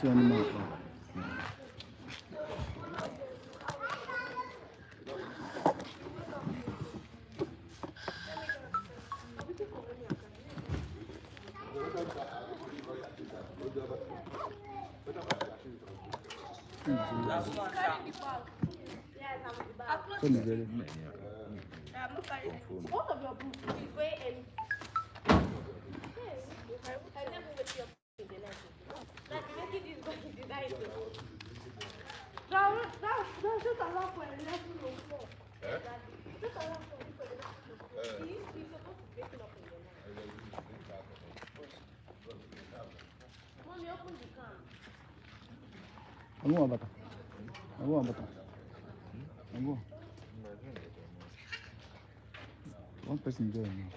Tinye n'ime akpa. Tell me very. One of your books is very empty. I never wait your in the night. Like making this boy in the night. That just allow for 11:04. Just allow for 11:04. He's supposed to be waking up in the night. Mommy, open the can. Agụ abata. Agụ abata. Agụ. One person there now.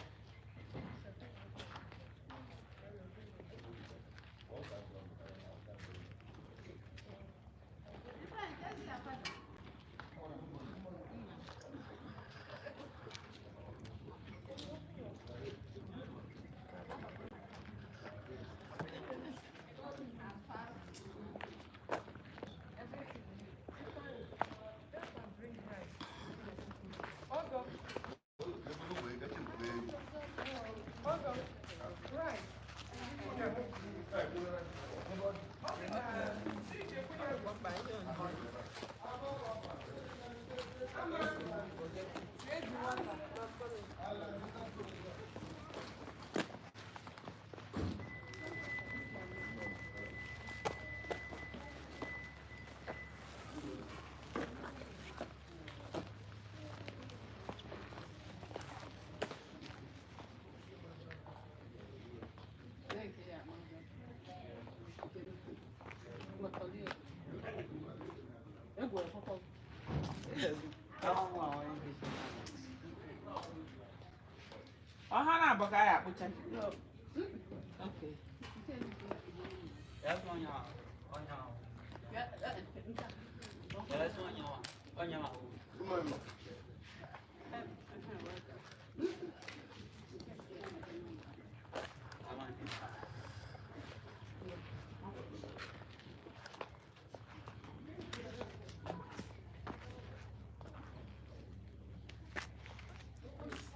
Ọha na-abụ ka anyị akpụcha. Okay.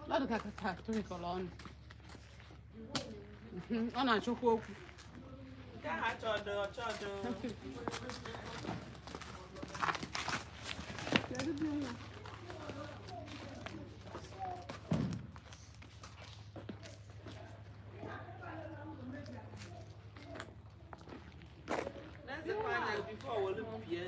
Ọ dị ka ka tụrịkọrọ ọnụ. Ọ na-achọkwa okwu. Nke ahụ achọdụ ọchọdụ. N'ezikwa anya before wolu bie.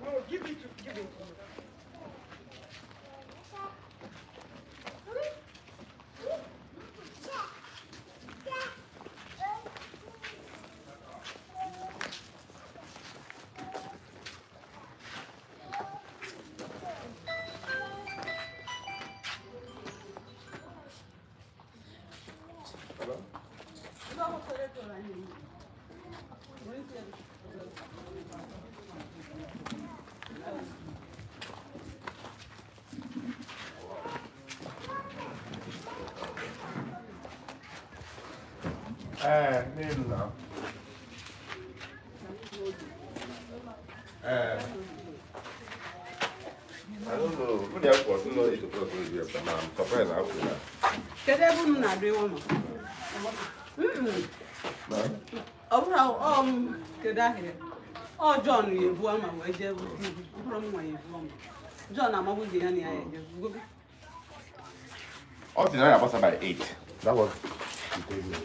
No, give it to give it to me. Ee, n'elu na. Ee. I don't know. When the airport, no 8 o'clock will be after now. I'm surprised I have to now. Kedu ebe unu na-adụ ewu nọ? No? Ọ bụrụ ọ m kedu ahịrị? Ọ John ya ebu ama wee jee bute ibu. Ọ bụrụ m nwa ya ebu ama. John amagbughị ya na ya eje. Gobe. Up to now, I by 8. That was the table.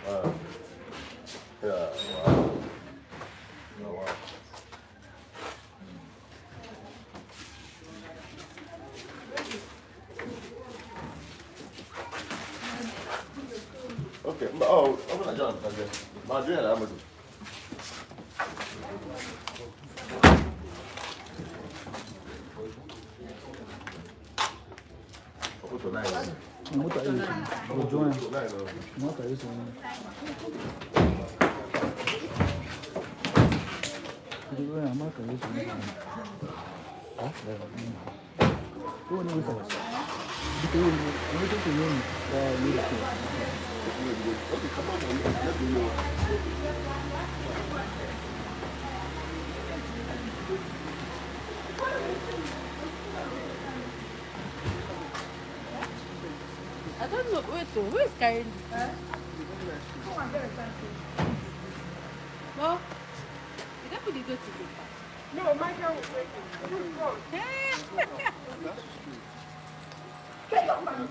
Wow. Yeah, wow. Yeah, wow. Ọ bụ na John pụtazie. Ma jụ ya na moto. Ọkụtụ nine. Moto ayé sọ. Go join. Nine. Moto ayé sọ. Moto ayé sọ. Ó ní wíṣọ. Bí kò ní ní ní ní. Okay, come on, let me know. I don't know. Wait, who is carrying this? Well, did I put the goat in the car? No, Michael will take it. You come. Get up, man.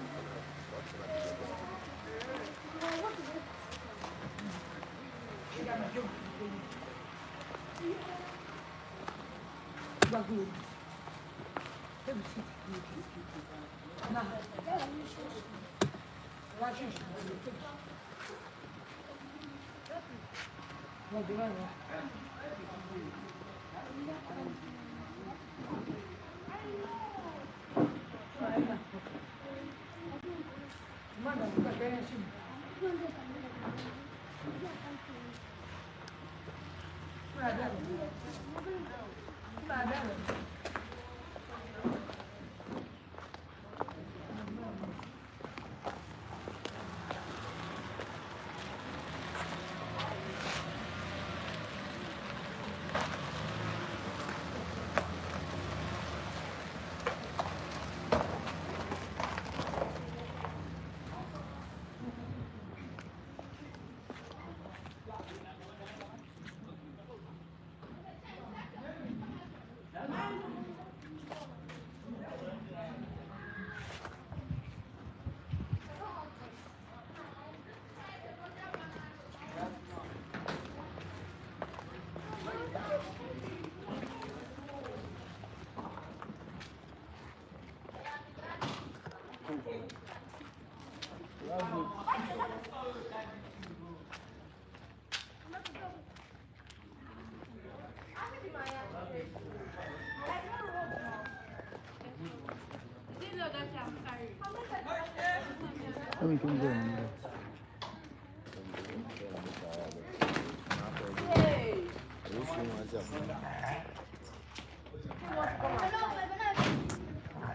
Let me come there.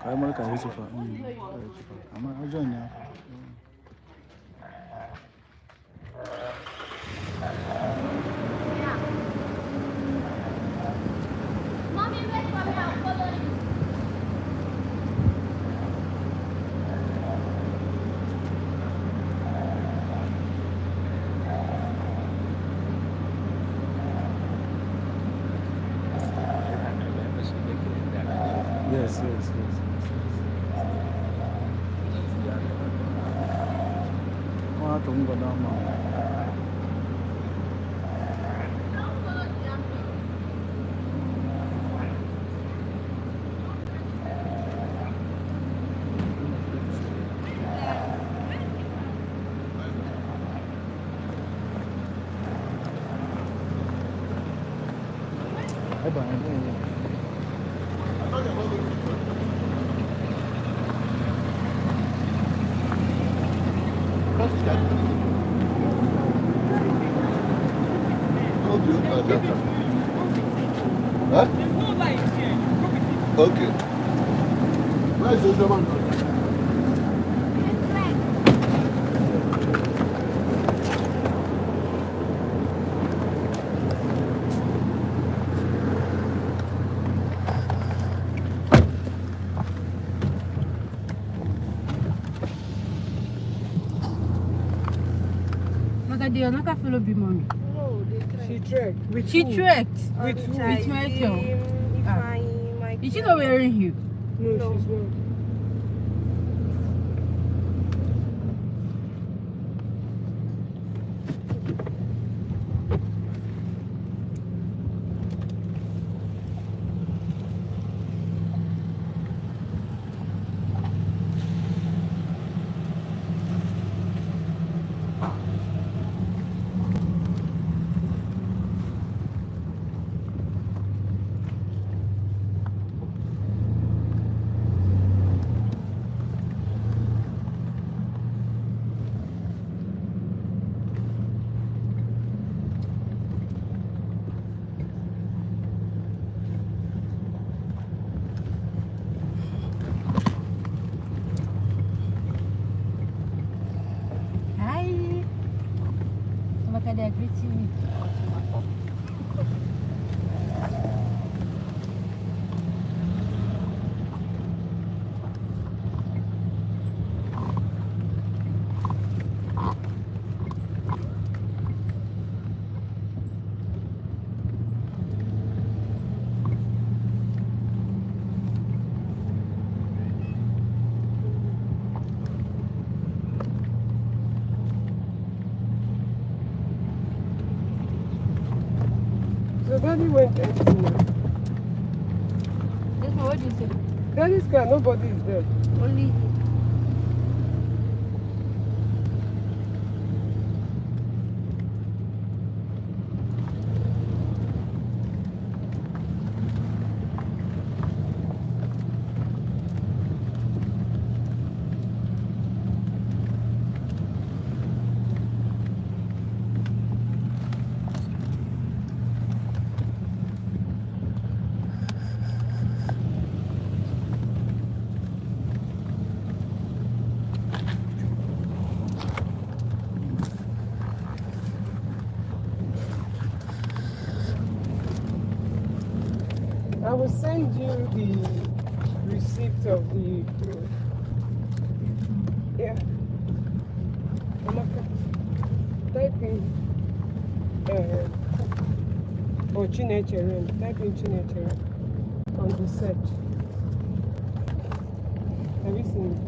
I'm going to I'm join now. Mommy, wait for me. I'll follow you. Yes. Wọ́n á tó ń gbọ́dọ̀ mọ̀. Ẹ bàa ẹ bẹ́ẹ̀ yẹn. Huh? There's no light here. Okay. Where is the man? Maka, did Onaka follow be mommy? No, they tried. She trekked. With She who? trekked. With who? With Michael. Ah. Is she not wearing heel? No, she's not. Okay, they're greeting me. So daddy went empty now. This one, what do you say? Daddy's car, nobody is there. Only him. I will send you the receipt of the food. Yeah. Amaka, type in or Chinechere. Type in Chinechere on the search. Have you seen it?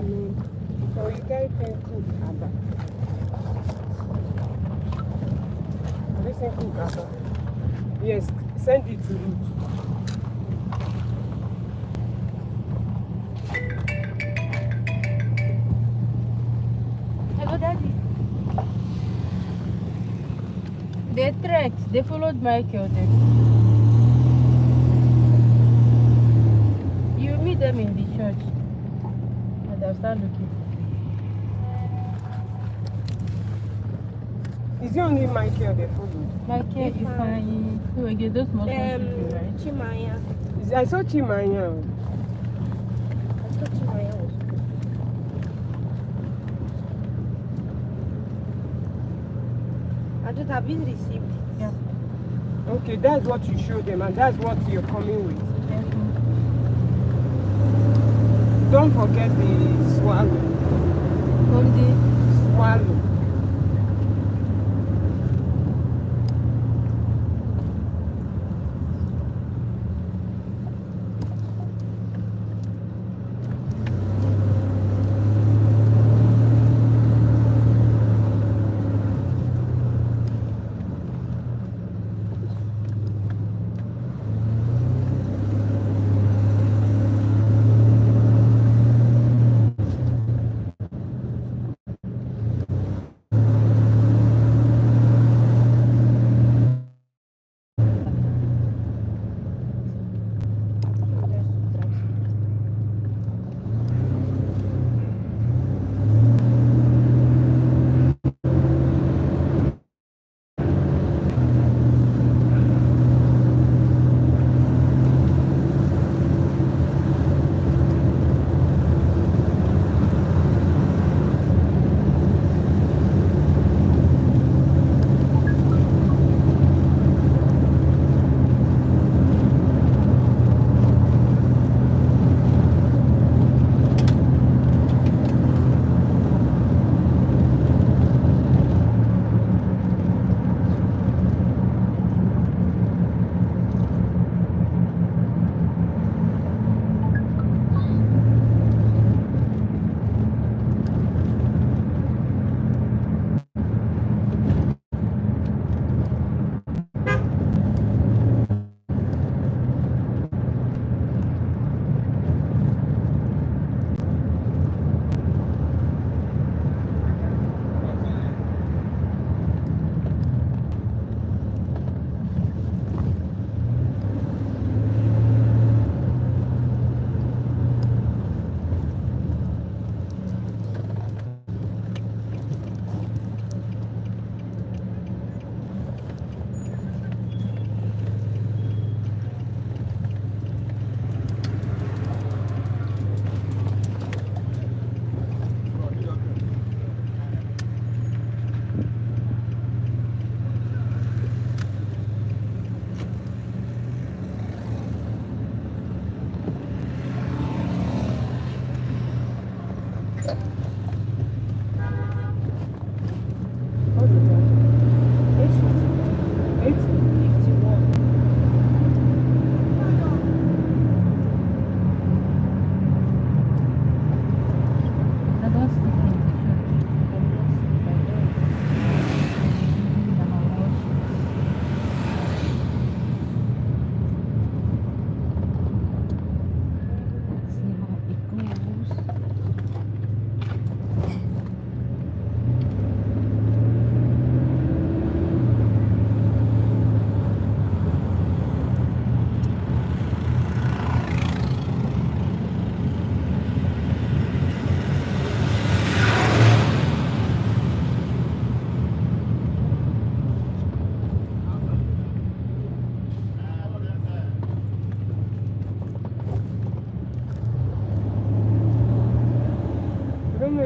No. Or you type in cook Abba. Have you seen cook Abba? Yes, send it to Ruth. Hello, Daddy. They trekked. They followed Michael. Then. You meet them in the church. And they'll start looking. Is it only Michael they followed? Michael, Ifeanyi, who again? Those small small people, right? Chimaya. I saw Chimanya. I thought Chimaya was good. I just have been received it. Yeah. Okay, that's what you show them, and that's what you're coming with. Yes, ma'am. Don't forget the swallow. From the Swallow.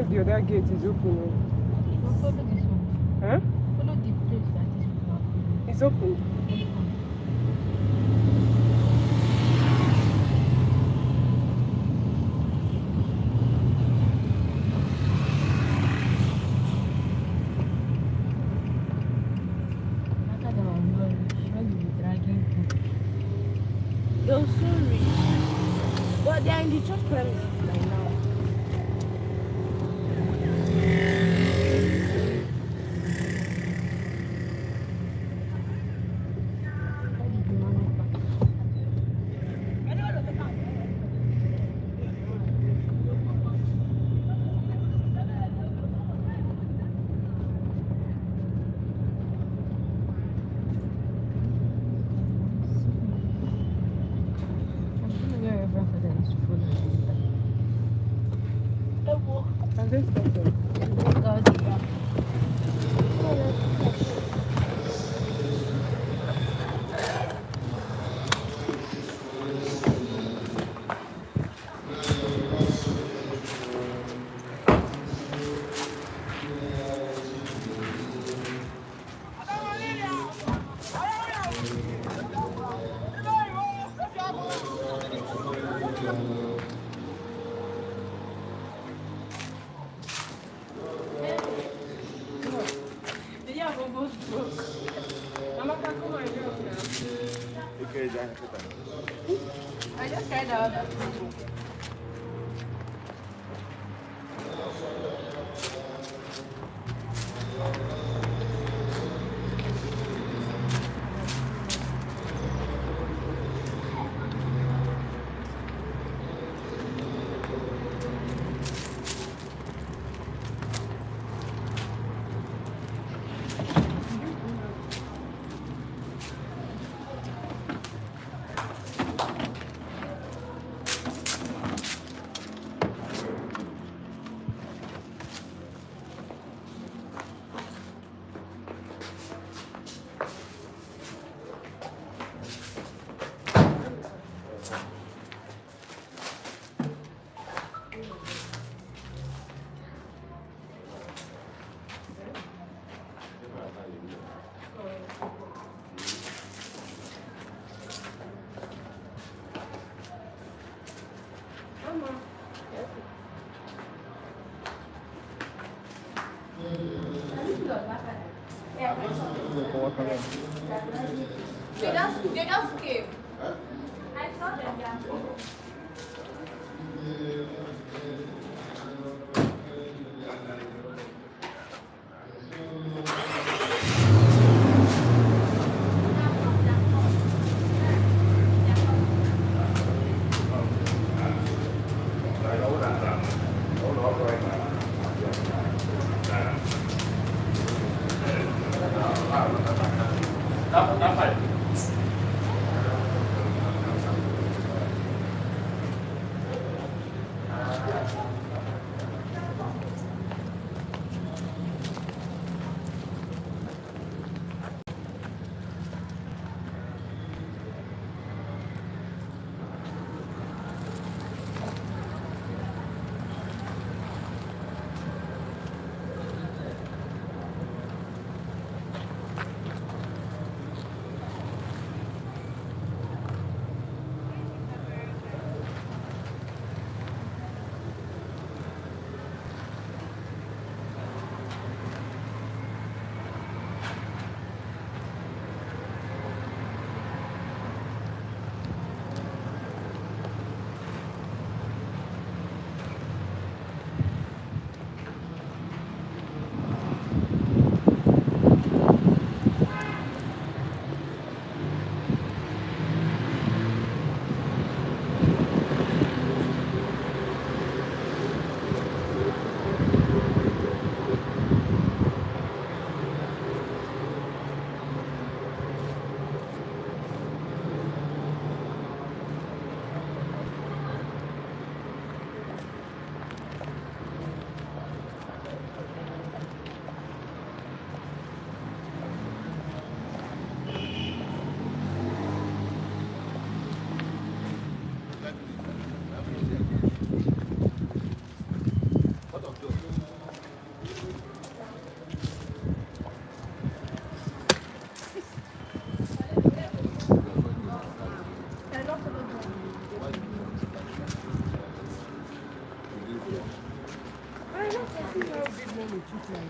know if the other gate is open. No, follow this one. Huh? Follow the place that is open. It's open. After that one, we will reach. When you be dragging people. They'll soon reach. But they are in the church premises by now. Why did the man not park? I'm gonna where Reverend Father used to follow him. And then stop them. God. The yam almost broke. Amaka, come and help now. Ike eji ahịa kịta. I just tried the other people. They just came. I saw them. Yeah.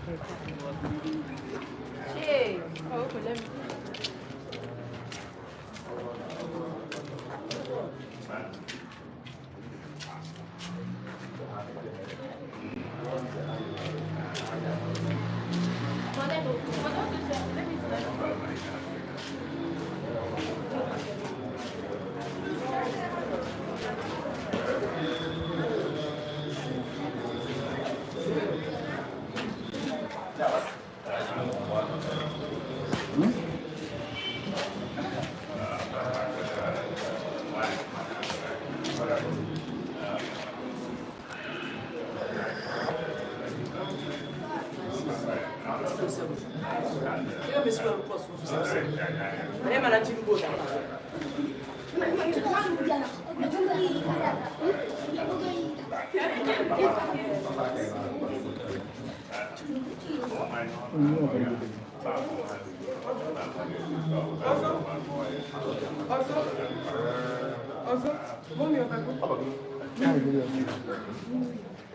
Che. Oh, okay, let me.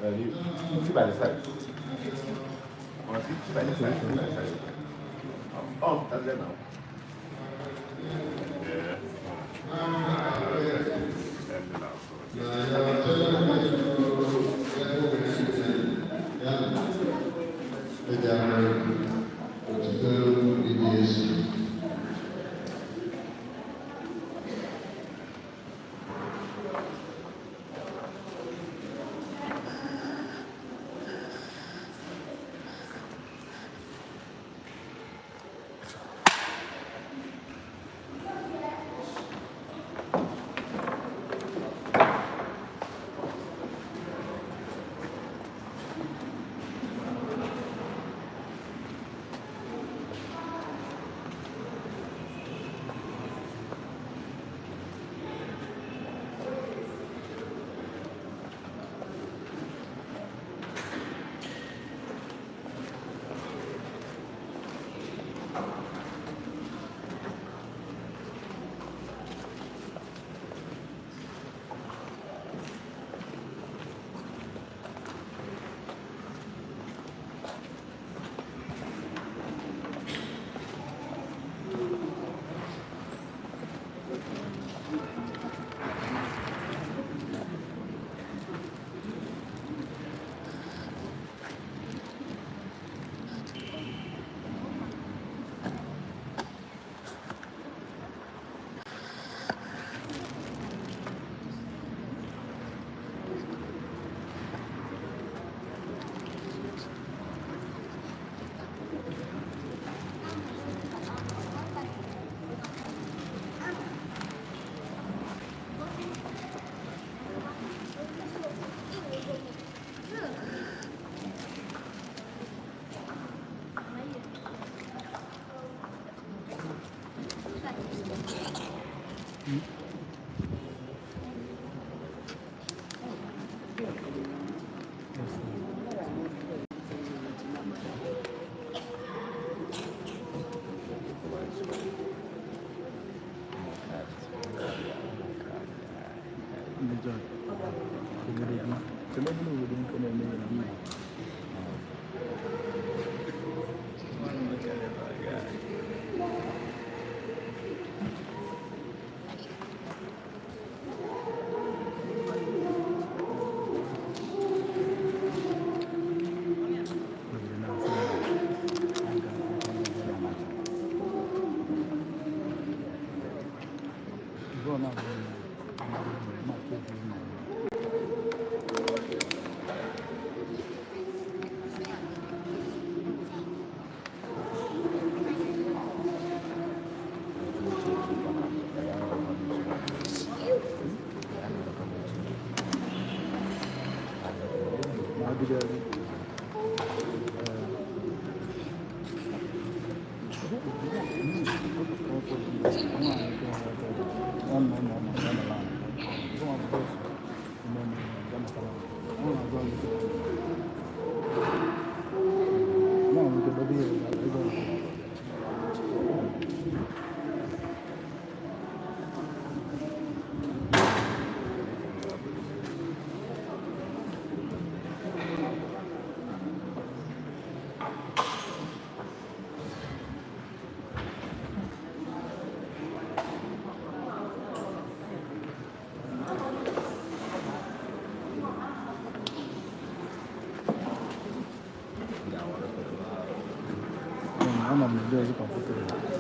You see by the side. Oh, see by the side. See by the side. Oh, that's there now. Ọ dịghịzị comfortable.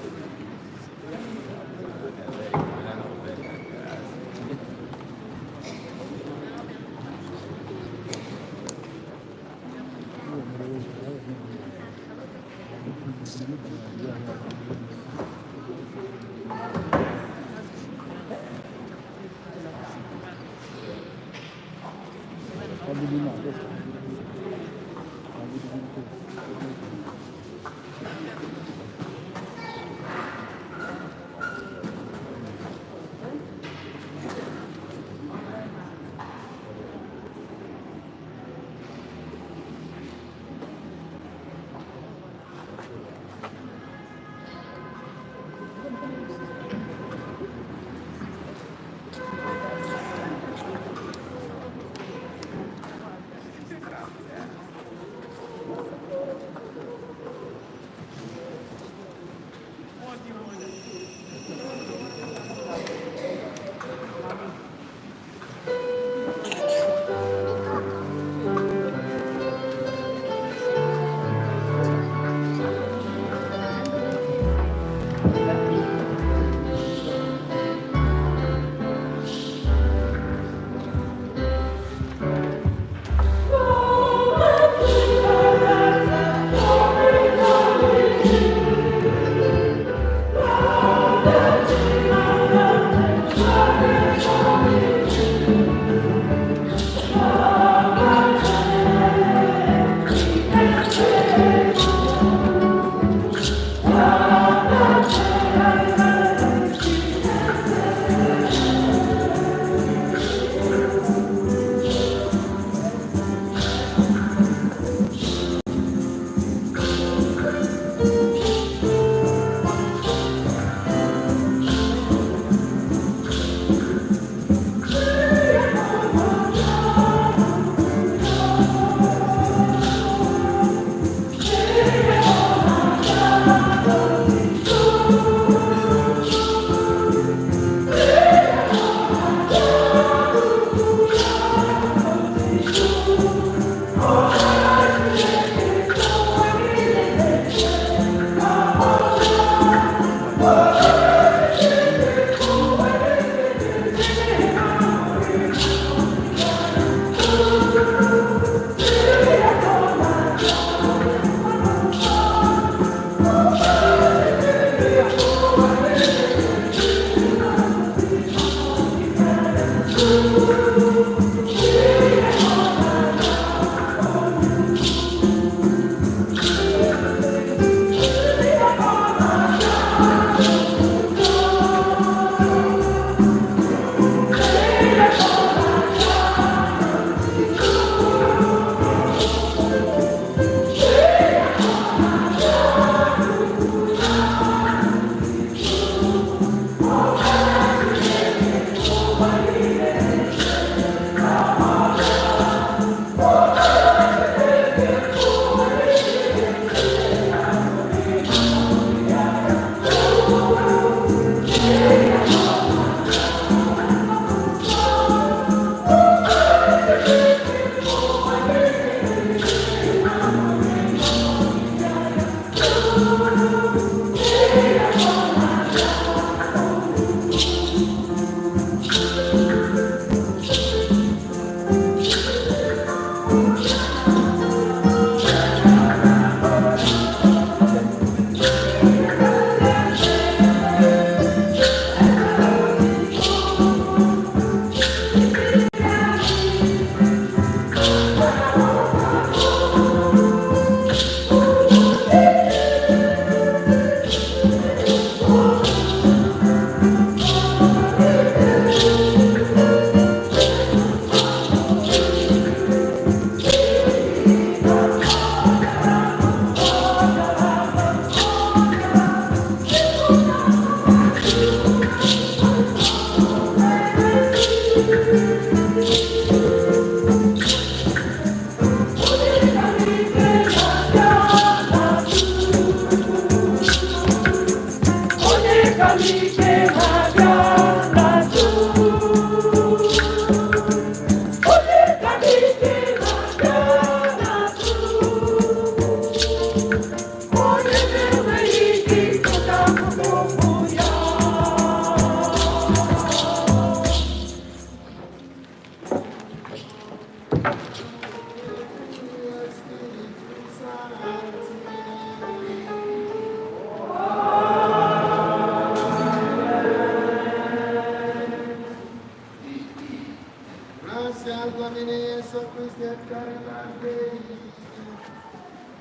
Gracias, Domine Jesu Christi, et caritas Dei,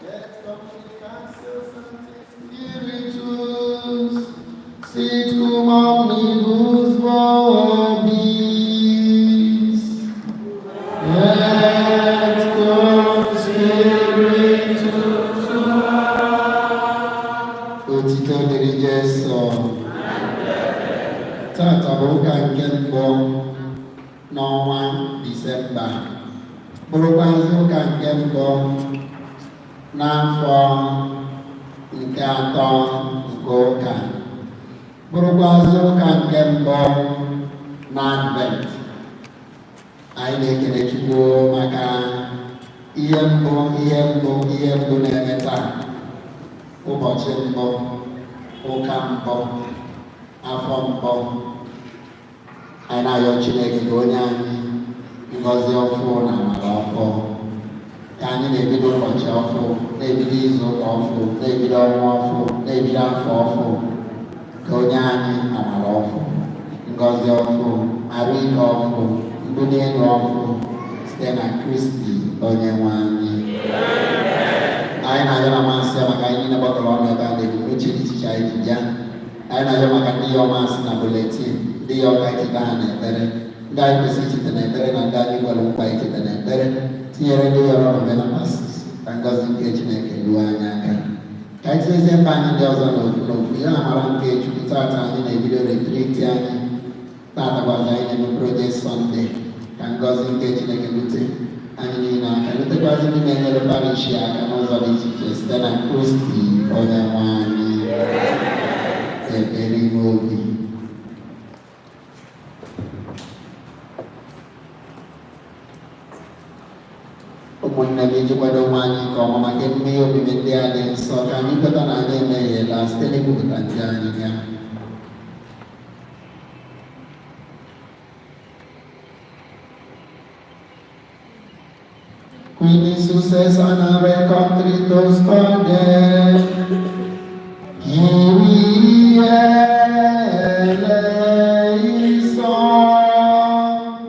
et communicatio Sancti Spiritus, sit cum omnibus vobis, et cum spiritu tuo. Otito dịrị Jesu. Tata bụ ụka nke mbụ n'ọnwa Disemba, bụrụkwazị ụka nke mbụ n'afọ nke atọ nke ụka, bụrụkwazị ụka nke mbụ na Advent. Anyị na-ekele Chukwu maka ihe mbụ ihe mbụ ihe mbụ na-eme taa, ụbọchị mbụ, ụka mbụ, afọ mbụ. Anyị na-ayọ Chineke ka onye anyị ngọzi ọfụ na amara ọfụ, ka anyị na-ebido ụbọchị ọfụ, na-ebido izu ụka ọfụ, na-ebido ọnwa ọfụ, na-ebido afọ ọfụ, ka onye anyị amara ọfụ, ngọzi ọfụ, arụ ike ọfụ, mbuli elu ọfụ, site na Kristi onye nwe anyị. Anyị na-ayọ na masị ya maka anyị niile gbakọrọ ọnụ ebe a na ebumnuche dị iche iche anyị ji bịa. Anyị na-ayọ maka ndị ya ọmasị na buletin, ndị ya ọka icheta ha n'ekpere, ndị anyị kwesịrị icheta n'ekpere na ndị anyị kwere nkwa icheta n'ekpere, tinyere ndị yọrọ novena masis, ka ngọzi nke Chineke ruo anyị aka. Ka anyị tinyezie mba anyị ndị ọzọ n'ofu n'ofu, ya amara nke Chukwu. Tata anyị na-ebido retriti anyị, tata gwazi anyị na-eme projekti Sọnde, ka ngọzi nke Chineke rute anyị niile aka, rutekwazi ndị na-enyere parish aka n'ụzọ dị iche iche, site na Kristi onye nwe anyị. Ekpere ime obi. Ụmụnne m, iji kwado onwe anyị nke ọma maka emume ihe omimi ndị a dị nsọ, ka anyị kweta na anyị emehiela site n'ikwupụta njọ anyị ya. Quindi successanare contritos corde, Kyrie eleison.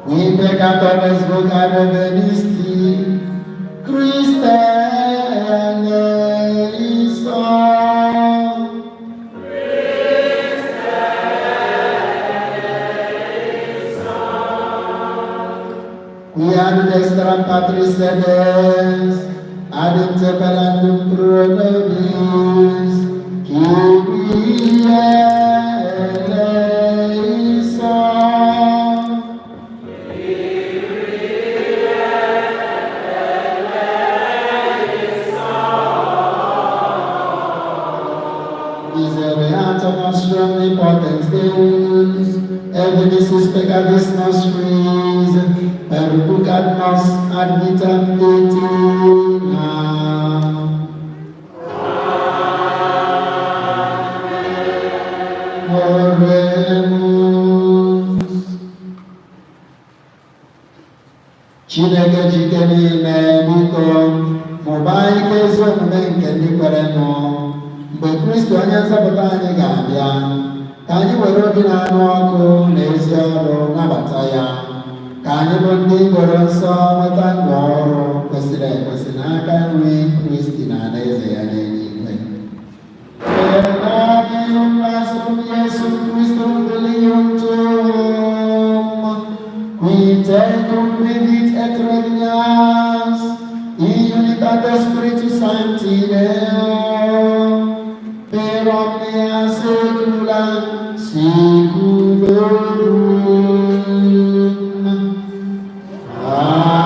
Qui peccatores vocare venisti, Christe eleison. Qui ad dextram Patris sedes, ad interpellandum pro nobis, Kyrie eleison. Misereatur nostri omnipotens Deus, et dimissis peccatis nostris, per ducat nos ad vitam aeternam. Oremus. Chineke jike niile, biko mụbaa ike ezi omume nke ndị kwere nụ, mgbe Kristi onye nzọpụta anyị ga-abịa, ka anyị were obi na-anụ ọkụ na ezi ọrụ nabata ya, ka anyị bụ ndị doro nsọ nweta ndụ ọrụ kwesịrị ekwesị n'aka nri Kristi na alaeze ya n'eluigwe. Per nostrum Jesum Christum filium tuum, qui tecum vivit et regnas, in unitate Spiritus Sancti Deo, per omnia saecula saeculorum. Amen.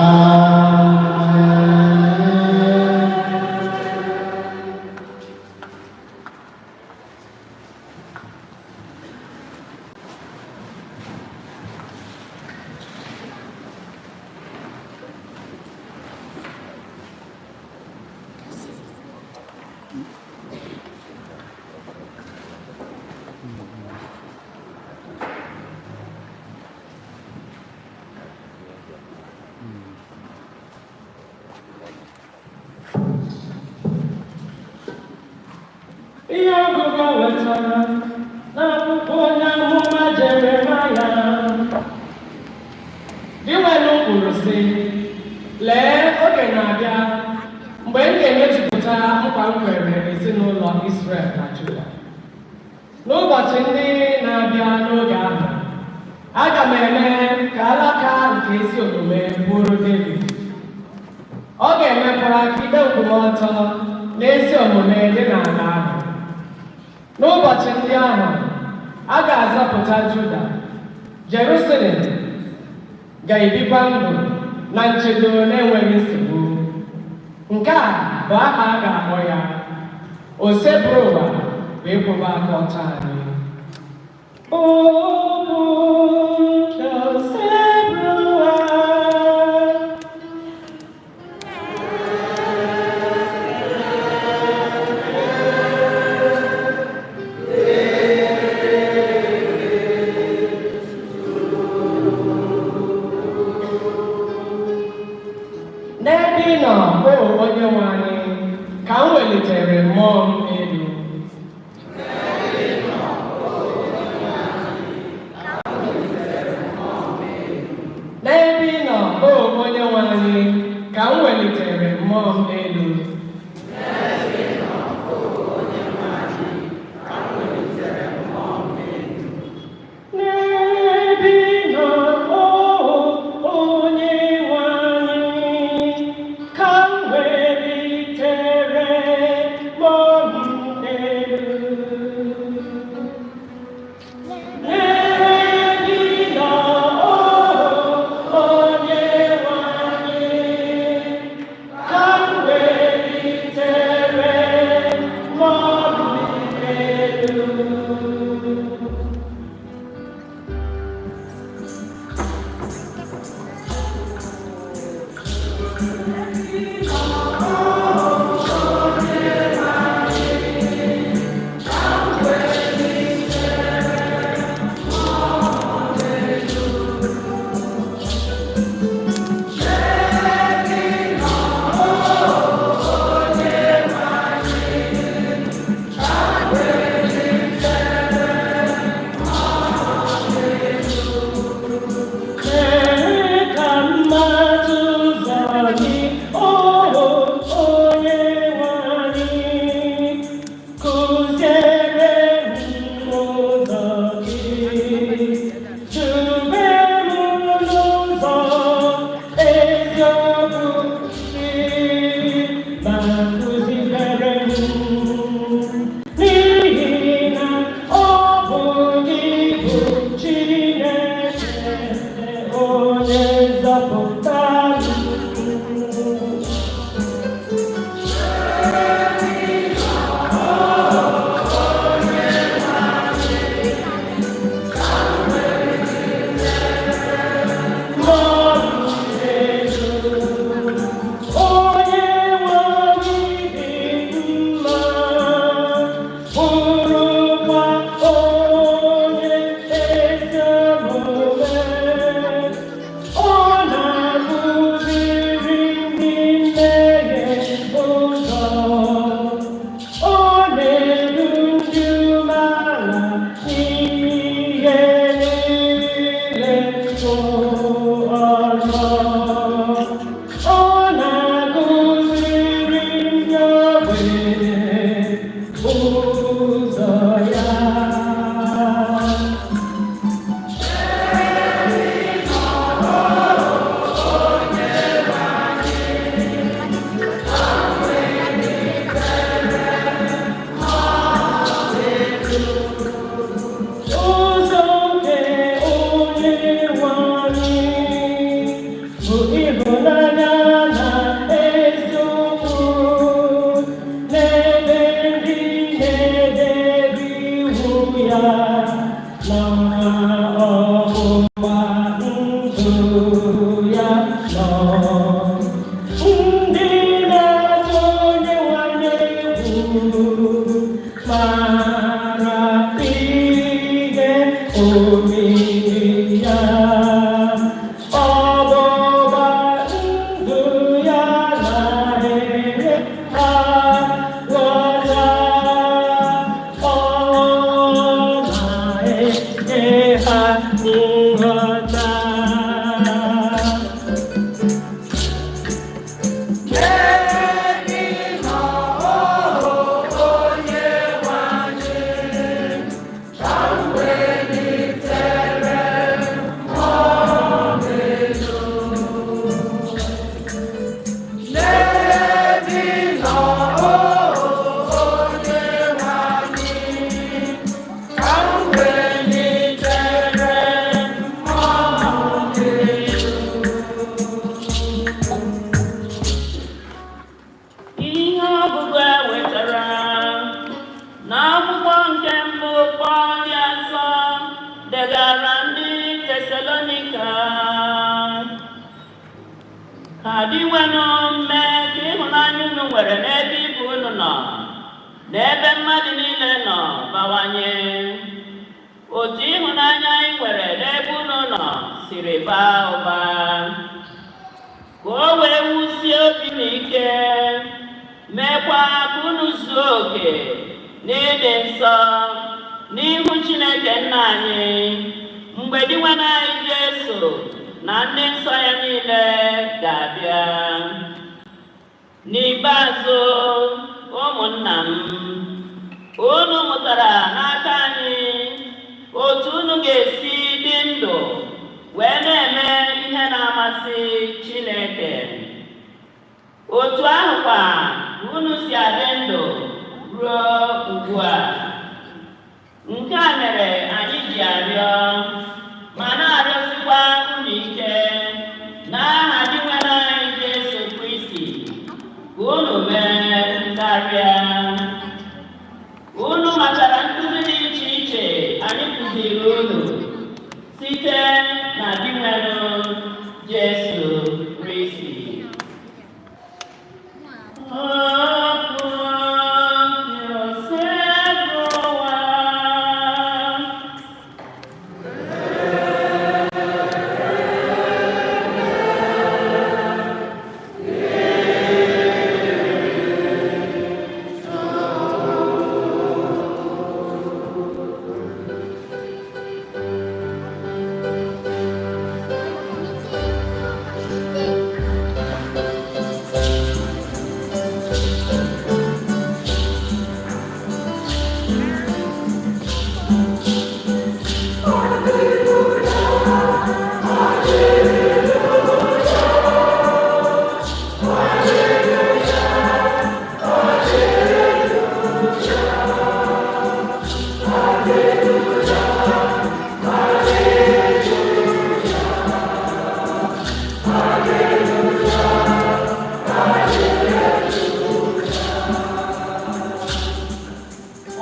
Ọgụgụ wetara n'akwụkwọ onye amụma Jeremaya. Dinwenụ kwuru sị, lee, oge na-abịa mgbe m ga-emejupụta nkwa m kwere ezinụlọ Izrel na Juda. N'ụbọchị ndị na-abịa n'oge ahụ, aga m eme ka alaka nke ezi omume bụrụ Devid. Ọ ga-emekwara ka ikpe nkwụmọtọ na ezi omume dị n'ala ahụ. N'ụbọchị ndị ahụ, a ga-azọpụta Juda. Jerusalem ga-ebikwa ndụ na nchedo na-enweghị nsogbu. Nke a bụ aha a ga-akpọ ya: Osebụrụwa bụ ịkwụba aka ọtọ anyị. Okwu nke Osebụrụwa. N'ebe ị nọ, o Onye nwe anyị, ka m welitere mmụọ m elu. N'ebe ị nọ, o Onye nwe anyị, ka m welitere mmụọ m elu. N'ebe ị nọ, o Onye nwe anyị, ka m welitere mmụọ m elu. N'ebe ị nọ, o Onye nwe anyị, ka m welitere mmụọ m elu. Mee ka mmadụ ụzọ gị, o Onye nwe anyị, kụziere m ụzọ gị, dube m n'ụzọ eziokwu gị, ma kụziere m, n'ihi na ọ bụ gị bụ Chineke onye nzọpụta m. Mmụọ m elu, Onye nwe anyị dị mma, bụrụkwa onye ezi omume. Ọ na-akụziri ndị mmehie ụzọ. Ọ na-edu ndị umeala n'ihe niile kwụ ọtọ. Ọ na-akụziri ndị ogbenye ụzọ ya. Ụzọ nke Onye nwe anyị bụ ịhụnanya na eziokwu n'ebe ndị na-edebe iwu ya na ọgbụgba ndụ ya nọ. Ndị na-atụ Onye nwe anyị egwu mara ihe omimi ya. Ọgbụgba ndụ ya na-eme ha ghọta. nke mbụ Pọl dị asọ degara ndị Tesalonika. Ka Dinwenụ mee ka ịhụnanya unu nwere n'ebe ibe unu nọ na ebe mmadụ niile nọ bawanye, otu ịhụnanya anyị nwere n'ebe unu nọ siri baa ụba, ka o wee wusie obi unu ike, meekwa ka unu zuo oke n'ịdị nsọ n'ihu Chineke Nna anyị mgbe Dinwenụ anyị Jesu na ndị nsọ ya niile ga-abịa. N'ikpeazụ, ụmụnna m, unu mụtara n'aka anyị otu unu ga-esi dị ndụ wee na-eme ihe na-amasị Chineke. Otu ahụkwa ka unu si adị ndụ ruo ugbu a. Nke a mere anyị ji arịọ ma na-arịọsikwa unu ike n'aha Dinwenụ anyị Jesu Kristi ka unu mee karịa. Unu matara nkuzi dị iche iche anyị kụziri unu site na Dinwenụ Jesu Kristi. Okwu nke Osebụrụwa.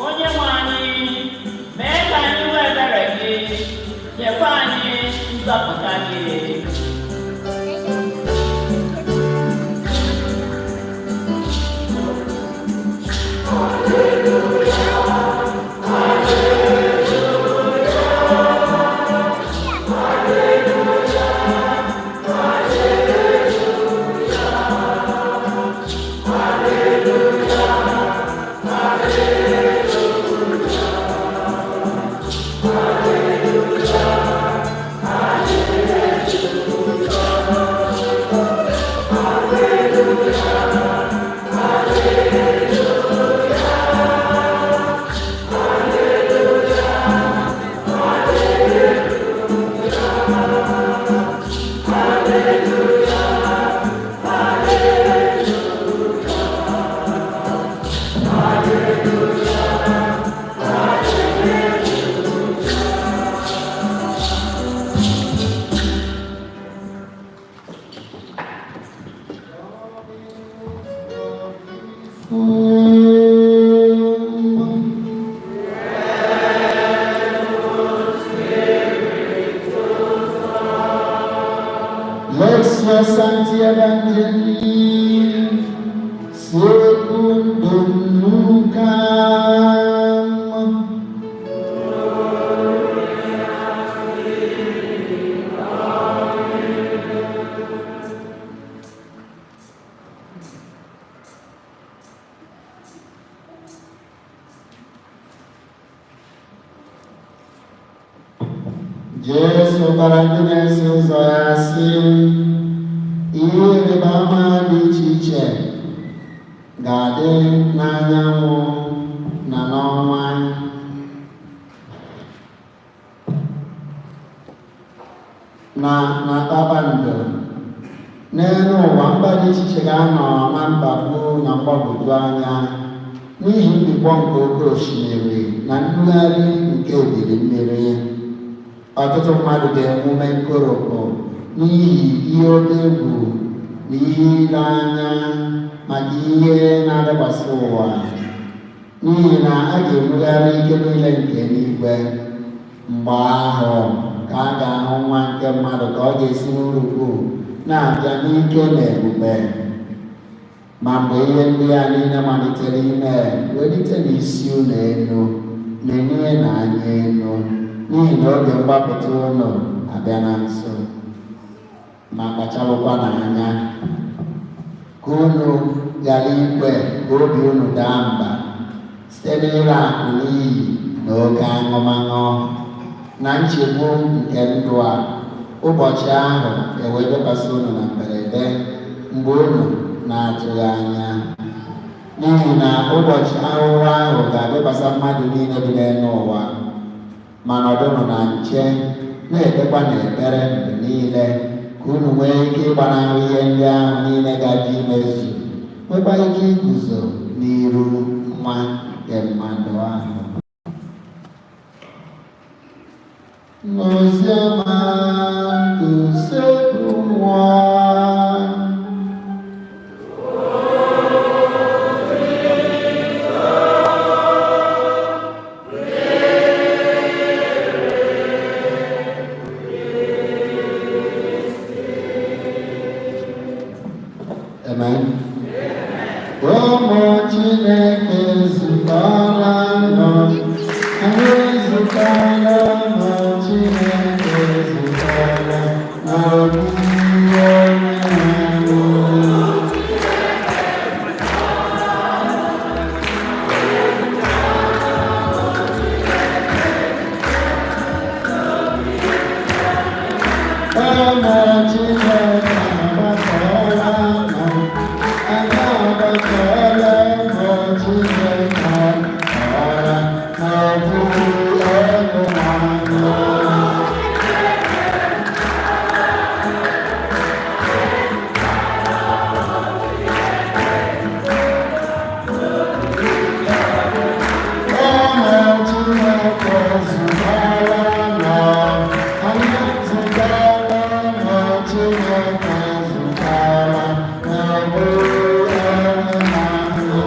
Onye nwe anyị, mee ka anyị hụ ebere gị, nyekwa anyị nzọpụta gị. Lectio Sancti Evangelii secundum Lucam. Jesu gwara ndị na-eso ụzọ ya sị, ihe ịrịba ama dị iche iche ga-adị n'anyanwụ na n'ọnwa na na kpakpando. N'elu ụwa, mba dị iche iche ga-anọ na mkpagbu na mgbagwoju anya n'ihi mbigbọ nke oke osimiri na nnugharị nke ebili mmiri. Ọtụtụ mmadụ ga-enwe ume nkoropụ n'ihi ihe oke egwu na ihe ile anya maka ihe na-adakwasị ụwa, N'ihi na a ga-ebugharị ike niile nke eluigwe. Mgbe ahụ ka a ga-ahụ nwa nke mmadụ ka ọ ga-esi n'urukpu na-abịa n'ike na ebube. Ma mgbe ihe ndị a niile malitere ime, welite n'isi unu elu, lelie n'anya elu, n'ihi na oge mgbapụta unu abịa na nso. Ma kpacharụkwa n'anya ka unu ghara ikwe ka obi unu daa mba site n'ịla akụ n'iyi na oke aṅụmaṅụ na nchegbu nke ndụ a, ụbọchị ahụ ewee bịakwasị unu na mberede mgbe unu na-atụghị anya. N'ihi na ụbọchị ahụhụ ahụ ga-abịakwasị mmadụ niile bi n'elu ụwa. Ma nọdụnụ na nche, na-ekpekwa n'ekpere mgbe niile, ka unu nwee ike ịgbanahụ ihe ndị ahụ niile gaje imezu, nwekwa ike iguzo n'iru nwa nke mmadụ ahụ. N'oziọma nke Osebụrụwa. Amen. Ụmụ Chineke zukọrọ nọ, anyị zukọrọ, ụmụ Chineke zukọrọ n'obi onye nwe anyị. Ụmụ Chineke agbakọọla nọ, anyị agbakọọla, ụmụ Chineke agbakọọla n'obi onye nwe anyị. Ụmụ Chineke zukọrọ nọ, anyị zukọrọ, ụmụ Chineke zukọrọ n'obi onye nwe anyị.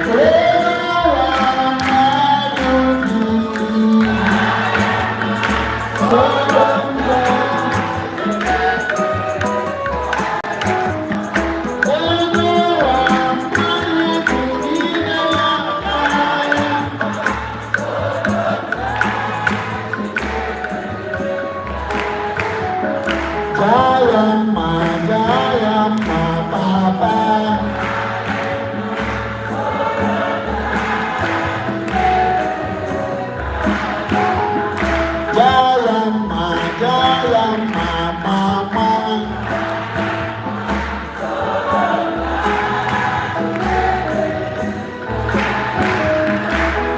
Onye nwe mmadụ dị. Jayama, Papa. Jayama, Jayama, Mama.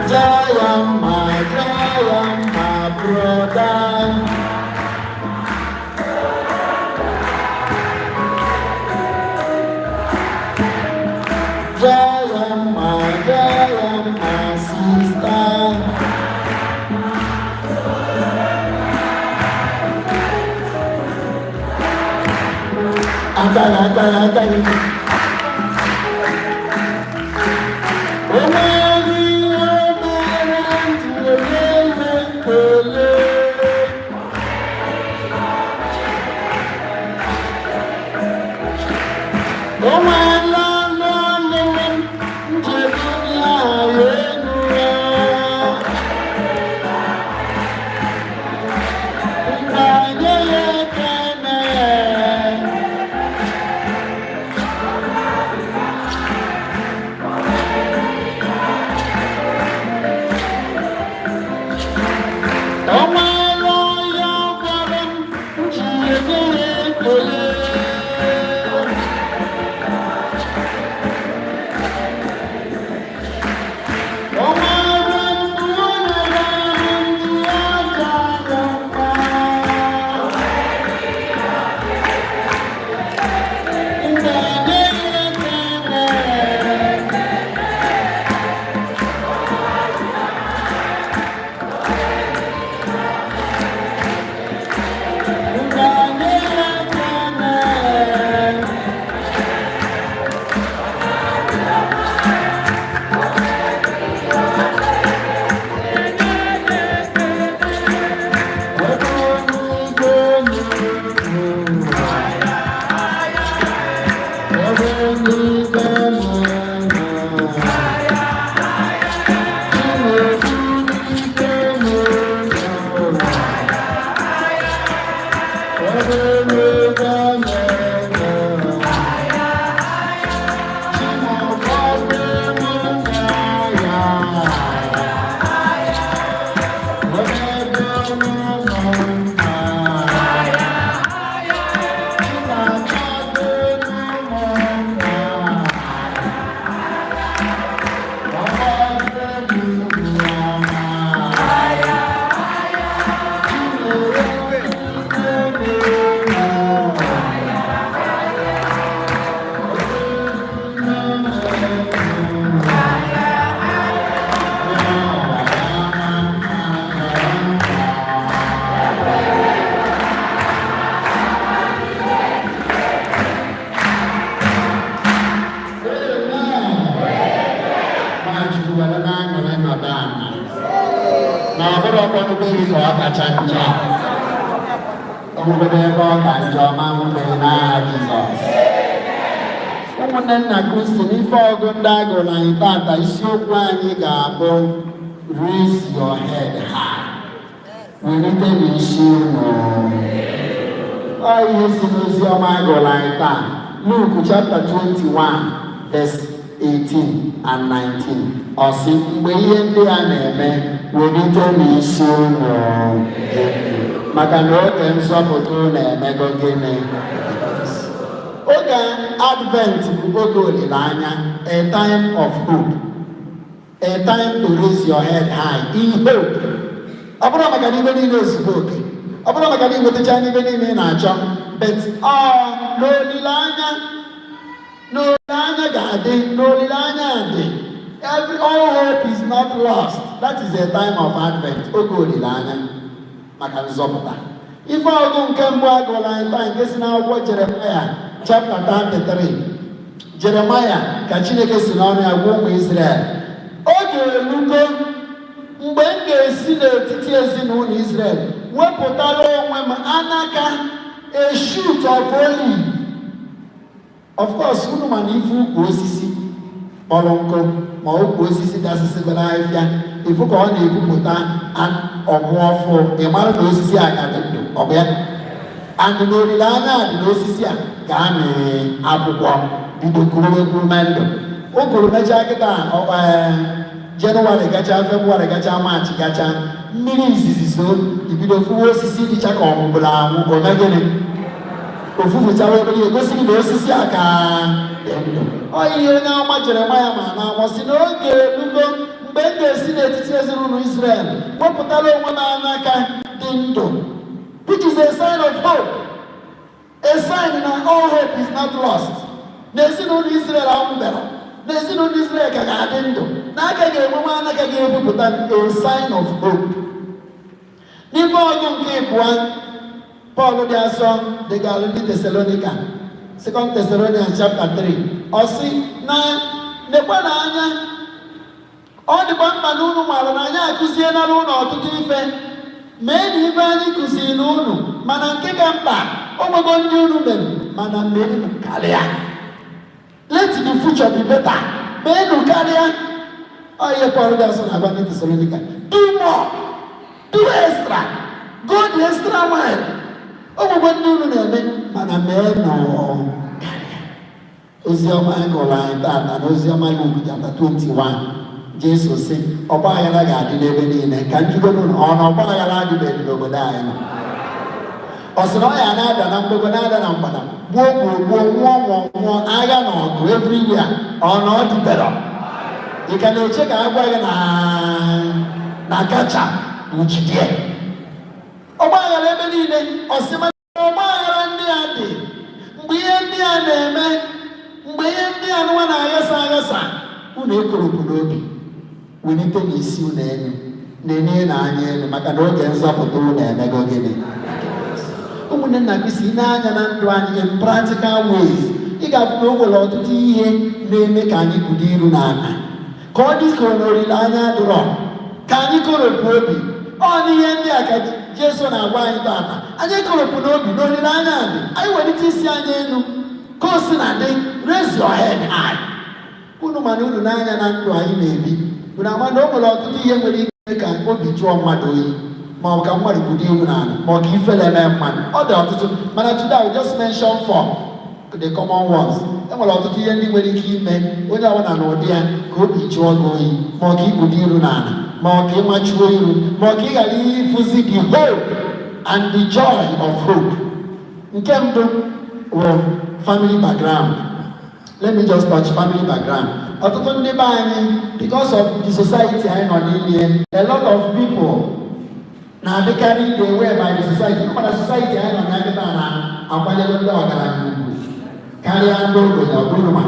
Jayama, Jayama, brother. Jayama, Jayama, sister. Agbára, agbára, agbára. O nwere ihe mere m ji enye ya ekele. O nweela ọnụ ọnụ m ji ebuli aha ya elu ya. Mgbe nye ya ekele. O nwere onye gwara m ji enye ya ekele. Nwachukwu were na-aṅụrị nọdụ ala na ọ bụrụ ọkwanụbe ka ọ kacha njọ, ọbụgodo ebe ọ ka njọ ma nwụbe n'aha Jizọs. Ụmụnne nna Kristi, n'ife ọgụ ndị a gụrụ anyị tata, isiokwu anyị ga-abụ "Raise your head high", welite n'isi unu. Ọ ihe si n'ozi ọma a gụrụ anyị taa, Luke chapter 21 verse 18 and 19. Ọ sị, mgbe ihe ndị a na-eme, welite n'isi unu elu, maka na oge nzọpụta unu emego gịnị? Oge Advent bụ oge olileanya, a time of hope, a time to raise your head high in hope. Ọ bụrụ maka na ibe niile ozugbo oke, ọ bụrụ maka na inwetacha n'ibe niile ị na-achọ, but ọ n'olileanya, n'olileanya ga-adị, n'olileanya dị. All hope is not lost. That is a time of Advent, oge olileanya maka nzọpụta. Ife ọgụ nke mbụ agụla anyị taa, nke si n'akwụkwọ Jeremaya chapter 33. Jeremaya ka Chineke si n'ọnụ ya gwa ụmụ Israel, oge elugo mgbe m ga-esi n'etiti ezinụlọ Israel wepụtara onwe m anaka, a shoot of olive. Of course, unu ma na ife ukwu osisi kpọrọ nkụ ma ukwu osisi dasịsịgoro ahịhịa, ifu ka ọ na-ebupụta ọmụ ọfụ, ị mara na osisi a ka dị ndụ. Ọ bụ ya and na olileanya dị n'osisi a ga-amị akwụkwọ, bido kuruwe kurume ndụ. Ụgụrụ mechaa kịta, Jenụwarị gachaa, Febrụwarị gachaa, Maachị gachaa, mmiri izizi so, ibido fuwe osisi dịcha ka ọmụbụla anwụ. Ome gịnị? Ofufuchawa ebe niile, gosi gị na osisi a ka dị ndụ. Ọ ihe onye amụma Jeremaya ma na amụ si na oge elugo mgbe m ga-esi n'etiti ezinụlọ Israel wepụtara onwe m anaka dị ndụ, which is a sign of hope, a sign na all hope is not lost, na ezinụlọ Israel anwụbara, na ezinụlọ Israel ka ga-adị ndụ, na aka ga-enwe nwa anaka ga-ebupụta, a sign of hope. N'ife ọgụ nke ịbụọ, Pọl dị asọ dịgara ndị Tesalonika, Second Thessalonians chapter 3, ọ sị na nekwa na anya ọ dịkwa mkpa na unu maara na anyị akụzienara unu ọtụtụ ife. Mee na ife anyị kụziri na unu, mana nke ka mkpa, o nwego ndị unu mere, mana meenụ karịa. Let the future be better. Meenụ karịa. Ọ ihe Pọl dị asọ na-agwa ndị Tesalonika: do more, do extra, go the extra mile. O nwego ndị unu na-eme, mana meenụ karịa. Oziọma anyị gụrụ anyị tata na oziọma Luk chapter 21, Jesu sị ọgba aghara ga-adị n'ebe niile. Ka njugodo, ọ na ọgba aghara adịbeghị n'obodo anyị nọ? Ọ sị na ọ ya na-ada na mgbago, na-ada na mgbada, gbuo gbuo gbuo, nwụọ nwụọ nwụọ, agha na ọgụ everywhere. Ọ na ọ dịbero? Ị ka na-eche ka a gwa gị na kacha nwụchidie ọgba aghara ebe niile? Ọ sị ma ọgba aghara ndị a dị, mgbe ihe ndị a na-eme, mgbe ihe ndị a nụwa na-aghasa aghasa, unu ekoropụ n'obi, welite n'isi unu elu, na-enye n'anya elu, maka na oge nzọpụta unu emego gịnị? Ụmụnne nna Kristi, na-anya na ndụ anyị in practical ways, ị ga-afụ na o nwere ọtụtụ ihe na-eme ka anyị kudo iru n'ala, ka ọ dị ka na olileanya adịrọ, ka anyị koropụ obi. Ọ n'ihe ndị a ka Jesu na-agwa anyị tata: anyị koropụ n'obi na olileanya dị. Anyị welite isi anyị elu. Ka o si na dị, raise your head high. Unu mana unu n'anya na ndụ anyị na-ebi, unu ama na o nwere ọtụtụ ihe nwere ike ka obi jụọ mmadụ oyi. Ma ọ bụ ka mmadụ kpudo ihu n'ala, ma ọ ka ifele mee mmadụ. Ọ dị ọtụtụ, mana today I will just mention four, the common ones. E nwere ọtụtụ ihe ndị nwere ike ime onye ọbụla n'ụdị ya ka obi jụọ gị oyi, ma ọ ka ikpudo iru n'ala, ma ọ ka ịmachuo iru, ma ọ ka ị ghara ịfụzi the hope and the joy of hope. Nke mbụ bụ family background. Let me just touch family background. Ọtụtụ ndị be anyị, because of the society anyị nọ n'ime, a lot of people na-adịkarị the way by the society. Mana society anyị nọ na kịta na-akwanyere ndị ọgaranya ugwu karịa ndị ogbenye. Ọ bụrụ ma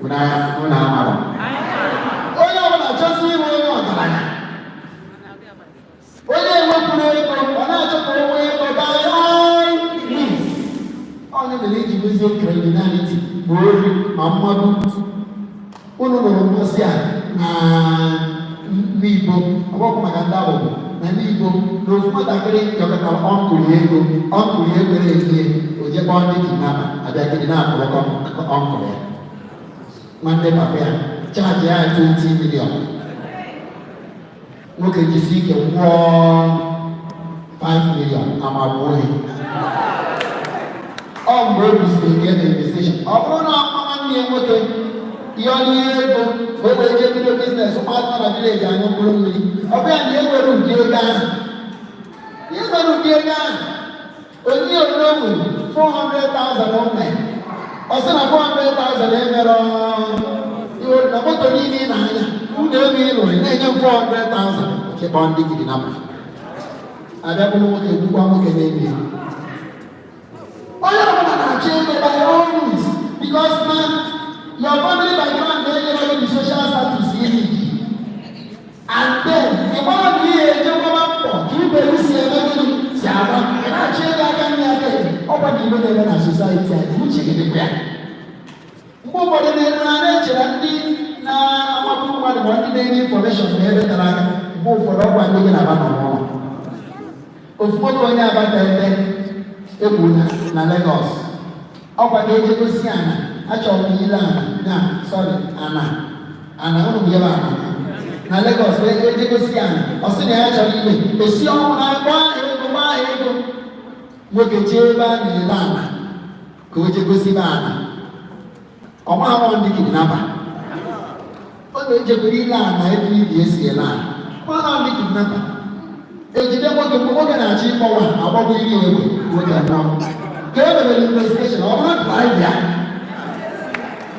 unu amara, onye ọbụla chọzi inwe onye ọgaranya, onye ewepụrụ ego, ọ na-achọ ka o nwee ego by all means. Onye mere iji mezie criminality, ma ori, ma mmagbu. Unu nụrụ mmasị a na n'Igbo, ọgbọkwụ maka ndị agbụgbụ na n'Igbo, na ofu nwatakịrị yọkọtara uncle ya ego, uncle ya ekwere ezie, o jee kpọọ ndị kidnapper, abịa kidnap uncle ya, nwanne papa ya, charge ya 20 million. Nwoke jisi ike kwụọ 5 million, amagbuo ya. Ọ mgbe o ruziri nke na investigation, ọ bụrụ na ọkpa nwanne ya nwoke ihe ọ n'ihe ego ka o wee jee bido business, ụmụazị nọ na village anyụ mkpụrụ mmiri. Ọ bụ ya na ihe nwere ụdị ego ahụ, ihe nwere ụdị ego ahụ, onye ole o nwere 400,000, o nwere, ọ sị na 400,000 emere ihe na moto niile ị na-anya, ụlọ elu ị lụrụ, ị na-enye m 400,000. Chekpọọ ndị kidnapper abịa bụrụ nwoke, gbukwa nwoke na-eme. Onye ọbụla na-achọ ego by all means, because na your family background na-enyere gị the social status you need, and then ị gbara na ihe ejekwaba mbọ ka ibe gị si eme gịnị, si agba. Ị na-achọ ego aka nri aka ekpe. Ọkwa na ibe na-eme na society anyị, uche gị dịkwa ya. Mgbe ụfọdụ na-ere na na-echere ndị na-amapụ mmadụ, ma ndị na-enye information na ebe tara aka. Mgbe ụfọdụ ọkwa ndị gị na-aba nọ n'ụlọ. Ofu nwoke onye Abata ebe egwu na Lagos, ọkwa ka eje gosi ana, achọrọ m ile ana na, sorry, ana ana ụnụ bụ ebe ana na Lagos, eje gosi ana, ọ sị na ya chọrọ ile, esi ọnwụ na gbaa ha ego, gbaa ha ego. Nwoke jee ebe a na-ele ana ka o je gosi ebe ana, ọma ahụ ndị kidnapper. Ọ na-ejekwere ile ana ebe ibi esi ele ana, mana ndị kidnapper ejide nwoke. Mgbe nwoke na-achọ ịkpọwa, agbagbo iri egbe, nwoke nwụọ. Ka e mebere investigation, ọ bụrụ driver,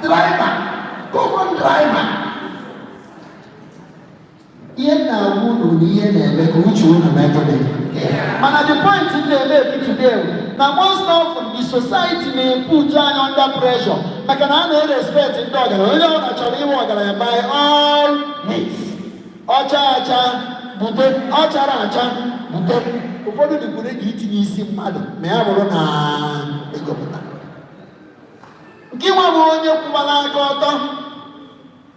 driver, common driver. Ihe m na-agwa unu na ihe na-eme ka uche unu mee gịnị? Mana the point m na-eme ebi today na most often the society na-put anyị under pressure, maka na a na-respect ndị ọgaranya. Onye ọbụla chọrọ inwe ọgaranya by all means. Ọcha acha bute, ọ chara acha bute. Ụfọdụ dịkwuru ga itinye isi mmadụ ma ya bụrụ na ego pụta. Gị nwa bụ onye kwụbara aka ọtọ,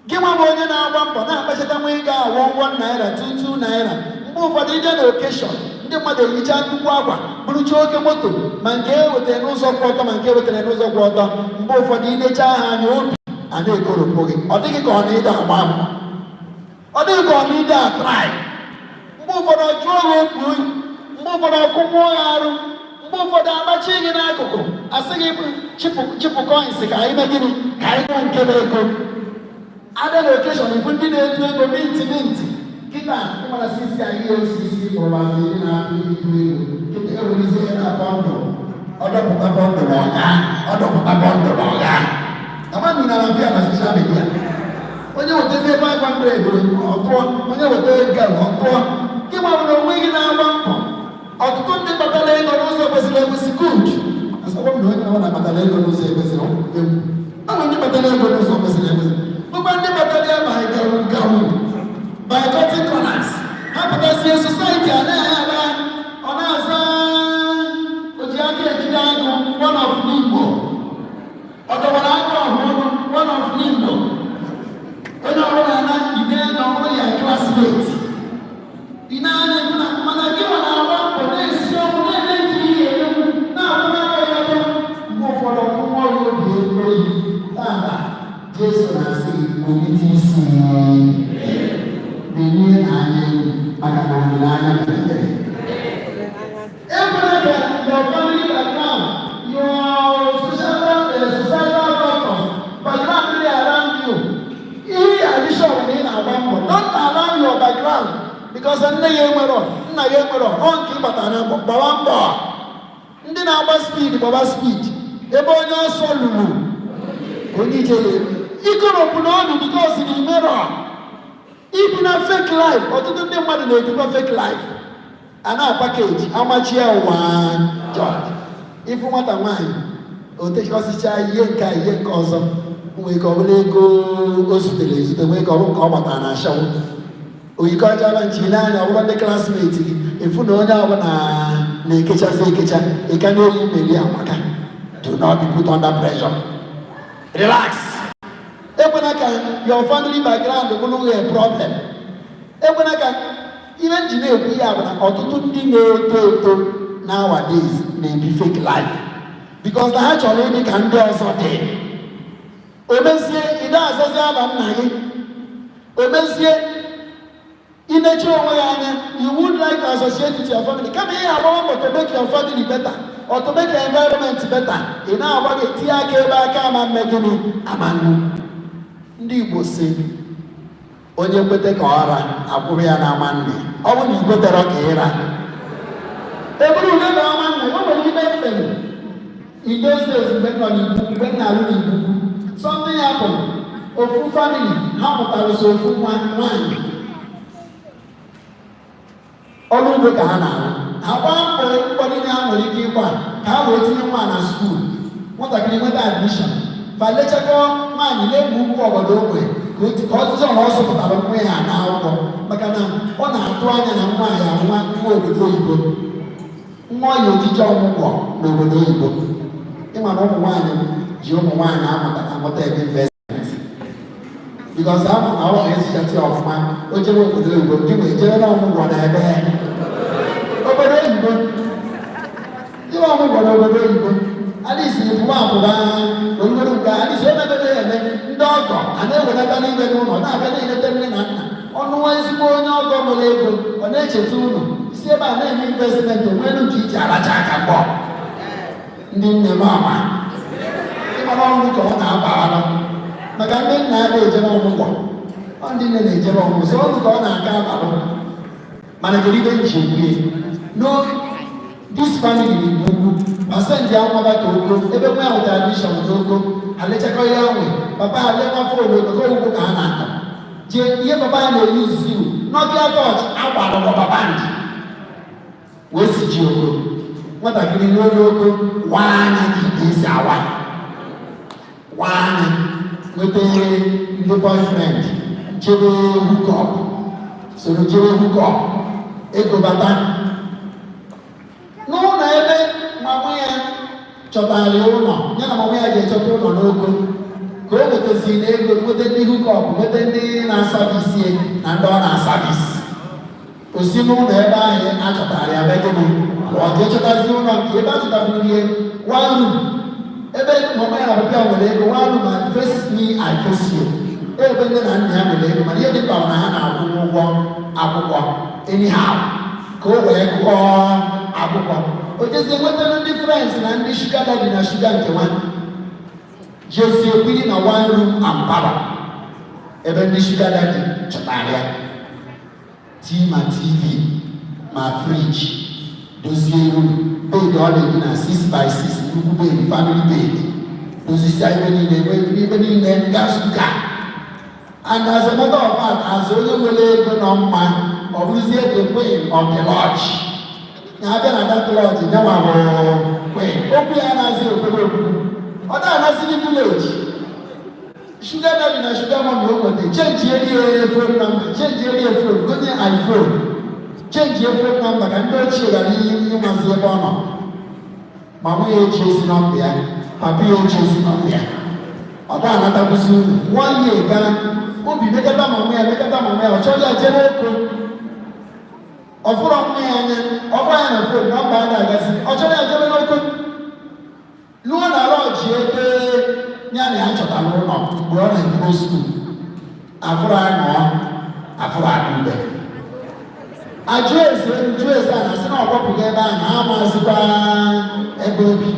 gị nwa bụ onye na-agba mbọ na-akpachata nwa ego awọ ụgwọ naira, 22 naira. Mgbe ụfọdụ ije na occasion, ndị mmadụ ehicha nnukwu akwa, burucha oke moto, ma nke e wetara n'ụzọ kwụ ọtọ, ma nke e wetara n'ụzọ kwụ ọtọ. Mgbe ụfọdụ inecha ha anya, obi a na-ekoropụ gị. Ọ dịghị ka ọ na-ede agba mbọ, ọ dịghị ka ọ na-ede atrai. Mgbe ụfọdụ ọ jụọ gị okwu oyi, mgbe ụfọdụ ọkụ mmụọ ya arụ, mgbe ụfọdụ amachi gị n'akụkụ, asị gị chịpụ chịpụ coins ka anyị mee gịnị, ka anyị nwee nke bụ ego. Abịa na occasion, ifu ndị na-etu ego minti minti. Kịta ịmara sisi anyị osisi kpọrọ anyị ndị na-atụ itu ego kịta, ewerezi ya na bundle, ọdọpụta bundle ọga, ọdọpụta bundle ọga. Amaghị na afịa na social media, onye wetazie 500, ọtụọ, onye weta ego, ọtụọ. Gị nwa na onwe gị na-agba mbọ, ọtụtụ ndị kpatara ego n'ụzọ kwesịrị ekwesị, good. Asọkwa m na onye ọbụla kpatara ego n'ụzọ ekwesịrị egwu. Ọ bụ ndị kpatara ego n'ụzọ kwesịrị ekwesị, bụkwa ndị kpatara ya by gawu gawu, by cutting corners. Ha pụtazie society a na-agha aba, ọ na-aza oji aka ejide agụ one of n'Igbo, ọ dọwara aka ọhụrụ one of n'Igbo. Onye ọbụla na ide na ọbụla ya classmate ị na-anya ikwu na, mana gị nwa na-agba mbọ, na-esi ọnwụ, na-eji ihe egwu na-akwụ n'aka ya ọtọ. Mgbe ụfọdụ ọkpụkpọ ya obi oyi. Tata Jesu na-asị Because nne ya enwerọ, nna ya enwerọ, ọ nke ịgbata na mbọ, gbawa mbọ. Ndị na-agba speed, gbaba speed. Ebe onye ọsọ lulu ka onye ije ya eru. Ikoropụ n'obi because na imerọ. Ibi na fake life, ọtụtụ ndị mmadụ na-ebikwa fake life. A na-apackage amachie ụwa jọj. Ịfụ nwata nwaanyị, o techikọsịcha ihe nke a, ihe nke ọzọ, nwee ka ọ bụla ego o zutere ezute, nwee ka ọ bụ nke ọ gbatara na ashawo. Oyikọjaba nchi n'anya, ọ bụrụ ndị classmate gị, efu na onye ọbụla na-ekechazi ekecha, ịka na-eyi meri amaka. Do not be put under pressure. Relax. Ekwena ka your family background bụrụ a problem. Ekwena ka ihe nji na-ekwu ya bụ na ọtụtụ ndị na-eto eto nowadays na-ebi fake life because na ha chọrọ ịdị ka ndị ọzọ dị. O mezie, ị azazi aba nna gị. O mezie, inechi onwe ya anya, you would like to associate with your family. Kama ihe agbawa mbọ to make your family better or to make your environment better, ị na-agba gị tinye aka ebe aka ama mme gịnị ama nnu. Ndị Igbo si onye kwete ka ọra akwụrụ ya n'ama nne. Ọ bụ na ikwetere ka ịra eburu ule na ọma nna o nwere ibe mkpere. In those days, mgbe m nọ n'Igbo, mgbe m na-alụ n'Igbo, something happened. Ofu family ha mụtara so ofu nwa nwaanyị. Ọrụ ugbo ka ha na-arụ. Ha gbaa mbọ mbọ niile ha nwere ike ịgba ka ha wee tinye nwa na school. Nwatakịrị nweta admission, fa lechakọ nwaanyị na-egwu ukwu obodo ogbe ka ọtụtụ na ọ zụpụtara nwa ya na akwụkwọ, maka na ọ na-atụ anya na nwa ya nwa nwa obodo oyibo, nwa ya ojije ọmụgwọ n'obodo oyibo. Ịma na ụmụ nwaanyị ji ụmụ nwaanyị amụta amụta ebe investment, because ama na ọ na-ezichata ya ọfụma, o jebe obodo oyibo, ndị nwe ejebe na ọmụgwọ na ebe obodo oyibo, ihe ọmụgwọ n'obodo oyibo. Alisi pụba apụba olugoro nke alisi o mebebe ya eme, ndị ọgọ a na-ewelata n'ime n'ụlọ na-abịa na-eleta nne na nna ọnụ. Ezigbo onye ọgọ nwere ego, ọ na-echeta ụlọ si ebe a na-eme investment onwelu nke iji aracha aka mgbọ. Ndị nne m, ama ịmara ọrụ ka ọ na-abalụ maka ndị nna a na-ejere ọmụgwọ, ọ ndị nne na-ejere ọmụgwọ, so ọrụ ka ọ na-aka abalụ. Mana kedu ibe nji ekwu no? This family n'Igbo Ukwu ma send ya nwaba ka oko ebe nwa ya nwetara admission n'Oko. Ha lechakọ ihe nwe papa ha lekwa phone maka ugbo ka ha na-akọ jee. Ihe papa ya na-eyuzu, Nokia touch agbara rubber band wee si ji oko. Nwatakịrị ruo n'Oko, waa anya ka ike esi awa, waa anya, nweta ndị boyfriend, jebe hookup, soro jebe hookup, ego bata n'ụlọ ebe mama ya chọtara ya ụlọ. Ya na mama ya ga-echọta ụlọ n'Oko ka o nwetazi na ego, nweta ndị hookup, nweta ndị na-aservice na ndị ọ na-aservice. O si n'ụlọ ebe ahụ a chọtara ya mee gịnị? Ọ jee chọtazi ụlọ nke ebe a chọtaburu ihe one room, ebe mama ya na papa ya nwere ego, one room and face me I face you, ebe nne na nna ya nwere ego. Mana ihe dị mkpa bụ na ha na-akwụ ụgwọ akwụkwọ anyhow ka o wee gụọ akwụkwọ. O jezie nwetara ndị friends na ndị sugar daddy na sugar nke nwa, jezie biri na one room and parlour ebe ndị sugar daddy chọtara ya tii, ma TV ma fridge, dozie room, bed ọ na-ebi na 6 by 6, nnukwu bed, family bed, dozisia ebe niile, ebe niile gas cooker. And as a matter of fact, as onye nwere ego nọ mma, ọ bụrụzie the queen of the lodge. Na-abịa na that lodge, nyanwa bụ queen. Okwu ya anaghịzi okwebe okwukwu, ọ na-anaziri village. Sugar daddy na sugar mommy o nweta, change eri phone number, change eri phone, gonye iPhone, change phone number ka ndị ochie ghara ịmazi ebe ọ nọ. Mama ya echi esi number ya, papa ya echi esi number ya, ọ da anatakwụsị unu. One year gaa, obi mekata mama ya, mekata mama ya, ọ chọrọ ya jere oko. Ọ fụrụ nwa ya anya, ọ gwa ya na phone number a na-agazi. Ọ chọrọ ya jere n'Oko, luo na lodge ebe ya na ya chọtara ụlọ mgbe ọ na-ebido school. Afụrụ aṅụọ, afụrụ akụ ube, ajụ eze jụ eze a na-asị na ọgbapụga ebe a na amazikwa ebe obi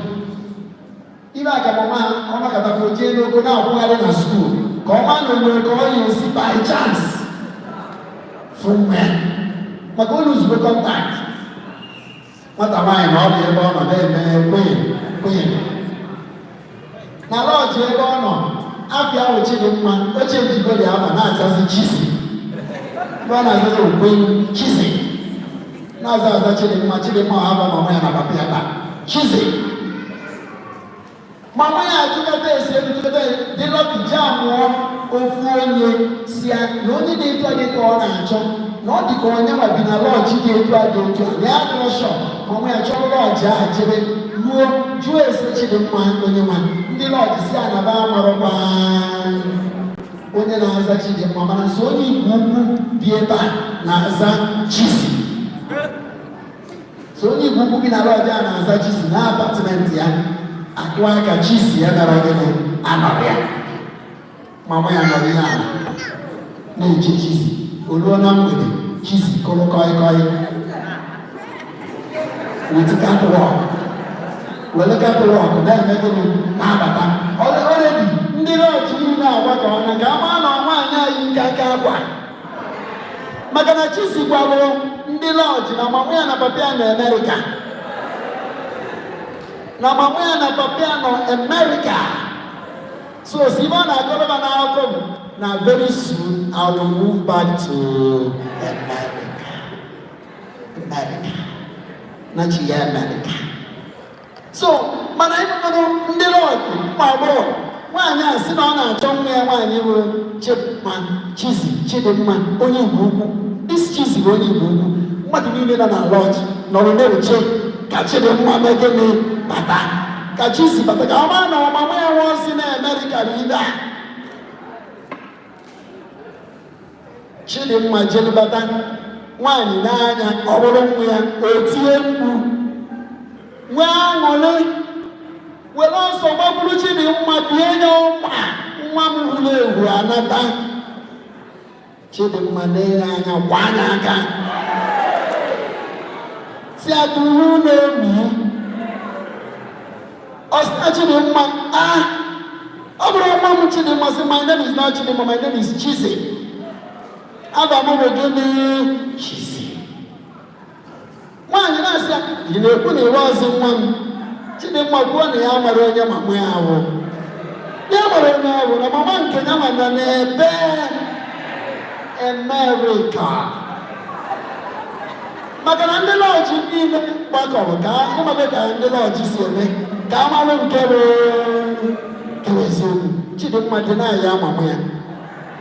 ibe aka. Mama ọ nọkọtakwa jee n'Oko na-akwụgharị na school ka ọ ma na onwere ka ọ ya esi by chance fụ nwa ya. Maka ụlọ ozugbo contact nwata nwaanyị na ọ dị ebe ọ nọ na-eme queen queen na lodge ebe ọ nọ. Afịa ahụ Chidimma oche njigo dị afa na-azazi Chizzy. Ebe ọ na-azazi bụ Queen Chizzy, na-aza aza Chidimma. Chidimma ọ haba mama ya na papa ya ba Chizzy. Mama ya ajụkata esi elu jụkata dị lucky ji amụọ ofu onye si ya na onye dị etu a dị ka ọ na-achọ na ọ dị ka onye nwa bi na lodge dị etu a dị etu a na ya adịrọ sure. Mama ya chọrọ lodge ahụ jebe ruo jụọ ese Chidimma onye nwa. Ndị lodge si ya na ba amarọkwa onye na-aza Chidimma, mana nso onye Igbo Ukwu bi ebe a na-aza Chizzy. So onye Igbo Ukwu bi na lodge a na-aza Chizzy na apartment ya. Akụ aka Chizzy ya mere gịnị? Anọrọ ya. Mama ya nọrọ ihe ala na-eche Chizzy. O ruo na mgbede, Chizzy kụrụ koi koi with catwalk, were catwalk na-eme gịnị? Na-abata. Already ndị lodge niile agbakọ na ka ama na nwaanyị anyị nke aka akwa, maka na Chizzy gwalụ ndị lodge na mama ya na papa ya nọ Amerịka, na mama ya na papa ya nọ Amerịka. So si ibe ọ na-akọrọba n'akụkọ bụ na very soon I will move back to America. America na chi ya America. So mana ịbụrụ ndị lodge ụmụ agbọghọ, nwaanyị a sị na ọ na-achọ nwa ya nwaanyị bụ Chidimma, Chizzy, Chidimma onye Igbo Ukwu. This Chizzy bụ onye Igbo Ukwu. Mmadụ niile nọ na lodge nọrọ na-eche ka Chidimma mee gịnị? Bata, ka Chizzy bata, ka ọ mara na ọmama ya nwa si na Amerịka bụ ibe a. Chidimma jelubata, nwaanyị n'anya ọ bụrụ nwa ya, o tie mkpu nwee aṅụrị, were ọsọ gbakwuru Chidimma, bie ya ọma, "Nwa m hụrụ ewu anata." Chidimma na-enye anya gwa anya aka si atụrụ na-emi ọsịta. Chidimma, "Ah, ọ bụrụ nwa m." Chidimma sị, "My name is not Chidimma, my name is Chizzy. Aba m bụ gịnị? Chizzy." Nwaanyị na-asị ya, "Ị na-ekwu na iwe ọzọ nwa m?" Chidimma kwuo na ya mara onye mama ya bụ, ya mara onye ọ bụ, na mama nke ya ma nọ n'ebe Amerịka, maka na ndị lodge niile gbakọrọ ka ịmabe ka ndị lodge si eme ka amalụ nke bụ nke bụ eziokwu. Chidimma dị na ya mama ya,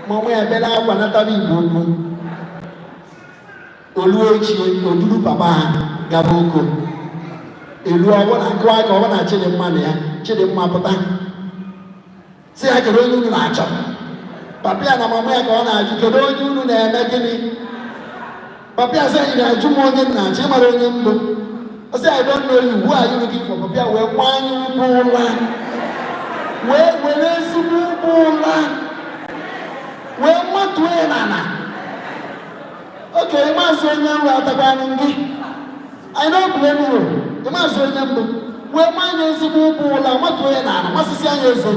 mama ya bere akwa natara Igbo Ukwu. Olu echi oduru papa ha gaba oko elu ọbụna akụ aka ọbụna Chidimma na ya. Chidimma pụta si ya, "Kedu onye unu na-achọ?" Papa ya na mama ya ka ọ na-ajụ, "Kedu onye unu na-eme gịnị?" Papa ya sị, "Anyị na-ajụ m onye m na-achọ, ịmara onye mbụ?" Ọ sị, "I don't know you. Who are you looking for?" Papa ya wee kwanye ụgbọ ụla, wee were ezigbo ụgbọ ụla wee matuo ya n'ala. "Oke maazị onye mbụ atakwanụ gị, I don't blame you. Maazị onye mbụ." Wee manye ezigbo ụgbọ ụla matuo ya n'ala, masịsị anya eze.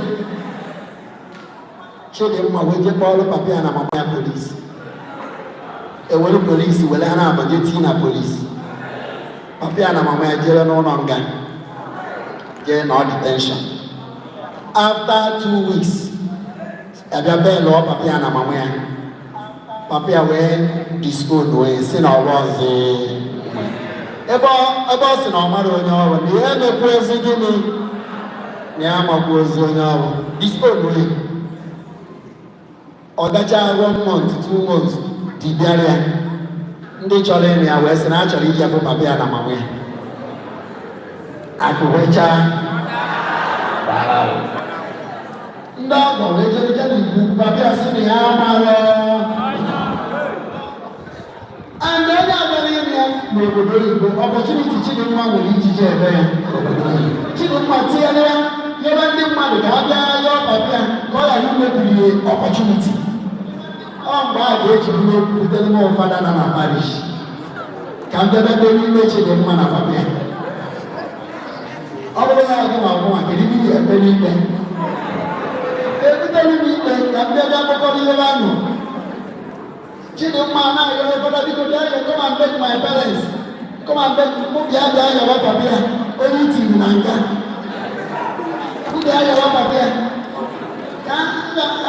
Chidimma wee jee kpọrọ papa ya na mama ya polisi. Ewere polisi were ha na-aba jee tii na polisi. Papa ya na mama ya jere n'ụlọ nga, jee nọ detention. After 2 weeks, abịa bail papa ya na mama ya. Papa ya wee disown wee si na ọrụ ọzọ ebe ọ sị na ọ mara onye ọrụ, na ya emekwa ezi gịnị, na ya amakwa ozi onye ọrụ. Disown wee ọ gacha one month, 2 months, dibịara ya. Ndị chọrọ ịnụ ya wee sị na a chọrọ iji afụ papa ya na mama ya. Akụ wechaa, ndị ọgọ wee jere jere Igbo. Papa ya sị na ya mara and onye abịara ịnụ ya n'obodo oyibo. Opportunity Chidimma nwere ijiji eme ya obodo oyibo. Chidimma tinyere ya nyere ndị mmadụ ka a bịa yọọ papa ya ka ọ ghara imebiri ya opportunity. Ọ mgbe a ga-eji buru okwu butere m ụfọdụ nọ na parish ka m bịa bịa n'ime Chidimma na papa ya. Ọ bụrụ na gị ma ọbụma, kedu ihe ị ga-ekpe n'ikpe? Ebutere m ikpe ka m bịa bịa kpọkọrọ ihe anụ. Chidimma na-ayọ, "Father, biko bịa, come and beg my parents, come and beg mụ, bịa bịa yọrọ papa ya onye itiri na nga, mụ bịa yọrọ papa ya ka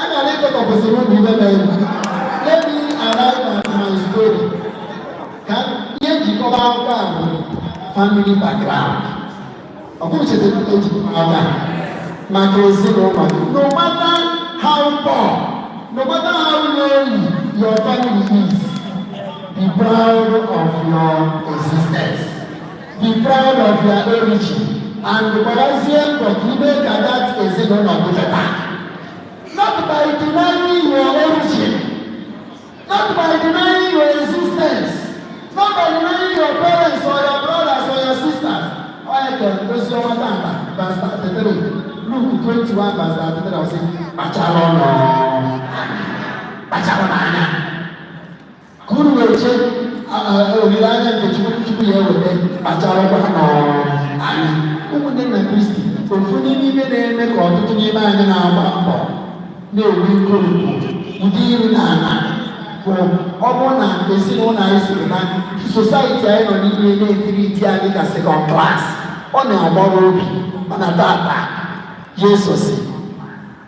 a gara ịkọtọpụsịrị ụmụ ibe mere." Let me arrive at my story. Ka ihe njikọba akwụkwọ a bụ family background. Ọ bụrụ chetara na ejikọba akwụkwọ a maka ezinụlọ gị. No matter how poor, no matter how lonely your family is, be proud of your existence, be proud of your origin, and gbazie mbọ ka ime ka that ezinụlọ gị better, not by denying your origin, not by denying your existence, not by denying your parents or your brothers or your sisters. Onye ka ozi ọma tata, verse 33, Luke 21 verse 33, ọ sị, "Kpachara ọnụ, kpachara n'anya ka unu wee chee olileanya nke Chukwu Chukwu ya eweta." Kpacharakwa n'anya, ụmụnne na Kristi. Ofu n'ime ihe na-eme ka ọtụtụ n'ime anyị na-agba mbọ na-enwe nkoropụ ụdị iru na ala bụ ọ bụrụ na ezinụlọ anyị siri na society anyị nọ n'ime na-etiri iti anyị ka second class, ọ na-agbawa obi. Mana tata, Jesu si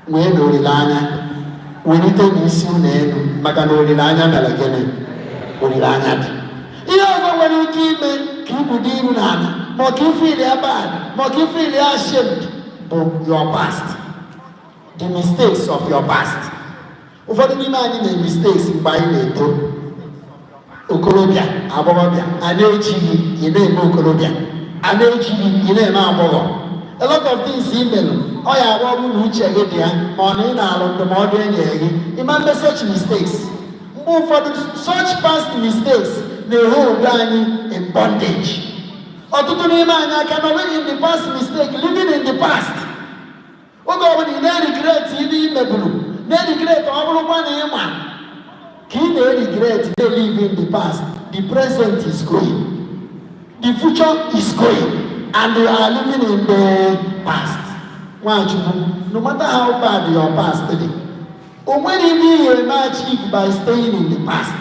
nwee na olileanya, welite n'isi unu elu, maka na olileanya mere gịnị? Olileanya dị. Ihe ọzọ nwere ike ime ka ibudo iru n'ala, ma ọ ka ị feel ya bad, ma ọ ka ị feel ya ashamed, bụ your past, the mistakes of your past. Ụfọdụ n'ime anyị na mistakes mgbe anyị na-eto okorobịa, agbọghọbịa. A na-echighị ị na-eme okorobịa, a na-echighị ị na-eme agbọghọ. A lot of things i melụ, ọ ya agba ọbụ na uche gị dị ya, ma ọ na ị na-alụ ndụmọdụ e nyere gị, ịma mbe such mistakes. Mgbe ụfọdụ, such past mistakes na-ehold anyị in bondage. Ọtụtụ n'ime anyị aka nọ in the past mistake, living in the past. Oge ọbụla ị na-eregret ihe ị meburu, na-eregret, ọ bụrụkwa na ịma ka ị na-eregret, na-live in the past, the present is going, the future is going, and you are living in the past. Nwachukwu, no matter how bad your past dị, o nwere ihe ị ga-eme achieve by staying in the past.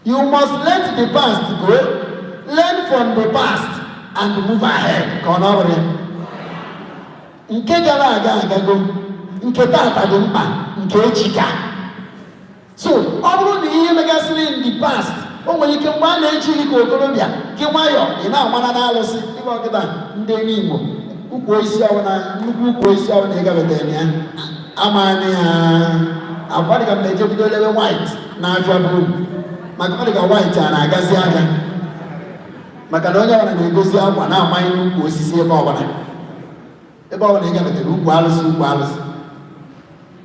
You must let the past go, learn from the past and move ahead. Ka ọ na ọ bụrụ ya, nke gara aga agago, nke tata dị mkpa, nke echi ka. So ọ bụrụ na ihe megasịrị in the past, o nwere ike mgbe a na-echi gị ka okorobịa gị nwayọọ, ị na-amara n'alụsị ịgba ọkịta ndị n'Igbo, ukwu osisi ọbụla, nnukwu ukwu osisi ọbụla ị gabetere ya, amaghị ya agwa. Dịka m na-eje bido lebe white n'afịa bụ maka ọ dịka white a na-agazi ahịa, maka na onye ọbụla na-egozi akwa na-amanye n'ukwu osisi. Ebe ọbụla, ebe ọbụla ị gabetere, ukwu alụsị, ukwu alụsị.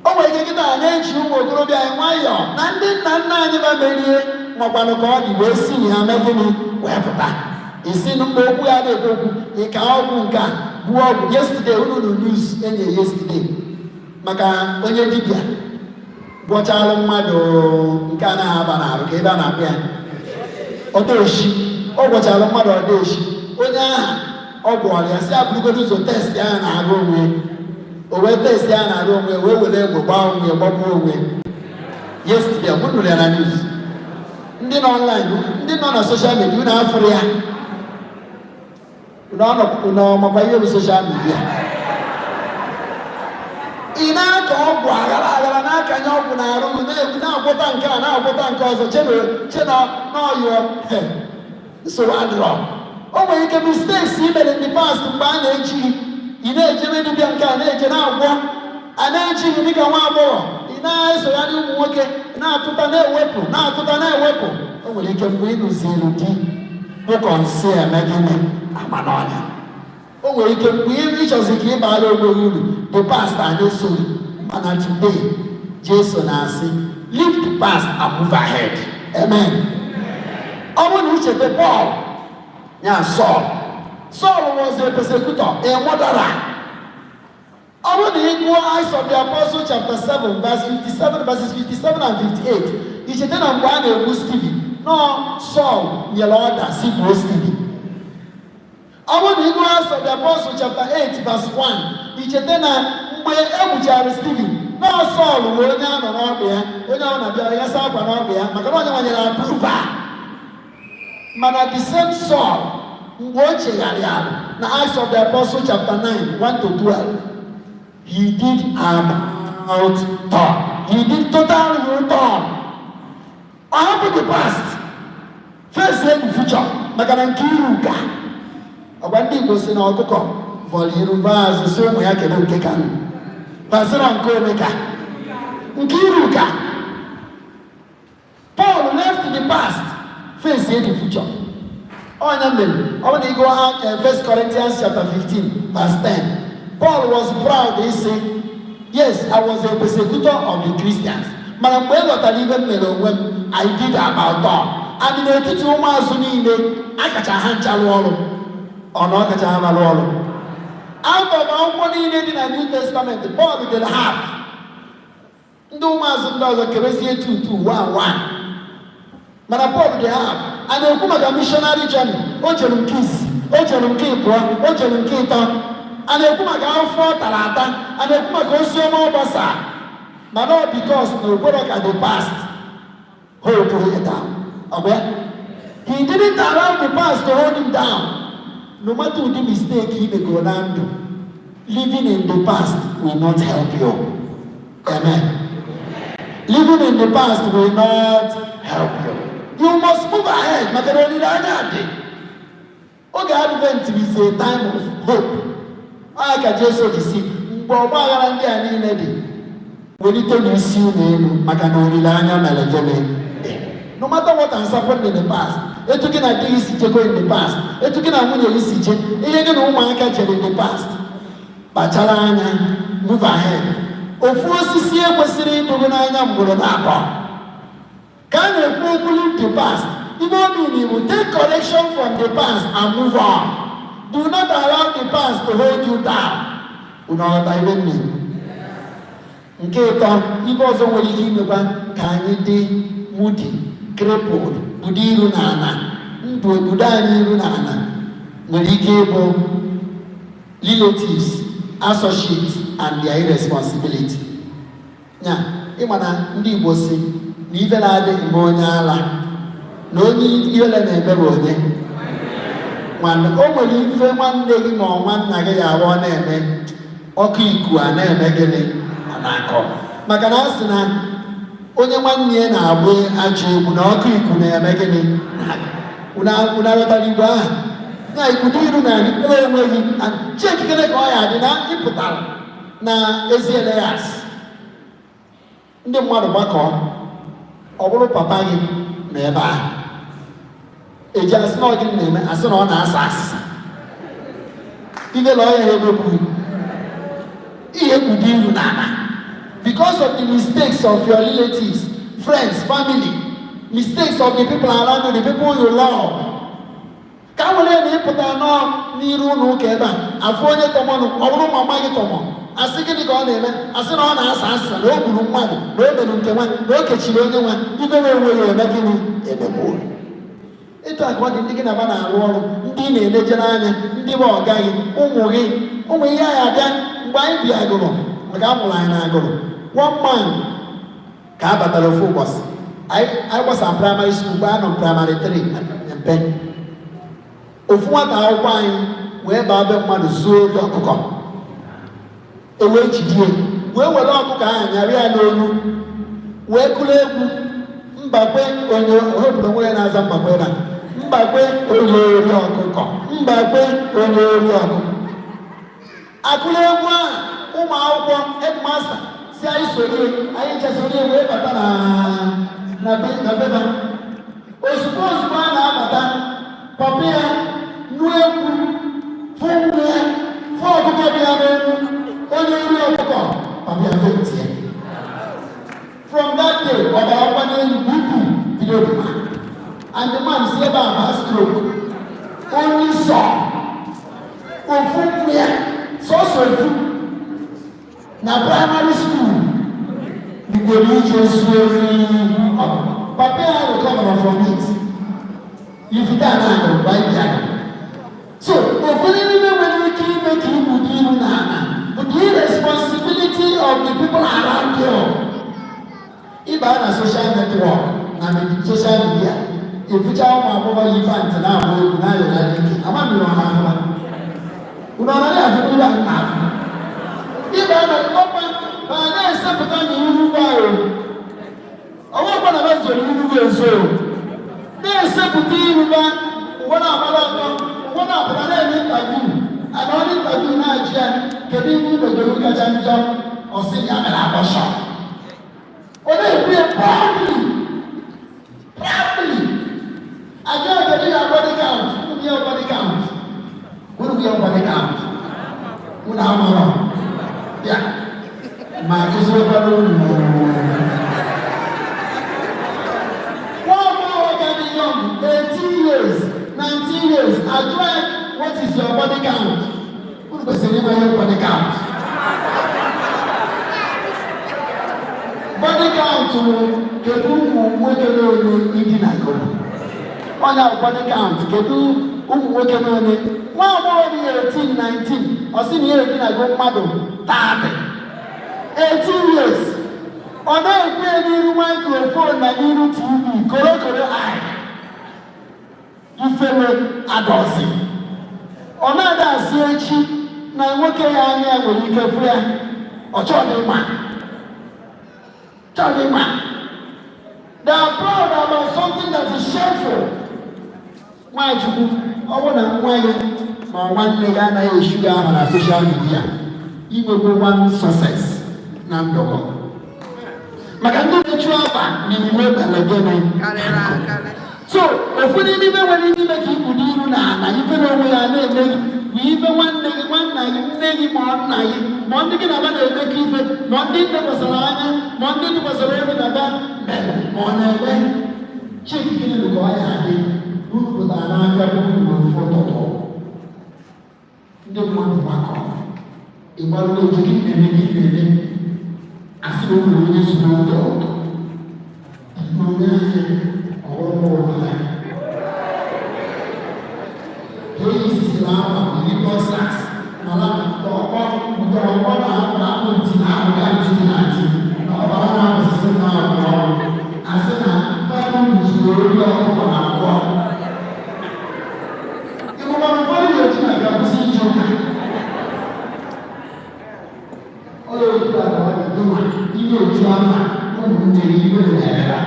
O nwere ike kịta a na-eji ụmụ okorobịa anyị nwayọọ na ndị nna nna anyị ba merie makwanụ ka ọ dị wee si na ya mee gịnị wee pụta isi na mgbe okwu ya na-ekwu okwu ịka ọgwụ nke a bụ ọgwụ. Yesterday, unu nụ news enye yesterday maka onye dibịa gwọchalụ mmadụ nke anaghị aba n'arụ, ka ebe a na-akpụ ya ọdaoshi. Ọ gwọchalụ mmadụ ọdaoshi. Onye ahụ ọ gwọrọ ya si abụrụgodo ụzọ test ya na-arụ onwe, o wee test ya na-arụ onwe, wee were egbe gbaa onwe ya, gbagbuo onwe. Yesterday, ọ nụrụ ya na news. Ndị nọ online, ndị nọ na social media, unu afụrụ ya? Unu ọmakwa ihe bụ social media? Ị na-aka ọgwụ aghara aghara, na-akanye ọgwụ na-arụ, na-egwu, na-agwọta nke a, na-agwọta nke ọzọ, chena n'ọyọ nsogbu adịrọ. O nwere ike mistakes i mere in the past mgbe a na-echi gị, ị na-ejebe dibịa nke a, na-eje na-agwọ, a na-echi gị dịka nwa agbọghọ, ị na-esogharị ụmụ nwoke, na-atụta na-ewepụ, na-atụta na-ewepụ. O nwere ike mgbe ị nụzielu di, ụkọ nsị eme gịnị ama n'ọnya. O nwere ike mgbe ị chọzi ka ị baara onwe gị uru, the past a na-esoghị. Mana today, Jesu na-asị, "Leave the past and move ahead." Amen. Ọ bụrụ na icheta Paul ya, Saul, Saul was a persecutor, a murderer. Ọ bụrụ na ị gụọ Acts of the Apostle chapter 7 verse 57, verses 57 and 58, icheta na mgbe a na-egbu Stephen, nọọ Saul nyere ọda si gbuo Stephen. Ọ bụrụ na ị gụọ Acts of the Apostle chapter 8 verse 1, icheta na mgbe e gbuchara Stephen, Nọọ Sọl wee onye a nọ n'ọdụ ya, onye ọ na-abịa ya sa akwa n'ọdụ ya, maka na onye nwanyere approval. Mana the same Saul, mgbe o chegharịara na Acts of the Apostle chapter 9 1 to 12, he did about turn. He did total U-turn. Ọ hapụ the past, face the future, maka na nke iru ka ọgwa. Ndị Igbo si na ọkụkọ vọrọ iru vaa azụ, si ụmụ ya, kedu nke ka nụ pasịrọ nke omeka nke iru ka. Paul left the past, face the future. Ọnya mere ọ bụrụ na ị gụọ First Corinthians chapter 15 verse 10, Paul was proud ịsị, "Yes, I was a persecutor of the Christians, mana mgbe e ghọtara ibe m mere onwe m, I did about all." And n'etiti ụmụazụ niile akacha ha ncha lụọ ọrụ, ọ na ọ kacha ha malụ ọrụ. Out of akwụkwọ niile dị na New Testament, Paul dere half. Ndị ụmụazụ ndị ọzọ kebezie 2 2 1 1, mana Paul dị half. A na-ekwu maka missionary journey o jere nke izizi, o jere nke ịbụọ, o jere nke ịtọ. A na-ekwu maka afọ ọ tara ata, a na-ekwu maka ozi ọma ọ gbasa, mana ọ because na okwero ka the past hold him down. Ọ bụ ya? He didn't allow the past to hold him down. No matter ụdị mistake ị megoro na ndụ, living in the past will not help you. Amen. Living in the past will not help you. You must move ahead, maka na olileanya dị. Oge Advent is a time of hope. Ọ ka Jesu ji si, mgbe ọgba aghara ndị a niile dị, welite n'isi unu elu, maka na olileanya mere gịnị? Dị. No matter what has happened in the past, etu gị na di gị si chekwa in the past, etu gị na nwunye gị si che, ihe gị na ụmụaka chere in the past, kpachara anya, move ahead. Ofu osisi ekwesịrị ịdụgo n'anya mgboro na abụọ ka a na-ekwu okwu leave the past. Ibe o mean bụ take correction from the past and move on. Do not allow the past to hold you down. Unu ọghọta ibe m na-ekwu? Nke ịtọ, ibe ọzọ nwere ike imekwa ka anyị dị moody, crippled, budo iru n'ala, ndụ obodo anyị iru n'ala, nwere ike ịbụ relatives, associates and their irresponsibility. Ya ịma na ndị Igbo si na ife na-adịghị eme onye ala, na onye ihere na-eme bụ onye nwanne. O nwere ife nwanne gị ma ọ nwanna gị ya abụọ na-eme, ọkụ iku a na-eme gịnị? Ọ na-akọ, maka na a sị na onye nwanne ya na-agba ajọ egwu, na ọkụ iku na-eme gịnị? Unu aghọtara Igbo ahụ? Na ikudu iru na ikpere enweghị chi ekikere ka ọ ya dị na ịpụtara na ezi Elias. Ndị mmadụ gbakọ, ọ bụrụ papa gị nọ ebe ahụ, eji asị na ọ gịnị na-eme, asị na ọ na-asa asịsa ibela ọya ya emegbughị ihe kpudo iru n'ala because of the mistakes of your relatives, friends, family, mistakes of the people around you, the people you love. Ka were na ịpụta nọ n'iru ụlọ ụka ebe a, afụ onye tọmọnụ, ọ bụrụ mama gị tọmọ, asị gịnị ka ọ na-eme, asị na ọ na-asa asịsa, na o gburu mmadụ, na o mere nke nwa, na o kechiri onye nwa ibe na onwe ya eme gịnị? Emegbuo. Etu a ka ọ dị ndị gị na ba na-arụ ọrụ, ndị ị na-elejere anya, ndị bụ ọga gị, ụmụ gị, ụmụ ihe anyị abịa mgbe anyị bi Agụrụ, maka a mụrụ anyị na Agụrụ. One man ka a batara ofu ụbọchị anyị gbasara primary school, mgbe a nọ primary 3 mpe, ofu nwata akwụkwọ anyị wee baa be mmadụ zuo ori ọkụkọ. E wee jidie, wee were ọkụkọ ahụ nyara ya n'olu, wee kụrụ egwu mbakwe onye obodo nwere na-aza mbakwe na mbakwe onye ori ọkụkọ, mbakwe onye ori ọkụkọ. Akụrụ egwu ahụ, ụmụ akwụkwọ, headmaster si anyị soro, anyị chesoro, wee bata na be ha. Ozugbo ozugbo a na-abata, papa ya nụ egwu, fụ nwa ya, fụ ọkụkọ dị ya n'elu, onye ori ọkụkọ. Papa ya faintie. From that day, ọbara mgbali elu, BP bido the man, and the man si ebe a baa stroke. Only saw ofu nwa ya, sọsọ ofu na primary school, bidoro ije zuo ori. Papa ya recover from it. Ifite a na-agụrụ mgbe anyị bịara. So ụfọdụ n'ime nwere ike ime ka igbu iru n'ala bụ the irresponsibility of the people around you. Ịba na social network na social media, efucha ụmụ agbọghọ yi pant na-agba egwu na-ayọgharị ike. Ama m na ọ na-ahụla unu, ọ naghị afụ ihe a na-afụ. Ịba na ọkwa ma na-esepụta na iru ahụ, ọwọ́ na bá zoro iru ezo, na-esepụta iru ba ụwa na-agbara ọtọ, ụwa na-apụta na-eme interview. Ana onye interview na-ajụ ya, kedu ihe imegoro kacha njọ? Ọ sị ya mere abortion. Ọ na-ekwu ya proudly, proudly. Ajụ ya, kedu ya body count? Unu ya body count, unu ya body count, unu amarọ ya ma akụzikwara unu. Nwa agbọghọ ga dị young, 18 years, 19 years, ajụọ ya, "What is your body count?" Unu kwesịrị inwe ihe body count. Body count bụ kedu ụmụ nwoke n'ole idinagoro. Ọnya bụ body count. Kedu ụmụ nwoke n'ole? Nwa agbọghọ dị 18, 19, ọ sị na ya edinago mmadụ 30. 18 years, ọ na-ekwu ya n'iru microphone na n'iru TV, korokoro eye. Ifere adọzi, ọ na-ada asị echi na nwoke ya anya ya nwere ike fụ ya. Ọ chọghị ịma, chọghị ịma. They are proud about something that is shameful. Nwachukwu, ọ bụrụ na nwa ya ma nwanne ya anaghị eshu ya aha na social media, inwegwo one success na ndụkọ, maka ndị na-echu afa n'iwu mere gịnị? Karịrị akarị. So ofu n'ime ibe nwere ike ime ka ikpudo iru na ala, ife na onwe ya na-eme gị bụ ife nwanne gị, nwanna gị, nne gị ma ọ nna gị, ma ndị gị na ba na-emekọ ife, ma ndị tụkwasịrị anya, ma ndị tụkwasịrị obi na ba mere ma ọ na-eme. Chiki gịnị bụ ka ọ ya adị uru pụtara n'aka bụ uru ofu ụtụtụ, ndị mmadụ gbakọ, ịgbarụla otu gị na-eme, gị na-eme, asị na o nwere onye zuru oge ọgụ onye ahịa ọhụrụ ụlọ ya ka eyi sisi na akwa yiri boxers nọrọ ọkpọ nke ọkpọ na akwa akpụ ntị na akpụga ntị na ntị na ọbara na-apụsịsị na abụọ, asị na mmadụ zuru ori ọkụkọ na abụọ. Ịmụkwara ụfọdụ ga-eji na ga-akwụsị ije ụka. Ọ ya otu a ka ọ dị dụma ihe otu ama ụmụnne gị iwe na-ere.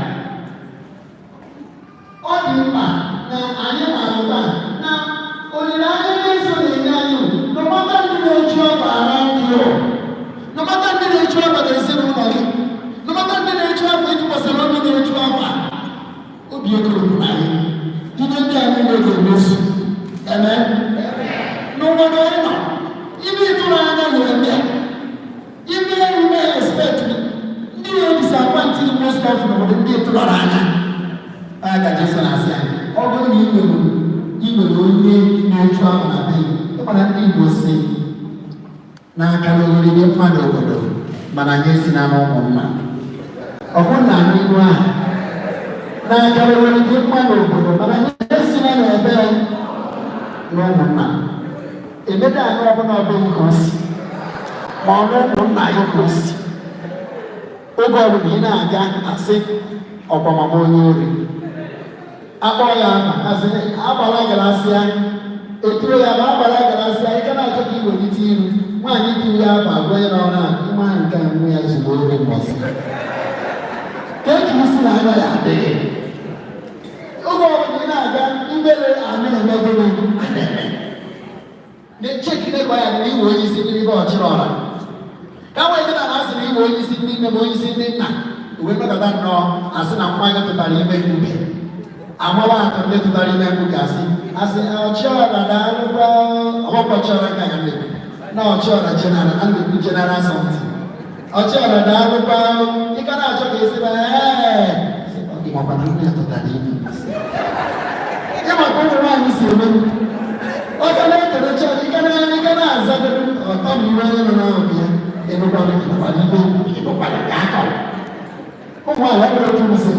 Ọ dị mkpa na anyị maara taa na olileanya Jesu na-enye anyị bụ, no matter ndị na-echu afa around you, no matter ndị na-echu afa n'ezinụlọ gị, no matter ndị na-echu afa ịtụkwasịrị obi na-echu afa, obi ekoro na gị, ihe ndị a niile ga-emezu. Eme n'obodo ị nọ, ibe ịtụrụ anya na-eme, ibe emume expect, ndị na-edisappoint gị most of n'obodo ndị ịtụrụ anya. Anya ka Jesu na-asị anyị, ọ bụrụ na ị nwere onye na-echu ahụ na be gị, ịmana ndị Igbo si n'aka n'oghere dị mma n'obodo, mana anyị esi na ụmụnna. Ọ bụrụ na anyị ilu ahụ n'aka n'oghere dị mma n'obodo, mana anyị esi na n'ebe na ụmụnna emede anyị, ọbụla ọbụghị ka o si, ma ọ bụ ụmụnna anyị ka o si. Oge ọbụla ị na-aga, asị ọkwa mama onye ori, akpọ ya afa, asị agbara garasịa, etuo ya ma agbara garasịa. Ike na-achọ ka iwelite iru nwaanyị dị ya afa agwa onye nọ na ịma nke a, nwa ya zuru ori mbọsị ka eji isi na anya ya adịghị. Oge ọbụla ị na-aga, ibere a na-eme gịnị? A na-eme chekide ka ya dị na iwe onye isi ndị ibe ọchịrị ọra ka nwee dị na asị na iwe onye isi ndị nne ma onye isi ndị nna uwe mekọta nnọọ, asị na nwa gị tụtara ime mkpuke, amawa atụ ndị tụtara ime mkpuke, asị asị ọchịọra daalụkwa. Ọgbakọ ọchịọra nke a na-ekwu na ọchịọra general, a na-ekwu general something. Ọchịọra daalụkwa. Ị ka na-achọ ka esi ba ee ịmakwa na nne ya tụtara ime. Ịmaka ụmụ nwaanyị si eme, ọ ga na-ekele chọrọ ị ga na-azagodo ọtọ na iwe onye nọ n'ahụ ya. Ịnụkwana, ịnụkwana ibe, ịnụkwana nke akọrọ ụmụ nwaanyị ọ bụrụ otu nsị,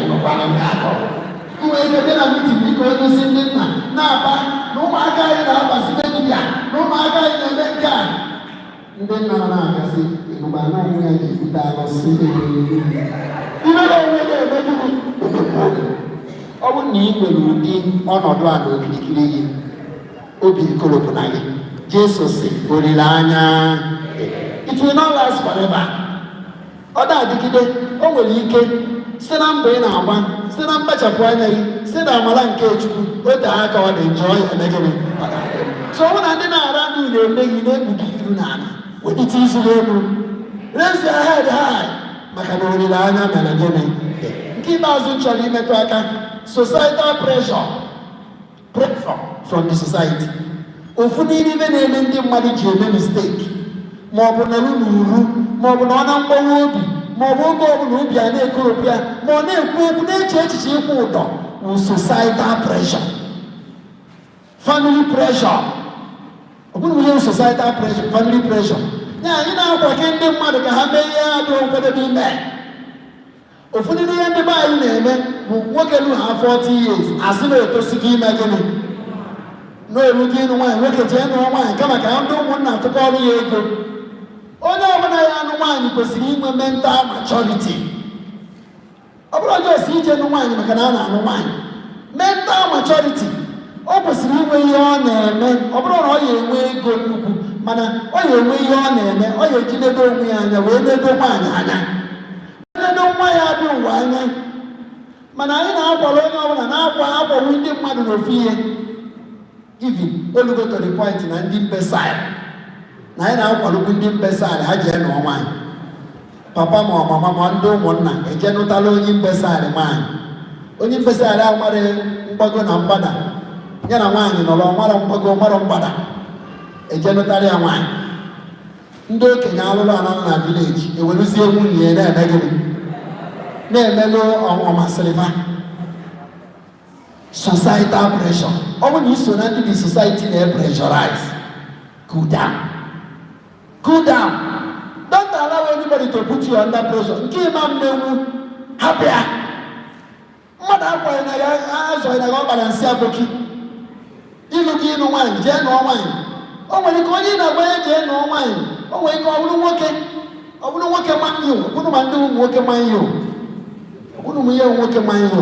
ịnụkwana nke akọrọ. Inwe ike dị na meeting dịka onye isi ndị nna na-aba na ụmụaka anyị na-abasi dibịa, na ụmụaka anyị na-eme nke a, ndị nna nọ na-abịasị ịnụkwa na onwe ya ga-ebute alụsị. Imere onwe gị eme gịnị? Emegbuo gị. Ọ bụrụ na ị nwere ụdị ọnọdụ a n'okirikiri gị, obi nkoropụ na gị. Jesu si olileanya, it will not last forever. Ọ na-adịgide. O nwere ike site na mbọ ị na-agba, site na mkpachapụ anya gị, site na amara nke Chukwu, ote aka ọ dị njọ, ya eme gịnị? Ọ ga-adị. So ọ bụrụ na ndị na-ara ndụ na-eme gị na-ekpuchi iru n'ala, welite isi gị elu, raise your head high, maka na olileanya mere gịnị? Nke ikpeazụ m chọrọ imetụ aka, societal pressure, pressure from the society. Ofu n'ime ibe na-eme ndị mmadụ ji eme mistake, ma ọ bụ nọrụ n'uru, ma ọ bụ na ọ na mgbawa obi, ma ọ bụ oge ọbụla obi a na-ekoropụ ya, ma ọ na-ekwu okwu, na-eche echiche ịkwụ ụdọ, wụ societal pressure, family pressure. Ọ bụrụ ihe societal pressure, family pressure ya, anyị na-akwake ndị mmadụ ka ha mee ihe ha dị nkwadebe ime. Ụfọdụ n'ihe ndị be anyị na-eme bụ nwoke lu ha 40 years, asị na etosigo ime gịnị? N'olu gị ịnụ nwaanyị. Nwoke jee nụọ nwaanyị, kama ka ndị ụmụnna atụkọrọ ya ego. Onye ọbụla ya anụ nwaanyị kwesịrị inwe mental maturity. Ọ bụrụ ọjọọ si ije nụ nwaanyị maka na a na-anụ nwaanyị, mental maturity, o kwesịrị inwe ihe ọ na-eme. Ọ bụrụ na ọ ya enwe ego nnukwu, mana ọ ya enwe ihe ọ na-eme, ọ ya eji nedo onwe ya anya, wee nedo nwaanyị anya, nedo nwa ya dị ụwa anya. Mana anyị na-akwara onye ọbụla na-akwa akwawu ndị mmadụ n'ofu ihe. Even olugo to the point na ndị imbecile, na anyị na-akwalukwu ndị imbecile ha jee nụọ nwaanyị. Papa ma ọ mama ma ndị ụmụnna eje nụtala onye imbecile nwaanyị. Onye imbecile ahụ mara mgbago na mgbada, ya na nwaanyị nọrọ, mara mgbago, mara mgbada, eje nụtara ya nwaanyị. Ndị okenye alụrụ ala nọ na village eweruzie nwunye ya na-eme gịnị? Na-emelụ ọmasịrịfa. Societal pressure. Ọ bụrụ na iso na ndị the society na-pressurize, cool down, cool down. Don't allow anybody to put you under pressure. Nke ịma mmenwu, hapụ ya. Mmadụ akwaghị na ya, azọghị na ya, ọ gbara nsị aboki. Ịlụ gị ịnụ nwaanyị, jee nụọ nwaanyị. O nwere ike onye ị na-agwa ya jee nụọ nwaanyị, o nwere ike ọ bụrụ nwoke, ọ bụrụ nwoke manyu. Ọ bụrụ ma ndị ụmụ nwoke manyu, ọ bụrụ ụmụ ihe nwoke manyu,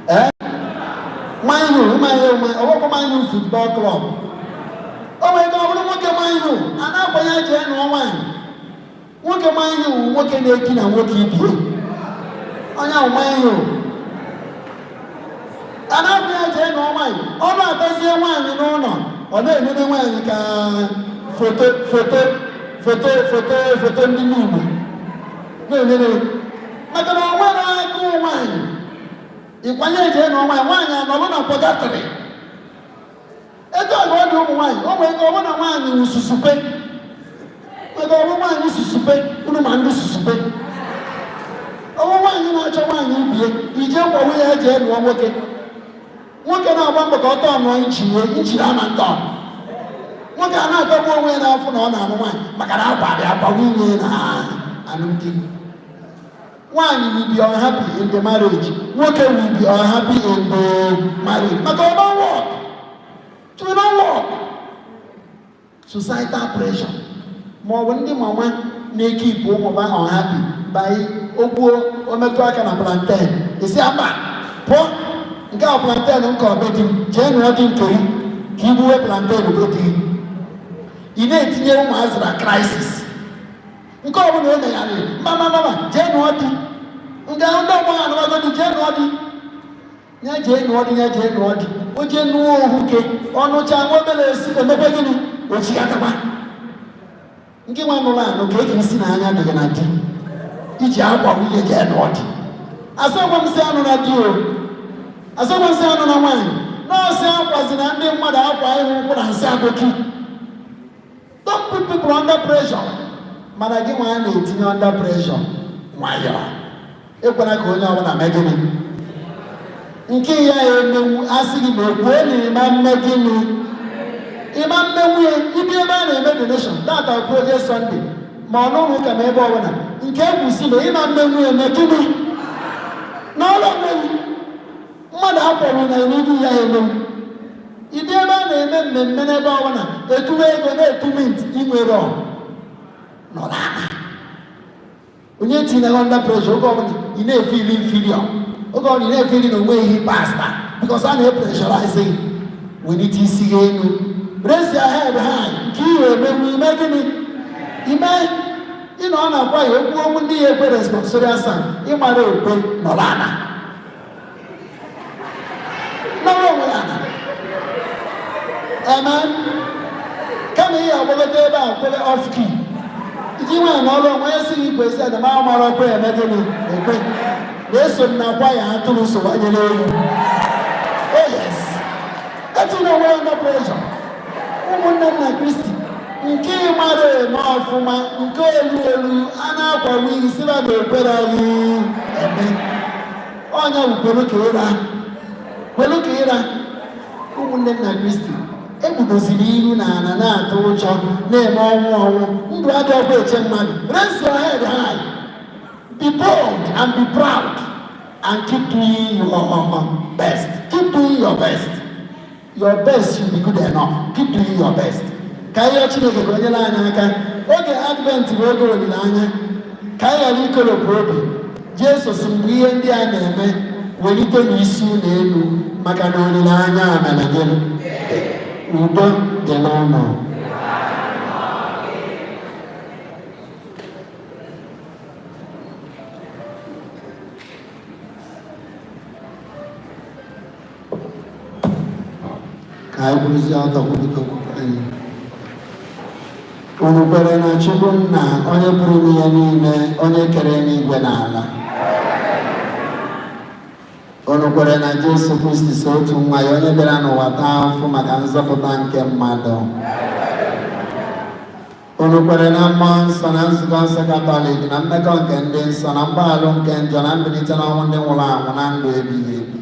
ee, manyu, manyu, ọwọkwa Man U Football Club. O nwere ike ọ bụrụ nwoke manyu a na-agwa ya jee nụọ nwaanyị. Nwoke manyu, nwoke na-edina nwoke ibie, onye ahụ manyu a na-agwa ya jee nụọ nwaanyị. Ọ na-atazie nwaanyị n'ụlọ, ọ na-enene nwaanyị ka foto, foto, foto, foto, foto ndị Igbo na-enene, maka na ọ nwere agụụ nwaanyị. Ịkwanye jee nụọ nwaanyị, nwaanyị anọrọ na purgatory. Etu a ka ọ dị ụmụ nwaanyị. O nwere ike ọ bụrụ na nwaanyị wụ susupe, maka ọbụ nwaanyị susupe, unu ma ndị susupe. Ọbụ nwaanyị na-achọ nwaanyị ibie, ije gwawe ya jee nụọ nwoke. Nwoke na-agba mbọ ka ọ tọọ nụọ nchiwe nchiri ama ntọ. Nwoke a na-atọgbu onwe ya n'afọ na ọ na-anụ nwaanyị, maka na akwa dị akwa nwunye na alụmdi. Nwaanyị will be unhappy in the marriage, nwoke will be unhappy in the marriage, maka ọ don't work, it will not work. Societal pressure, ma ọ bụ ndị mama na-ekeep ụmụ ha unhappy by ogbuo o metụ aka na plantain, esi mba, pụọ, nke a plantain nke ọbe di m, jee nụọ di nke gị ka i gbuwe plantain be di gị. Ị na-etinye ụmụazị na crisis. Nke ọ bụla o megharịrị, mba, mba, mba, jee nụọ di nke ndị ọgbọ ha anụbago di, jee nụọ di ya, jee nụọ di ya, jee nụọ di. O jee nụọ ohuke ọnụcha nwa obere esi emekwe gịnị? Ochigatakwa nke nwa nụrụ anụ ka eke isi na anya dị gị na di iji akwa nwunye jee nụọ di. Asọgwa m si anụ na di o, asọgwa m si anụ na nwaanyị. Nọọsụ akwazi na ndị mmadụ akwa ịhụ ụkwụ na nsị aboki. Don't put people under pressure. Mana gị nwa na-etinye under pressure, nwayọọ, ekwela ka onye ọbụla mee gịnị nke ya emenwu. Asị gị na okwuo na ịma mme gịnị, ịma mmenwu ya. Ibi ebe a na-eme donation tata, project Sunday, ma ọ n'ụlọ ụka, ma ebe ọbụla nke ekwusi na ịma mmenwu ya, eme gịnị n'ọlụ onweghị mmadụ akpọrọ na n'ihu ya emenwu. Ibi ebe a na-eme mmemme n'ebe ọbụla, etuwe ego na-etu mint inwere Nọrọ ala. Onye tinyere under pressure oge ọbụla ị na-efeeli inferior, oge ọbụla ị na-efeeli na onwe ihe pasta because a na-epressurize gị. Welite isi gị elu, raise your head high. Nke ị emenwu, ime gịnị? Ime ị nọ na-akwa ya okwu okwu ndị ya ekwe responsorial psalm, ịmara ekwe, nọrọ ala, nọrọ onwe ya ala. Amen. Kama ihe agbagote ebe a kwere off key, iji nwaanyị n'ọrụ onwe ya sị gị kwesị adama amara ọkwa eme gịnị ekwe na-eso m na akwa ya atụrụ sowanyere ewu. Oh yes, etinye onwe ya under pressure. Ụmụnne m na Kristi, nke ịmara eme ọfụma, nke elu elu a na-akwawa iyi si na ekwere anyị eme ọnya bụ kwelu ka ịra, kwelu ka ịra. Ụmụnne m na Kristi, egbudoziri iru na ala na-atụ ụjọ na-eme ọnwụ ọnwụ. Ndụ adịghịkwa eche mmadụ. Raise your head high, be bold and be proud and keep doing your best. Keep doing your best. Your best should be good enough. Keep doing your best. Ka ihe Chineke ka o nyere anyị aka. Oge Advent bụ oge olileanya, ka anyị ghara ikolopụ obi. Jesu si, mgbe ihe ndị a na-eme, welite n'isi ụlọ elu, maka na olileanya a mere gịnị? Udo dị n'ụlọ. Ka anyị kwuruzie ọtọ kwupụta okwukwe anyị. Unu kwere na Chukwu Nna, onye pụrụ ime ihe niile, onye kere eluigwe na ala? Unu kwere na Jesu Kristi, so otu nwa ya, onye bịara n'ụwa taa afụ maka nzọpụta nke mmadụ? Unu kwere na Mmụọ Nsọ, na Nzukọ Nsọ Katọlik, na mmekọ nke ndị nsọ, na mgbaghalụ nke njọ, na mbilite n'ọnwụ ndị nwụrụ anwụ, na ndụ ebighị ebi?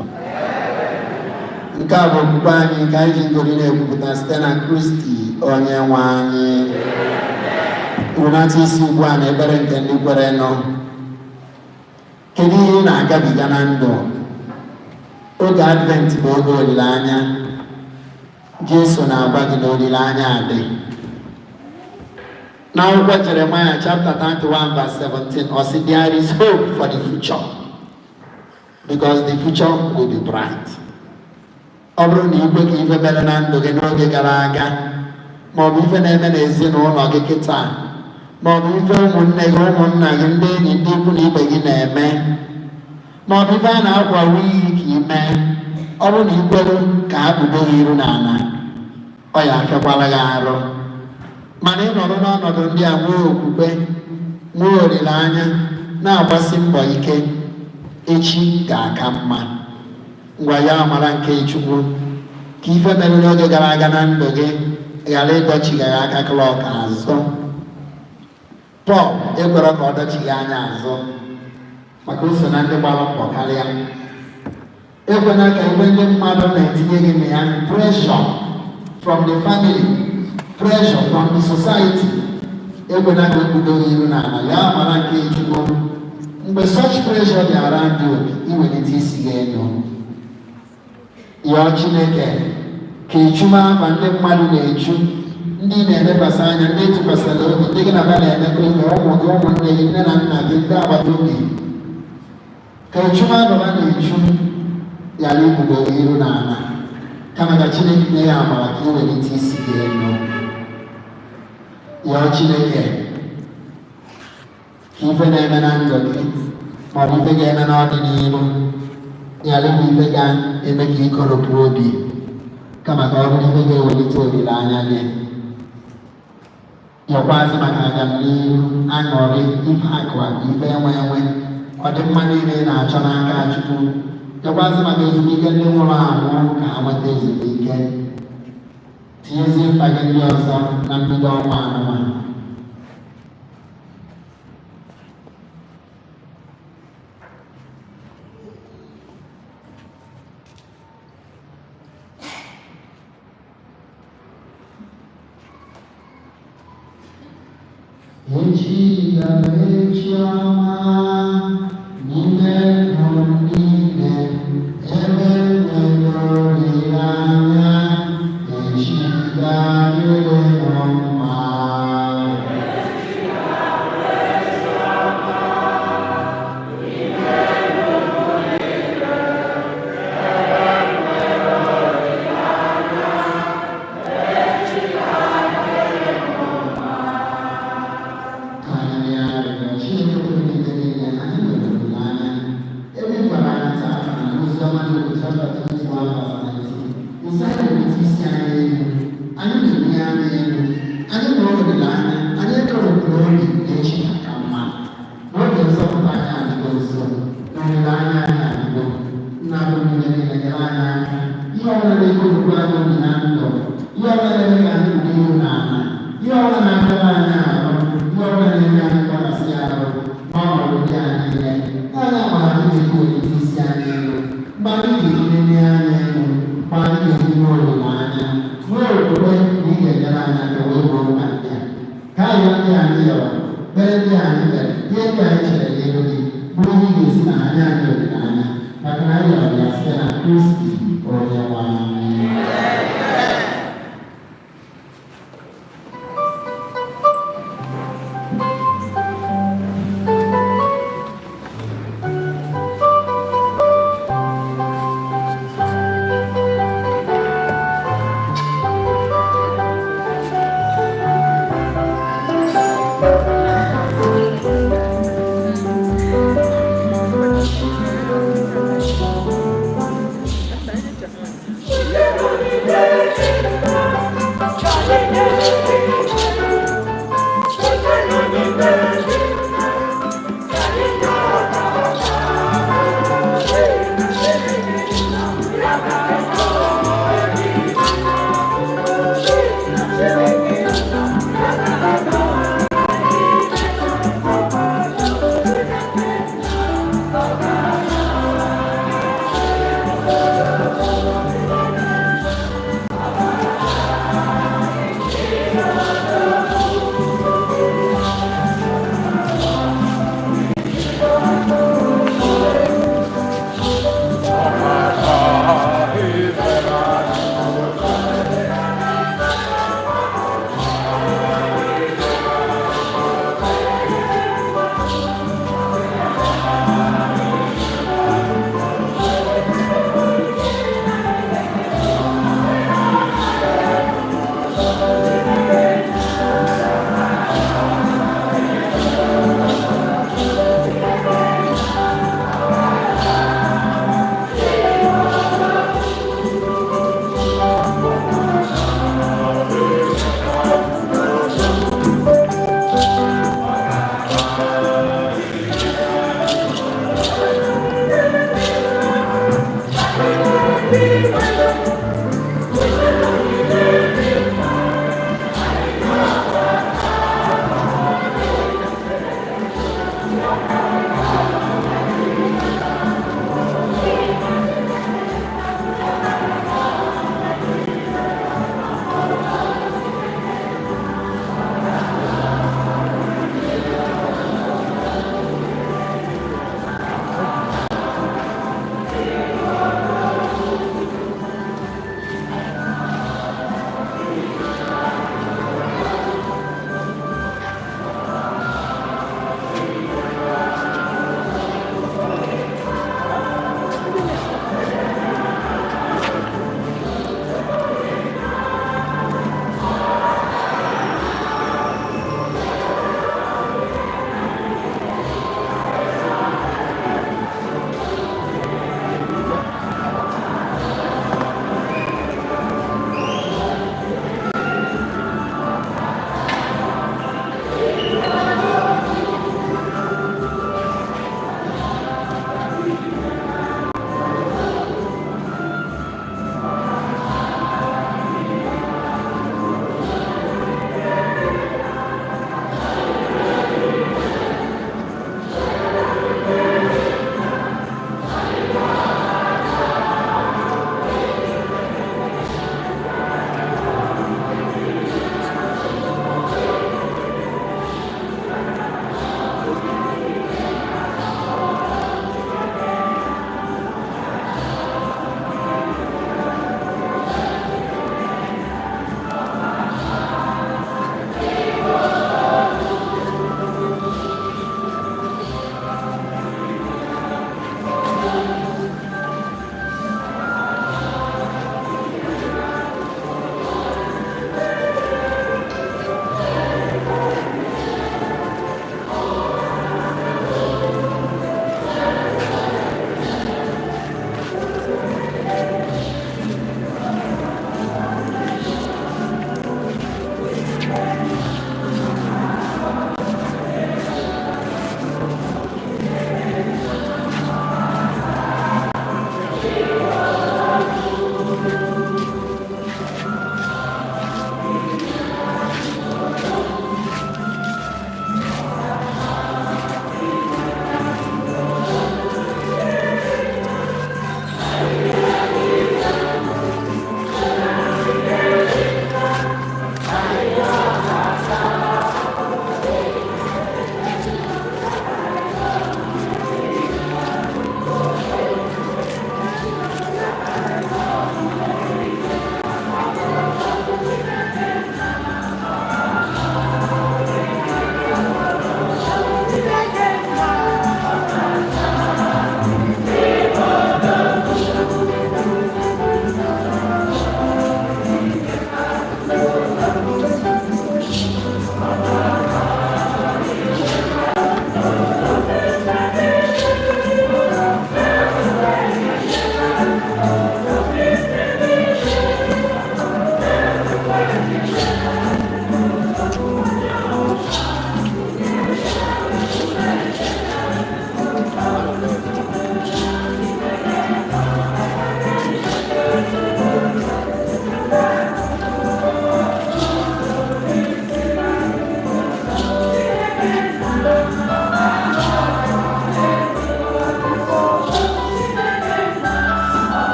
Nke a bụ okwukwe anyị, nke anyị ji ngori na-ekwupụta site na Kristi onye nwe anyị. Runata isi ugbu a na ekpere nke ndị kwere nọ. Kedu ihe ị na-agabiga na ndụ? Oge Advent bụ oge olileanya. Jesu na-agwa gị na olileanya adị. N'akwụkwọ Jeremiah chapter 31 verse 17, ọ sị, "There is hope for the future because the future will be bright." Ọ bụrụ na ikwe ka ife mere na ndụ gị n'oge gara aga, ma ọ bụ ife na-eme n'ezinụlọ gị kịta, ma ọ bụ ife ụmụnne gị, ụmụnna gị, ndị enyi, ndị ikwu na ibe gị na-eme, ma ọ bụ ife a na-akwawa iyi ka ime, ọ bụrụ na ikwelu ka ha kpudo gị iru n'ala, ọ ya afịakwala gị arụ. Mana ị nọrọ n'ọnọdụ ndị a, nwee okwukwe, nwee olileanya, na-agbasi mbọ ike, echi ga-aka mma. Ngwa ya, amara nke Chukwu, ka ife mere n'oge gara aga na ndụ gị ghara ịdọchigha aka clock azụ. Pọl ekwere ka ọ dọchigha anya azụ, maka o so na ndị gbara mbọ karịa. Ekwena ka ebe ndị mmadụ na-etinye gị na ya, pressure from the family, pressure from the society, ekwena ka o kpudo gị iru n'ala. Ya amara nke Chukwu, mgbe such pressure dị around you, iwelite isi gị elu, yọọ Chineke ka echuma afa ndị mmadụ na-echu, ndị na-elekwasị anya, ndị tụkwasịrị obi, ndị gị na ha na-emekọ ihe, ụmụ gị, ụmụnne gị, nne na nna gị, ndị agbata obi, ka echuma afa ha na-echu ghara ikpudo gị iru n'ala, kama ka Chineke nye ya amara ka iwelite isi gị elu. Yọọ Chineke ka ife na-eme na ndụ gị, maọbụ ife ga-eme n'ọdịnihu, ghara ịbụ ife ga-eme ka ịkoropụ obi, kama ka ọ bụrụ ife ga-ewelite olileanya gị. Yọkwazị maka agamnihu, aṅụrị, ife akụ akụ, ife enwe enwe, ọdịmma niile ị na-achọ n'aka Chukwu. Yọkwazị maka ezumike ndị nwụrụ anwụ, ka ha nweta ezumike. Tinyezie mkpa gị ndị ọzọ na mbido ọnwa anụmanụ. Echi ga-abụ echi ọma n'ime ndụ m niile, ebe m nwere olileanya, echi ga-adịrị m mma. Olileanya anyị ekorokwu obi na echi ka mma, n'oge nzọpụta anyị adịgo nso, na olileanya anyị adịgo. Nna bụ niile niile, nyere anyị aka. Ihe ọbụla na-ekorokwu anyị obi na ndụ, ihe ọbụla na-eme ka anyị bido ihu n'ala, ihe ọbụla na-akpara anyị arụ, ihe ọbụla na-eme anyị mgbakasị arụ n'ọnọdụ ndị a niile, anyị amara anyị na-ekwu olite isi anyị elu mgbe anyị ga-eji lelie anya elu, mgbe anyị ga-eji nwee olileanya, nwee okwukwe na ị ga-enyere anyị aka wee gboo mkpa ndị a. Ka ayọ ndị anyị yọrọ, kpere ndị anyị kpere, ihe ndị anyị chere n'elu gị bụrụ ihe ị ga-esi na anya anyị olileanya, maka na anyị yọrọ ya site na Kristi onye nwe anyị.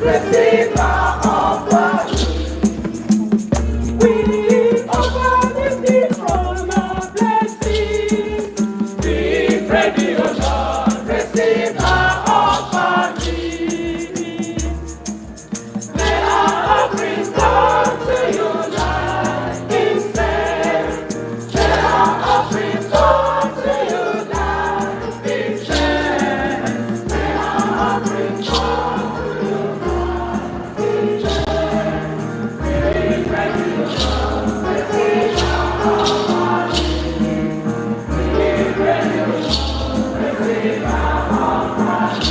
Receive our offering. We offer this gift from our blessings. Be ready, O Lord, receive our offering. May our offerings come to you like incense. May our offerings come to you like incense. May our offerings come to you like incense. Be ready, O Lord, receive our offering. Be ready, O Lord, receive our offering.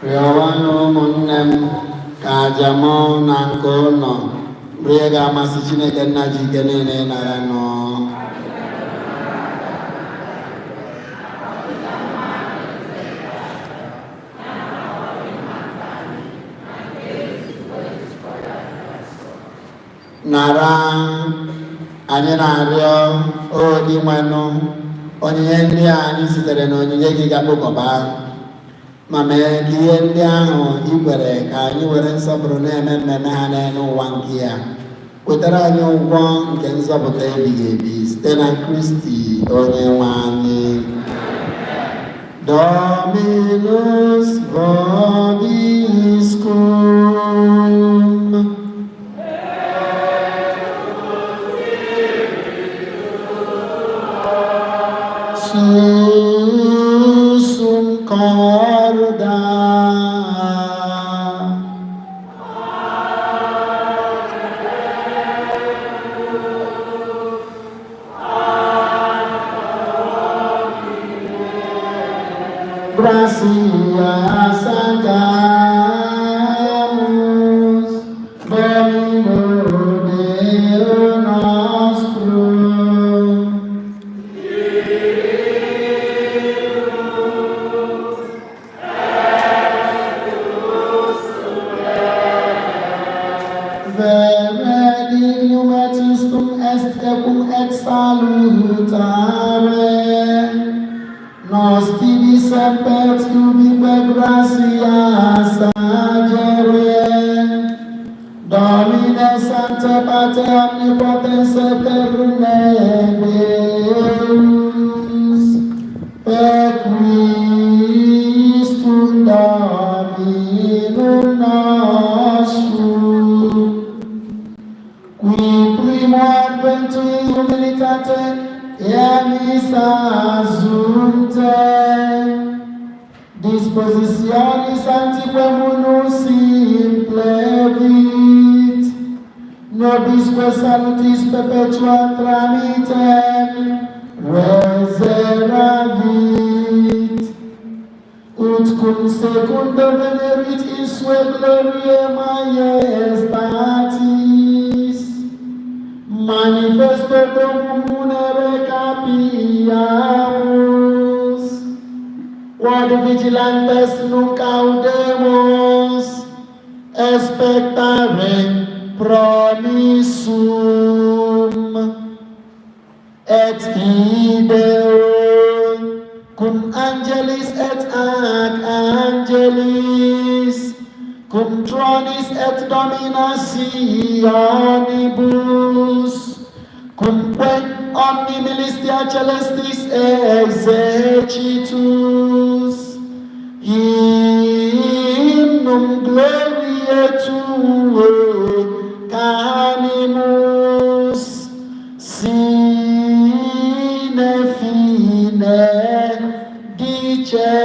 Rịọwanụ ụmụnne m ka aja mụ na nke ụnọ bụrụ ihe ga-amasị Chineke nna ji ike niile nara nụ. Nara anyị na-arịọ o Dinwenụ onyinye ndị a anyị sitere na onyinye gị ga-akpụkọba ma mee ka ihe ndị ahụ i kwere ka anyị were nsọpụrụ na-eme mmemme ha n'elu ụwa nke ya wetara anyị ụgwọ nke nzọpụta ebighị ebi site na Kristi onye nwe anyị. Dominus vobiscum. Sursum corda. Gracias damos, Domino Deo nostro. Vere dignum et justum est ecum et salutare. Nos tibi semper et ubique gratias agere. Domine Sancte Pater Omnipotens Aeterne Deus, per Christum Dominum nostrum, qui primo adventui humilitate emis asunte, dispositionis antiquae munus implevit, nobisque salutis perpetua tramitem reseravit, ut cum secundo venerit in sua gloria majestatis, manifesto domum munere capiamus, quod vigilantes nunc audemus, expectare promissum, et ideo cum angelis et archangelis, cum tronis et dominationibus, cumque omni militia celestis exercitus, Primum gloria tue canimus sine fine dicentes.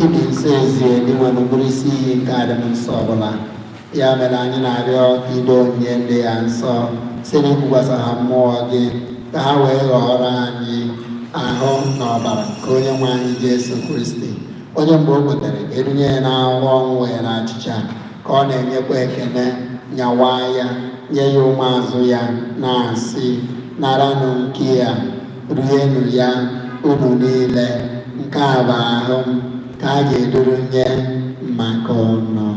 Ịdị nso ezie dị nwere bụrụ isi iyi nke adịm nsọ ọbụla. Ya mere anyị na-arịọ ka ido onyinye ndị ya nsọ site n'ikwukwasị ha mmụọ gị, ka ha wee ghọọrọ anyị ahụ na ọbara nke onye nwe anyị Jesu Kristi, onye mgbe o kwetere ka edunye ya n'ahụhụ ọnwụ wee na achịcha ka ọ na-enyekwa ekene, nyawa ya nye ya ụmụazụ ya, na-asị: naranụ nke ya, rienụ ya unu niile, nke a bụ ahụ m ka a ga-eduru nye maka unu.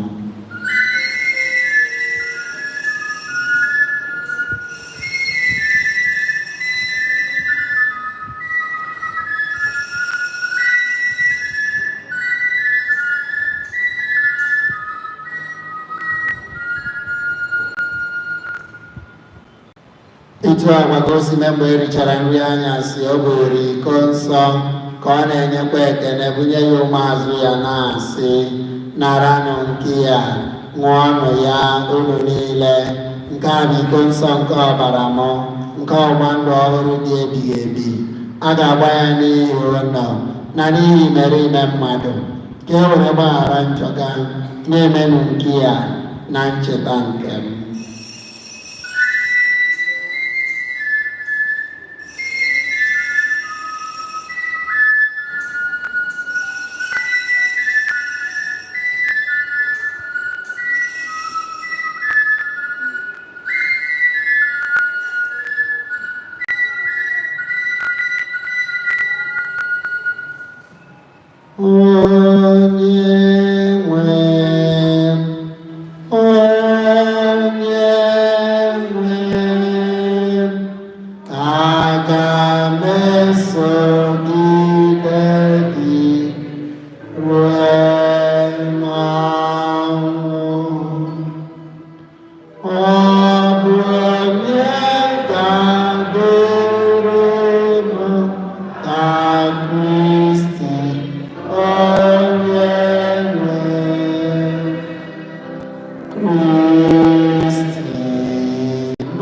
Etu agwa ka o si mee mgbe e richara nri anyasị, o buru iko nsọ ka ọ na-enyekwa ekene bunye ya ụmụazụ ya, na-asị: naranụ nke ya, ṅụọnụ ya unu niile, nke a bụ iko nsọ nke ọbara m, nke ọgba ndụ ọhụrụ dị ebighị ebi. A ga-agba ya n'ihi unu na n'ihi imerime mmadụ, ka e were gbaghara njọ ga. Na-emenụ nke ya na ncheta nke m. Onye nwe m, onye nwe m, aga m esogide gị ruo n'ọnwụ. Ọ bụ onye ga-adịrị m ka Kristi onye nwe m. Kristi m.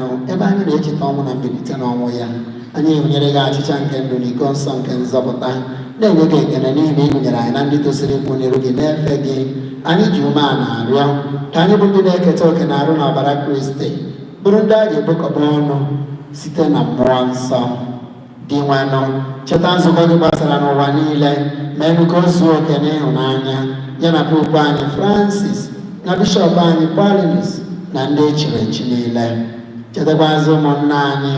Dinwenụ, ebe anyị na-echeta ọnwụ na mbilite n'ọnwụ ya, anyị ehunyere gị achịcha nke ndụ na iko nsọ nke nzọpụta, na-enye gị ekele n'ihi na ị gụnyere anyị na ndị tosiri ikwu n'iru gị na-efe gị. Anyị ji umeala arịọ ka anyị bụ ndị na-eketa oke na arụ na ọbara Kristi bụrụ ndị a ga-ekpokọba ọnụ site na mmụọ nsọ. Dinwenụ, cheta nzukọ gị gbasara n'ụwa niile, meenụ ka o zuo oke n'ịhụnanya ya na Popu anyị Francis na Bishọp anyị Paulinus na ndị echiri echi niile. Chetakwazị ụmụnna anyị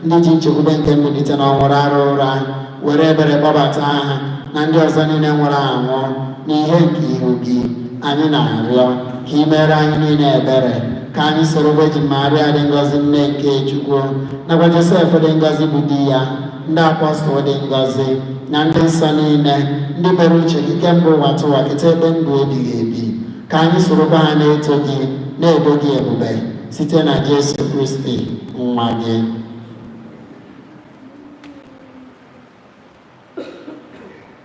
ndị ji nchekwube nke mbilite n'ọnwụ rara ụra, were ebere kpọbata ha na ndị ọzọ niile nwụrụ anwụ n'ihe nke ihu gị. Anyị na-arịọ ka ị mere anyị niile ebere, ka anyị soro Virgin Maria dị ngọzi, nne nke Chukwu, nakwa Josef dị ngọzi bụ di ya, ndị apọstụl dị ngọzi na ndị nsọ niile ndị mere uche gị kemgbe ụwa tụwa keta ebe ndụ ebighị ebi, ka anyị sorokwa ha na-eto gị na-edo gị ebube site na Jesu Kristi nwa gị.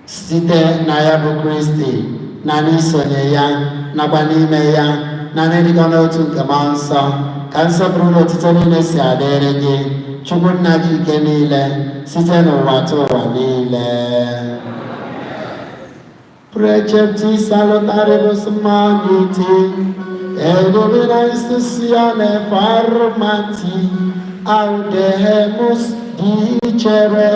Site na ya bụ Kristi, na n'isonye ya nakwa n'ime ya na n'ịdịkọ n'otu nke Mmụọ Nsọ, ka nsọpụrụ na otuto niile si adịrị gị, Chukwu nna ji ike niile, site n'ụwa tụ ụwa niile. Precepti salutaribus moniti, et divina institutione formati, audemus dicere.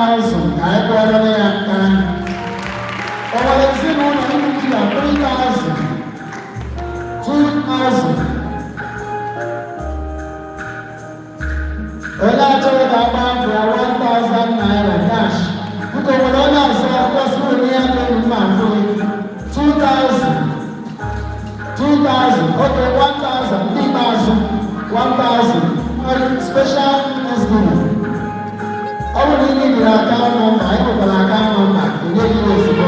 1,000 ka anyị kpọrọ ya aka. O nwere ezinụlọ nnukwu ya 3,000, 2,000. Onye achọghị ka agba mbọ ya 1,000 naira cash. Biko, nwere onye ọzọ kwesịrị onye ya dị mma afụ 2,000, 2,000, okay, 1,000, ndị ikpeazụ 1,000. Special thanksgiving. Ọ bụrụ na ị nyere account number, anyị nwekwara account number, enye gị ya ozugbo.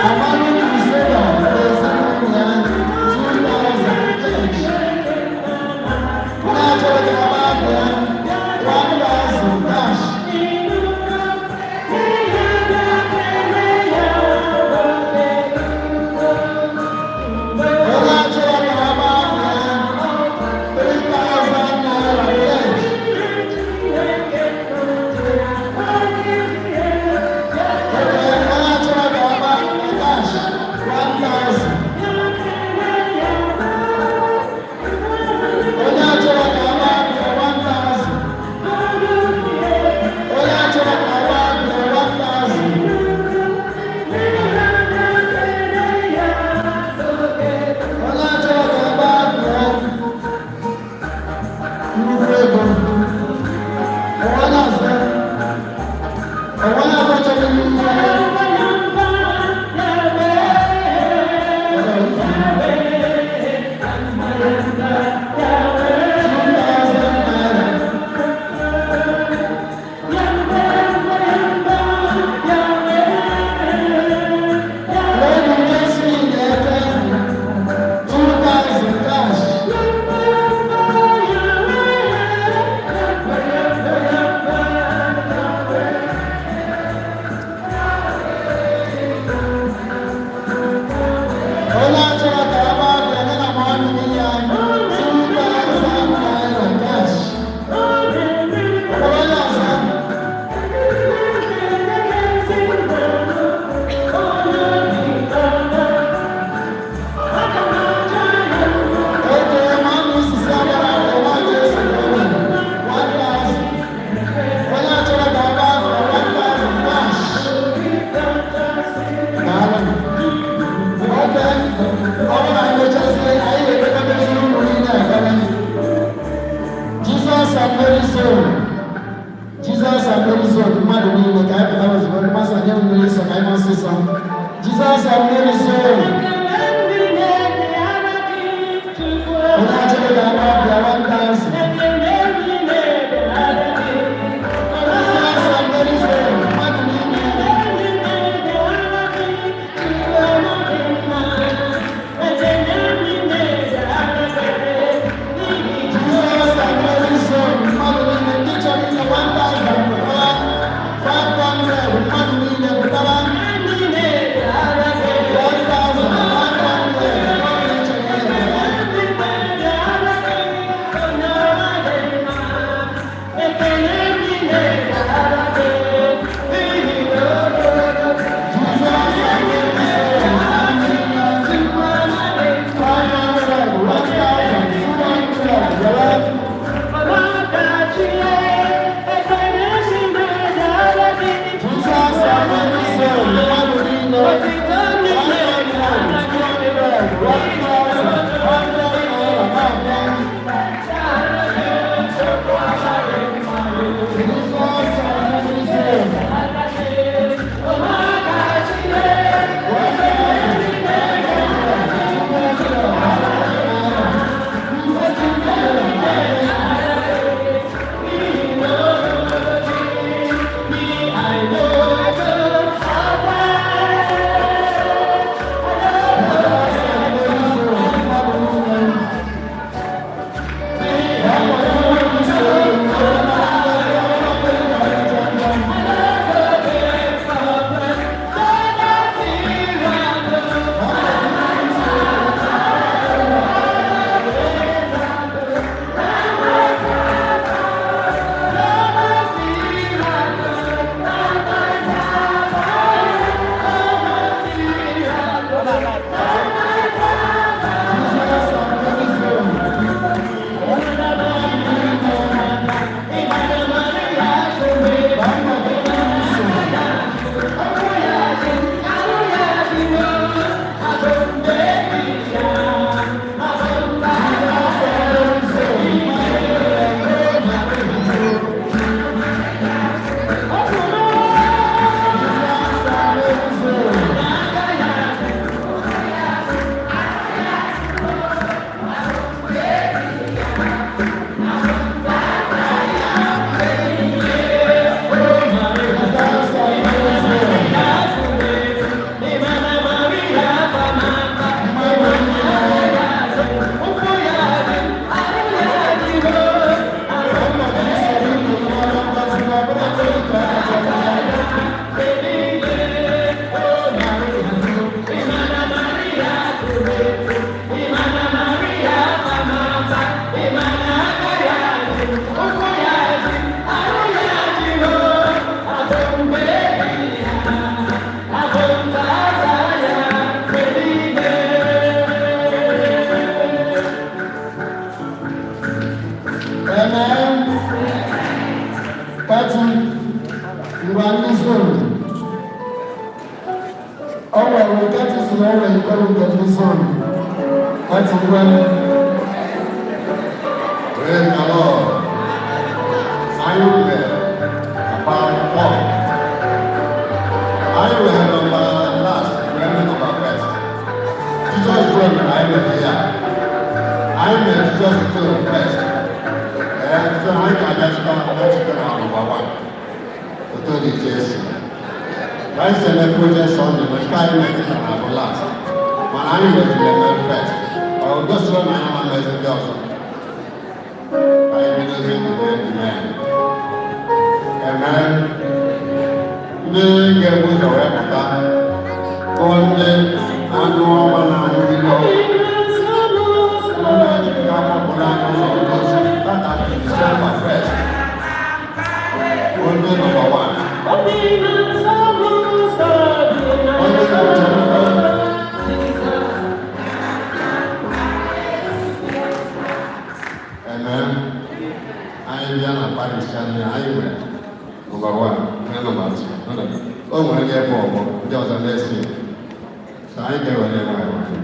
Amadu Crusader na ezinụlọ ya 2,000 each. Onye achọrọ ka agba afọ ya 1,000 cash. Onye achọrọ ka agba afọ ya 3,000 naira each. Okay, onye achọrọ ka agba cash 1,000. Onye achọrọ ka agba afọ ya 1,000. Onye achọrọ ka agba afọ ya 1,000. Onye achọrọ ka agba afọ ya nnukwu ego. Onye ọzọ? Onye ọzọ chọrọ nnukwu ego? 2,000 naira. Lady Josephine Eke, 2,000 cash. Onye achọrọ ka agba abịa ya na mmadụ ya 2,000 naira cash. Onye ọzọ? Okay, mmadụ osisi agbara abịa nwa ga-eso n'ụlọ 1,000. Onye achọrọ ka agba abịa 1,000 cash. Daalụ. Okay, ọ bụrụ na anyị mechazie, anyị ga-ekpekọta ezinụlọ niile ekpere. Jesus and Mary Soul. Jesus and Mary Soul, mmadụ niile ka anyị pụta ozugbo, ndị mmasị anyị mmiri nsọ ka anyị masị nsọ. Jesus and Mary Soul. Onye achọrọ ka agba abịa 1,000. Jesus and Mary Soul, mmadụ niile. Jesus and Mary Soul, mmadụ niile, ndị chọrọ inye 1,000 pụtara, 500, mmadụ niile pụtara. 1,000. Zone. Kwati ngwa. Praise the Lord. Anyị nwere about four. Anyị nwere number last, nwere number first. Jesus Zone anyị nwere ya. Anyị nwere Jesus Zone first. Ee, so anyị ga-abịachikwa abịachikwa na number one. Otu dị Jesu. Anyị si eme project Sunday, ma nke anyị mere kịta na abụ last. Mana anyị nwere eme first. Ọ gosiri na anyị ma mmezi ndị ọzọ. Anyị bidozie ndị amen. Amen. Ndị ga-ebu ụzọ wee pụta bụ ndị anụ ọma na-anyụ ile ọkụ. Ndị ga-agbapụrụ anyị ụzọ ngosi that are December first. Bụ ndị number one. Onye na-achọ. Amen. Anyị bịa na parish anyị, anyị nwere number one, nwee number two. O nwere ndị ebe ọgbọ, ndị ọzọ na-esi. So anyị ga-ewere nwayọ nwayọ.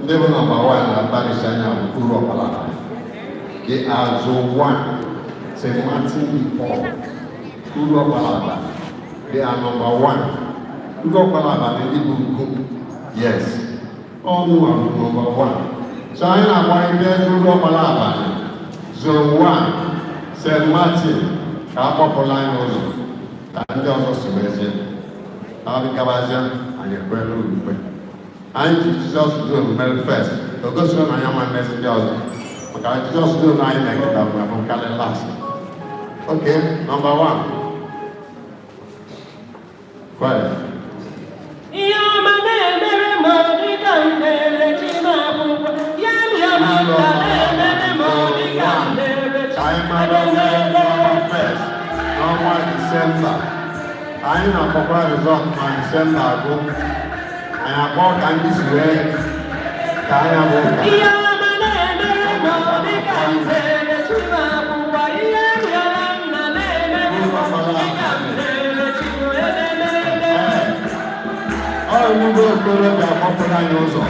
Ndị bụ number one na parish anyị bụ Uru Ọkpala. They are zone one, St. Martin de Paul. Uru Ọkpala. They are number one. Uru Ọkpala na ndị bụ ugo. Yes. Ọnụ a bụ number one. So anyị na-agba ndị Uru Ọkpala abalị. Zone one, St. Martin, ka a kpọpụla anyị ụzọ ka ndị ọzọ si wee zie. Ka ọ gabazie, anyị ekwe n'olukwe. Anyị ji Jizọs Zone mere first. O gosiri na anyị ama mmezi ndị ọzọ. Maka Jizọs Zone anyị na-eketa bụ abụ nkalị last. Okay, number one. Quiet. Ihe ọma na-emere m dịka m na-ele chi m akwụkwọ. Ya bịa m ka na-emere m dịka m na-ele chi. Ka anyị mara onye number first n'ọnwa Disemba. Anyị na-akpọkwa result ma Disemba agwụ. Anyị akpọ ka ndị si wee ka anya bụ ụka. Ihe ọma na-emere m dịka m na-ele chi m akwụkwọ. Ihe rịọrọ m na na-emere m dịka m na-ele chi m edemede. Ọ ndị okorobịa kpọpụrụ anyị ụzọ.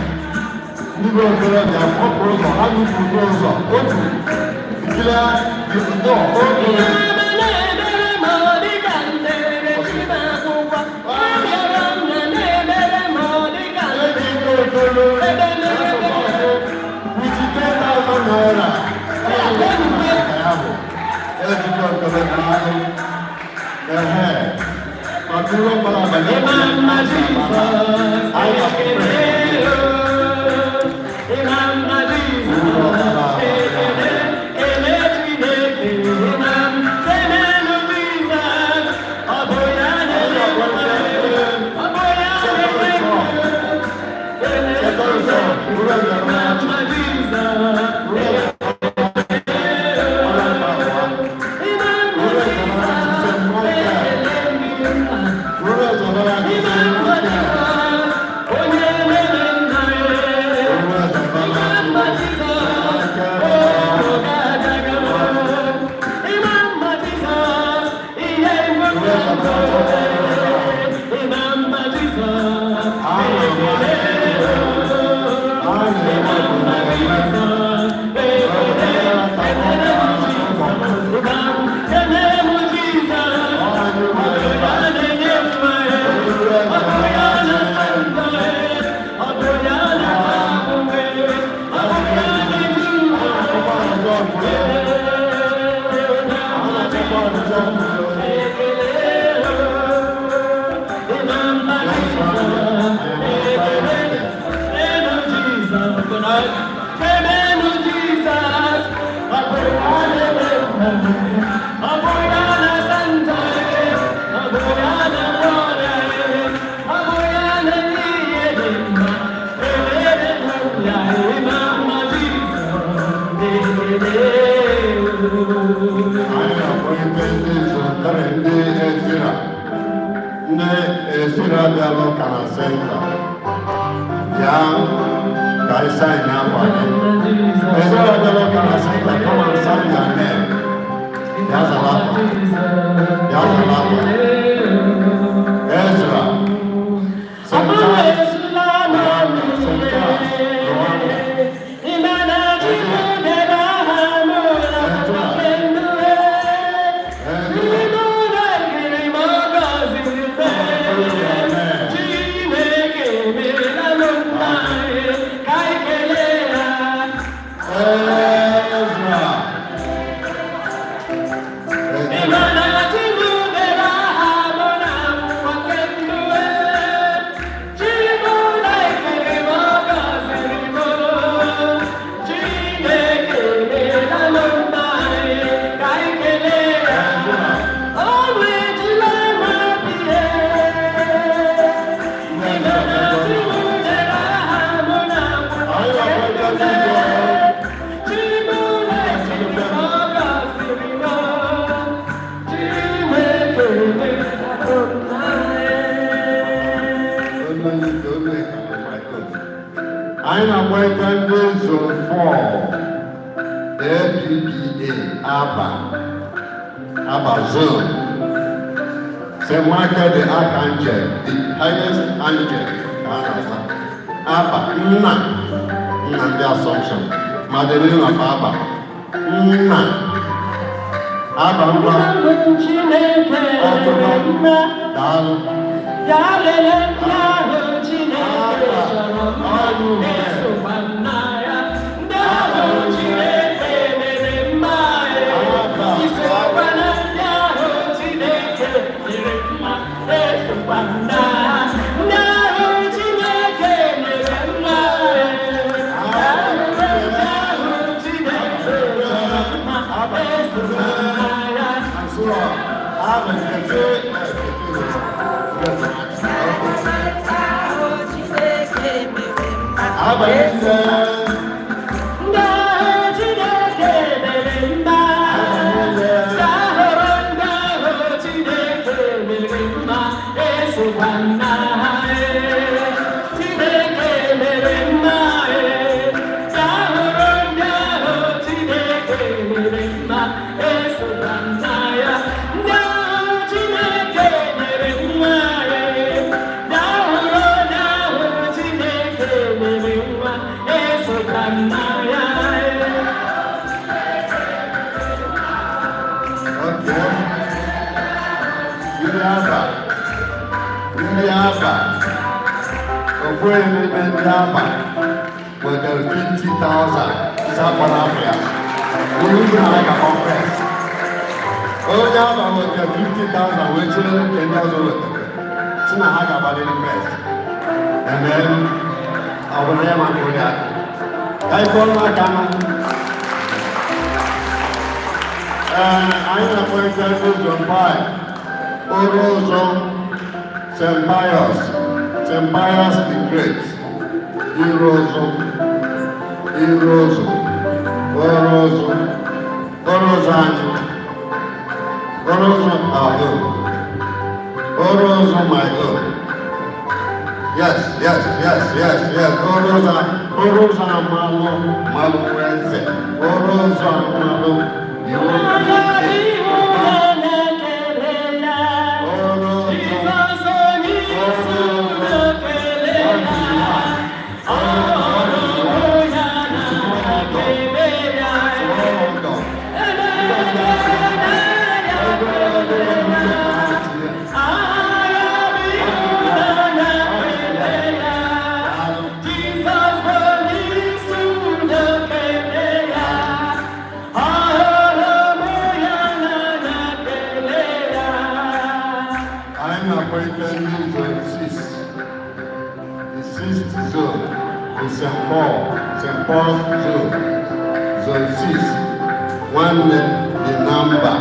Ndị okorobịa kpọpụrụ ụzọ, ha nupụrụ ụzọ. Otu, clear the door, otu. Ihe ọma na-emere m dịka m na-ele chi m akwụkwọ. Ihe rịọrọ m na na-emere m dịka m Eji ndị okoro with ₦10,000. Ya bụ, eji ndị okorobịa ahụ. Ehe. Maka ụlọ mkpọrọ abalị. Ịma mma Jizọs, ekele o. Ịma mma Jizọs, ekele, kele Chineke. Ịma mma, kelenu Jizọs, ọ bụ ya na-enye mma, ọ bụ ya na-enye mma. Kele Ịma mma Jizọs, ekele o. Ịma mma Jizọs, ekele gị nna. Ịma mma Jizọs, onye mere nna ya. Ịma mma Jizọs, o ga-agaga. Ịma mma Jizọs, ihe nweta. Ịma mma Jizọs, ekele o. Ịma mma Jizọs, ekele, ekele Jizọs. Kele m Jizọs, ọ bụ ya na-enye mma ya. Ọ bụ ya na-asa njọ ya. Ọ bụ ya na-ata ahụhụ ya. Ọ bụ ya na-edu ụwa. Ekele o. Ịma mma Jizọs, ekele. Elu Jizọs, kelenu Jizọs, ọ bụ ya na-eme mma. Ọ bụ ya na-asa njọ ya. Ọ bụ ya na-agwọ ọrịa ya. Ọ bụ ya na-enye ihe dị mma. Ekele ya, ịma mma Jizọs, ekele o. Anyị na-akpọlite ndị zụtara ndị ezira, ndị ezira bịara ụka na center bịa ka anyị sign akwa gị. Ezira bịara ụka na center, come and sign your name. Bịa zara akwa, bịa zara akwa. Ezra, Ọ bụrụ sometimes ezula n'ọnụ. Anyị na-akpọlite ndị Zone 4, APPA, Aba, Aba Zone. St. Michael the Archangel, the highest angel ka a na-aza. Aba, nna, nna ndị Assumption, Madeleine of Aba, nna, Aba ngwa, Chineke mma. Daalụ. Ya lele ndị ahụ Chineke chọrọ mma, esokwa m na ya. Ndị ahụ Chineke mere mma, isokwa na ndị ahụ Chineke mere mma, esokwa m na ha. Ndị ahụ Chineke mere mma, ya lele ndị ahụ Chineke chọrọ mma, esokwa m na ya. And so on. Aba nke Aba niile. Ndị ahụ Chineke mere mma, ahụrụ ndị ahụ Chineke mere mma, esokwa m na ha. Chineke mere mma, ahụrụ ndị ahụ Chineke mere mma, esokwa m na ya. Ndị ahụ Chineke nyere nwa, ahụrụ ndị ahụ Chineke mere nwa, esokwa m na ya. Okay. Ndị Aba, ndị Aba, ofu onye n'ime ndị Aba nwetara 50,000 nzakpọrọ afọ ya. Onye ugwu na-aga conference. Onye Aba nwetara 50,000 wee chere nke ndị ọzọ wetara. Si na ha ga-agbalịrị first. Amen. Ọ bụ na ya maka onye aka. Ka anyị kụọrọ aka nụ. Ee, anyị na-akpọlite ndị Zone 5, Oro ụzọ St. Pius, St. Pius the Great, Iro ụzọ, Iro ụzọ, Oro ụzọ, Oro ụzọ anyị, Oro ụzọ our own, Oro ụzọ my own. Yes. Oro ụzọ, Oro ụzọ amalụ, malụ eze, Oro ụzọ amalụ, iwu. Ịhụnanya kele ya. Oro ụzọ. Jizọs onye isi udo kele ya. Ọhụrụ ya na kele ya. Ele ya kele ya. Agha bụ ịhụnanya kele ya. Jizọs onye isi udo kele ya. Ahụrụ m ya n'anya kele ya. Anyị na-akpọlite ndị Zone 6. The sixth zone is St. Paul, St. Paul's Zone. Zone 6. Nwanne dị na mba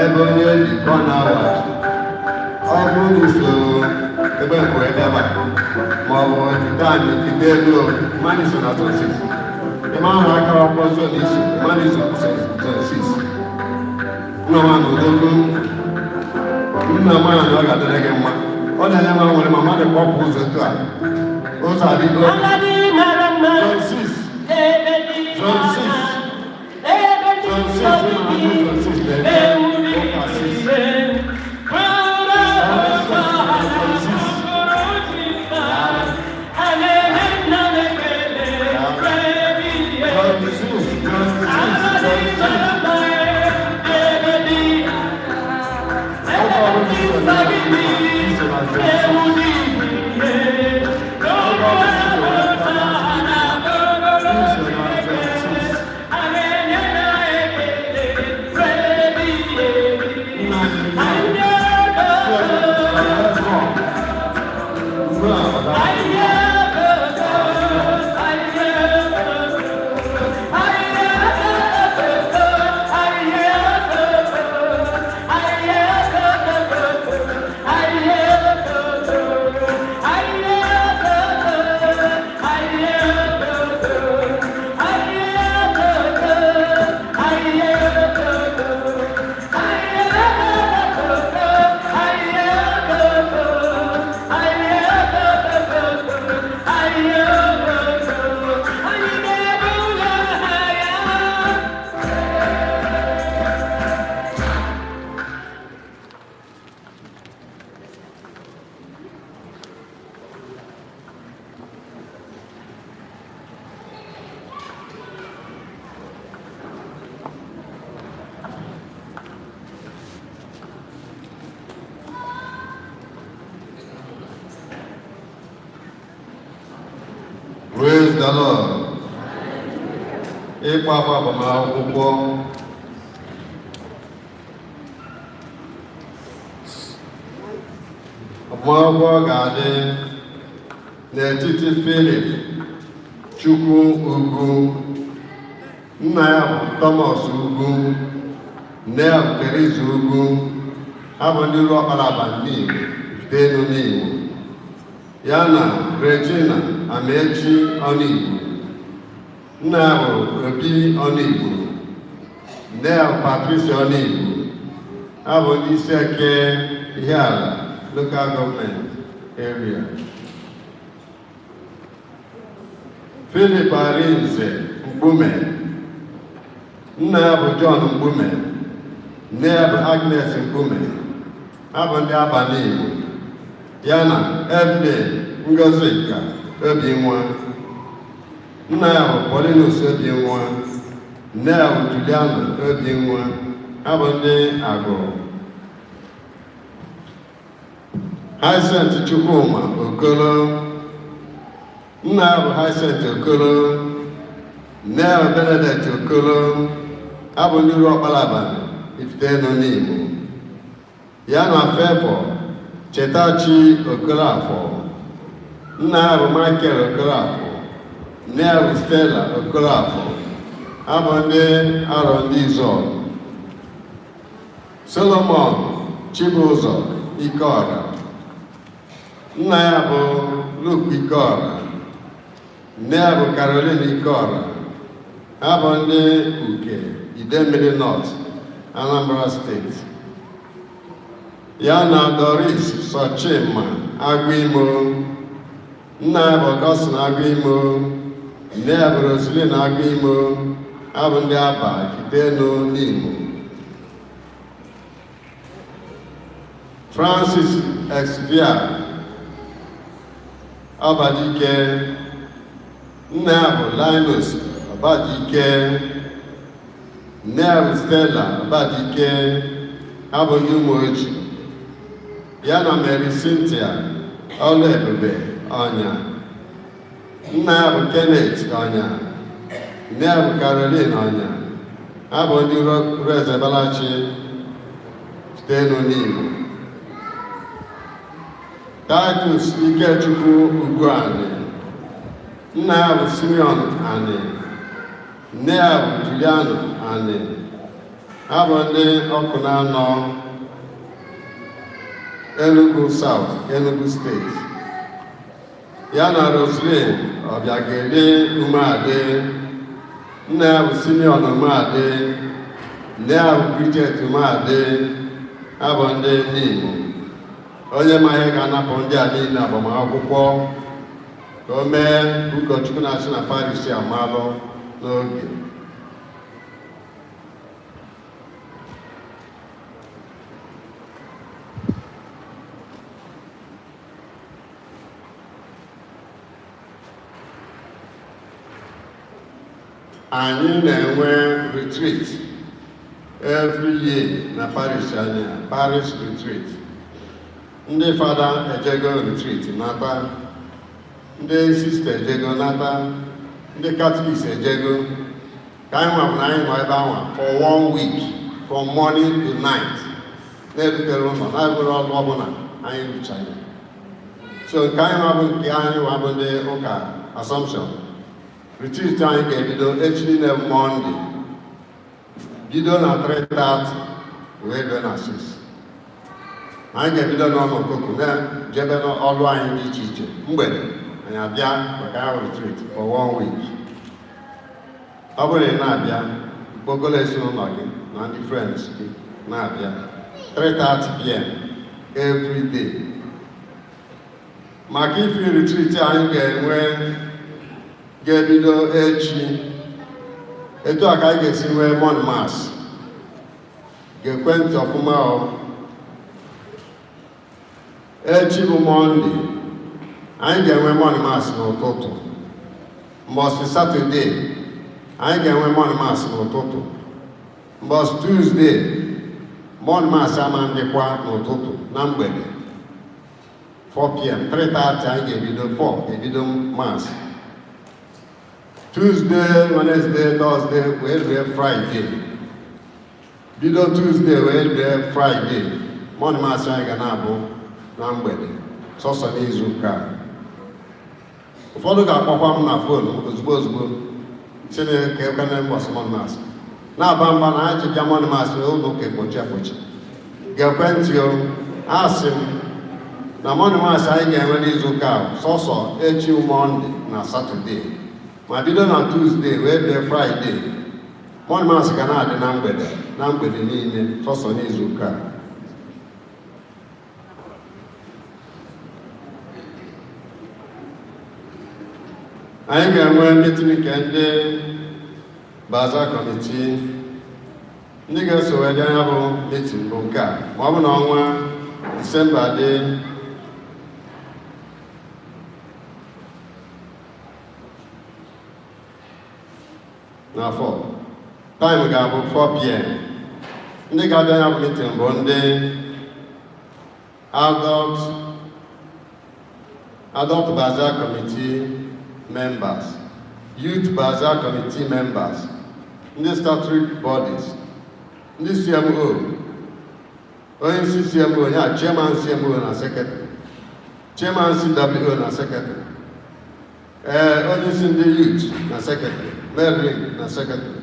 ebe onye dị ka ọ na-awachi. Ọ bụrụ na iso ebe nke ebe ebe a, ma ọ bụ etite anyị etite elu o, mmadụ so na Zone 6. Ịma ahụ aka akwụkwọ zone iso, mmadụ so Zone 6. Nna m na odogwu nna m ahụ ọ ga-adịrị gị mma. Ọ na-enye m nwere ma mmadụ kpọpụ ụzọ etu a ụzọ adịgo. Agadi mara mma. Zone 6. Ebe dị Zone 6. ebe dị Zone 6 obibi na Zone 6 na-eme ewuri ụka 6. ibe kwara ụzọ ha na-eme nna na-ekele rebi Zone 6, Zone 6, Agadi Zone 6. mara mma ebe dị Ebe ọ bụla i so na iso na Zone 6. ewuri ibe Praise the Lord. Ịkpọ afọ agbamakwụkwọ. Agbamakwụkwọ ga-adị n'etiti Philip Chukwu Ugwu. Nna ya bụ Thomas Ugwu, nne ya bụ Teresa Ugwu. Ha bụ ndị Rụọkpalaba n'Igbo, Ifitenu n'Igbo. Ya na Regina Amaechi Ọnụigbo. Nna ya bụ Obi Ọnụigbo, nne ya bụ Patricia Ọnụigbo. Ha bụ ndị isi eke Ihiala Local Government Area. Philip Arinze Mkpume. Nna ya bụ John Mkpume, nne ya bụ Agnes Mkpume. Ha bụ ndị Abalị Igbo. Ya na Evelyn Ngozika Obinwa. Nna ya bụ Paulinus Obinwa, nne ya bụ Juliana Obinwa. Ha bụ ndị Agụrụ. Hyacinth Chukwuma Okolo. Nna ya bụ Hyacinth Okolo, nne ya bụ Benedict Okolo. Ha bụ ndị Rụọkpalaba, Ifitenu n'Igbo. Ya na Favour Chetachi Okolafọ. Nna ya bụ Michael Okolafọ, nne ya bụ Stella Okolafọ. Ha bụ ndị Arọ ndị Izọl. Solomon Chibụzọ Ikeọra. Nna ya bụ Luke Ikeọra, nne ya bụ Caroline Ikeọra. Ha bụ ndị Uke, Idemili North, Anambra Steeti. Ya na Doris Sochima Agụimo. Nna ya bụ Augustine Agụimo, nne ya bụ Roseline Agụimo. Ha bụ ndị Aba, Ifitenu n'Imo. Francis Xavier Ọbadike. Nna ya bụ Linus Ọbadike, nne ya bụ Stella Ọbadike. Ha bụ ndị Ụmụoji. Ya na Mary Cynthia Ọlụebube Ọnya. Nna ya bụ Kenneth Ọnya, nne ya bụ Caroline Ọnya. Ha bụ ndị Rụezebalachi, Ifitenu n'Igbo. Titus Ikechukwu Ugwuani. Nna ya bụ Simeon Ani, nne ya bụ Juliana Ani. Ha bụ ndị ọkụ na anọ, Enugu South, Enugu Steeti. Ya na Roslyn Ọbịageli Umeadị. Nna ya bụ Simeon Umeadị, nne ya bụ Bridget Umeadị. Ha bụ ndị Nimo. Onye ma ihe ga-anapụ ndị a niile agbamakwụkwọ, ka o mee ụkọchukwu na-achị na parish amalụ n'oge. Anyị na-enwe retreat every year na parish anyị, parish retreat. Ndị fada ejego retreat nata, ndị sista ejego nata, ndị catechist ejego. Ka anyị nwabụ na anyị nọ ebe ahụ for one week, from morning to night, na-erutere ụlọ na-agụrụ ọrụ ọbụla anyị ruchaghị. So nke anyị nwabụ, nke anyị nwabụ ndị ụka Assumption, retreat anyị ga-ebido echi niile, Monday, bido na 3:30 wee ruo na 6. Anyị ga-ebido n'ọnụ ụtụtụ na-jebe n'ọlụ anyị dị iche iche. Mgbede anyị abịa maka ahụ retreat for one week. Ọ bụrụ na ị na-abịa, kpokọrọ ezinụlọ gị na ndị friends gị na-abịa 3:30 p.m. every day. Maka ifi retreat anyị ga-enwe ga-ebido echi, etu a ka anyị ga-esi nwee morning mass. Ga-ekwe ntị ọfụma o. Echi bụ Monday, anyị ga-enwe morning mass n'ụtụtụ. Mbọsị Saturday, anyị ga-enwe morning mass n'ụtụtụ. Mbọsị Tuesday, morning mass ama ndịkwa n'ụtụtụ, na mgbede 4 p.m., 3:30 anyị ga-ebido, 4 ebido mass. Tuesday, Wednesday, Thursday wee rue Friday. Bido Tuesday wee rue Friday, morning mass anyị ga na-abụ na mgbede sọsọ n'izu ụka a. Ụfọdụ ga-akpọkwa m na phone ozugbo ozugbo, Chineke ekwene mbọsị morning mass, na-aba mba na ha ji bịa morning mass ụlọ ụka ekpochi ekpochi. Gekwe ntị o, asị m na morning mass anyị ga-enwe n'izu ụka a sọsọ echi Monday na Saturday, ma bido na Tuesday wee bịa Friday, morning mass ga na-adị na mgbede, na mgbede niile sọsọ n'izu ụka a. Anyị ga-enwe meeting nke ndị Bazaar Committee. Ndị ga-eso wee bịa ya bụ meeting bụ nke a, ma ọ bụ na ọnwa Disemba dị n'afọ, time ga-abụ 4 p.m. Ndị ga-abịa ya bụ meeting bụ ndị adult Bazaar Committee members, Youth Bazaar Committee members, ndị statutory bodies, ndị CMO, onye isi CMO ya, chairman CMO na secretary, chairman CWO na secretary, ee, onye isi ndị youth na secretary, Merlin na secretary.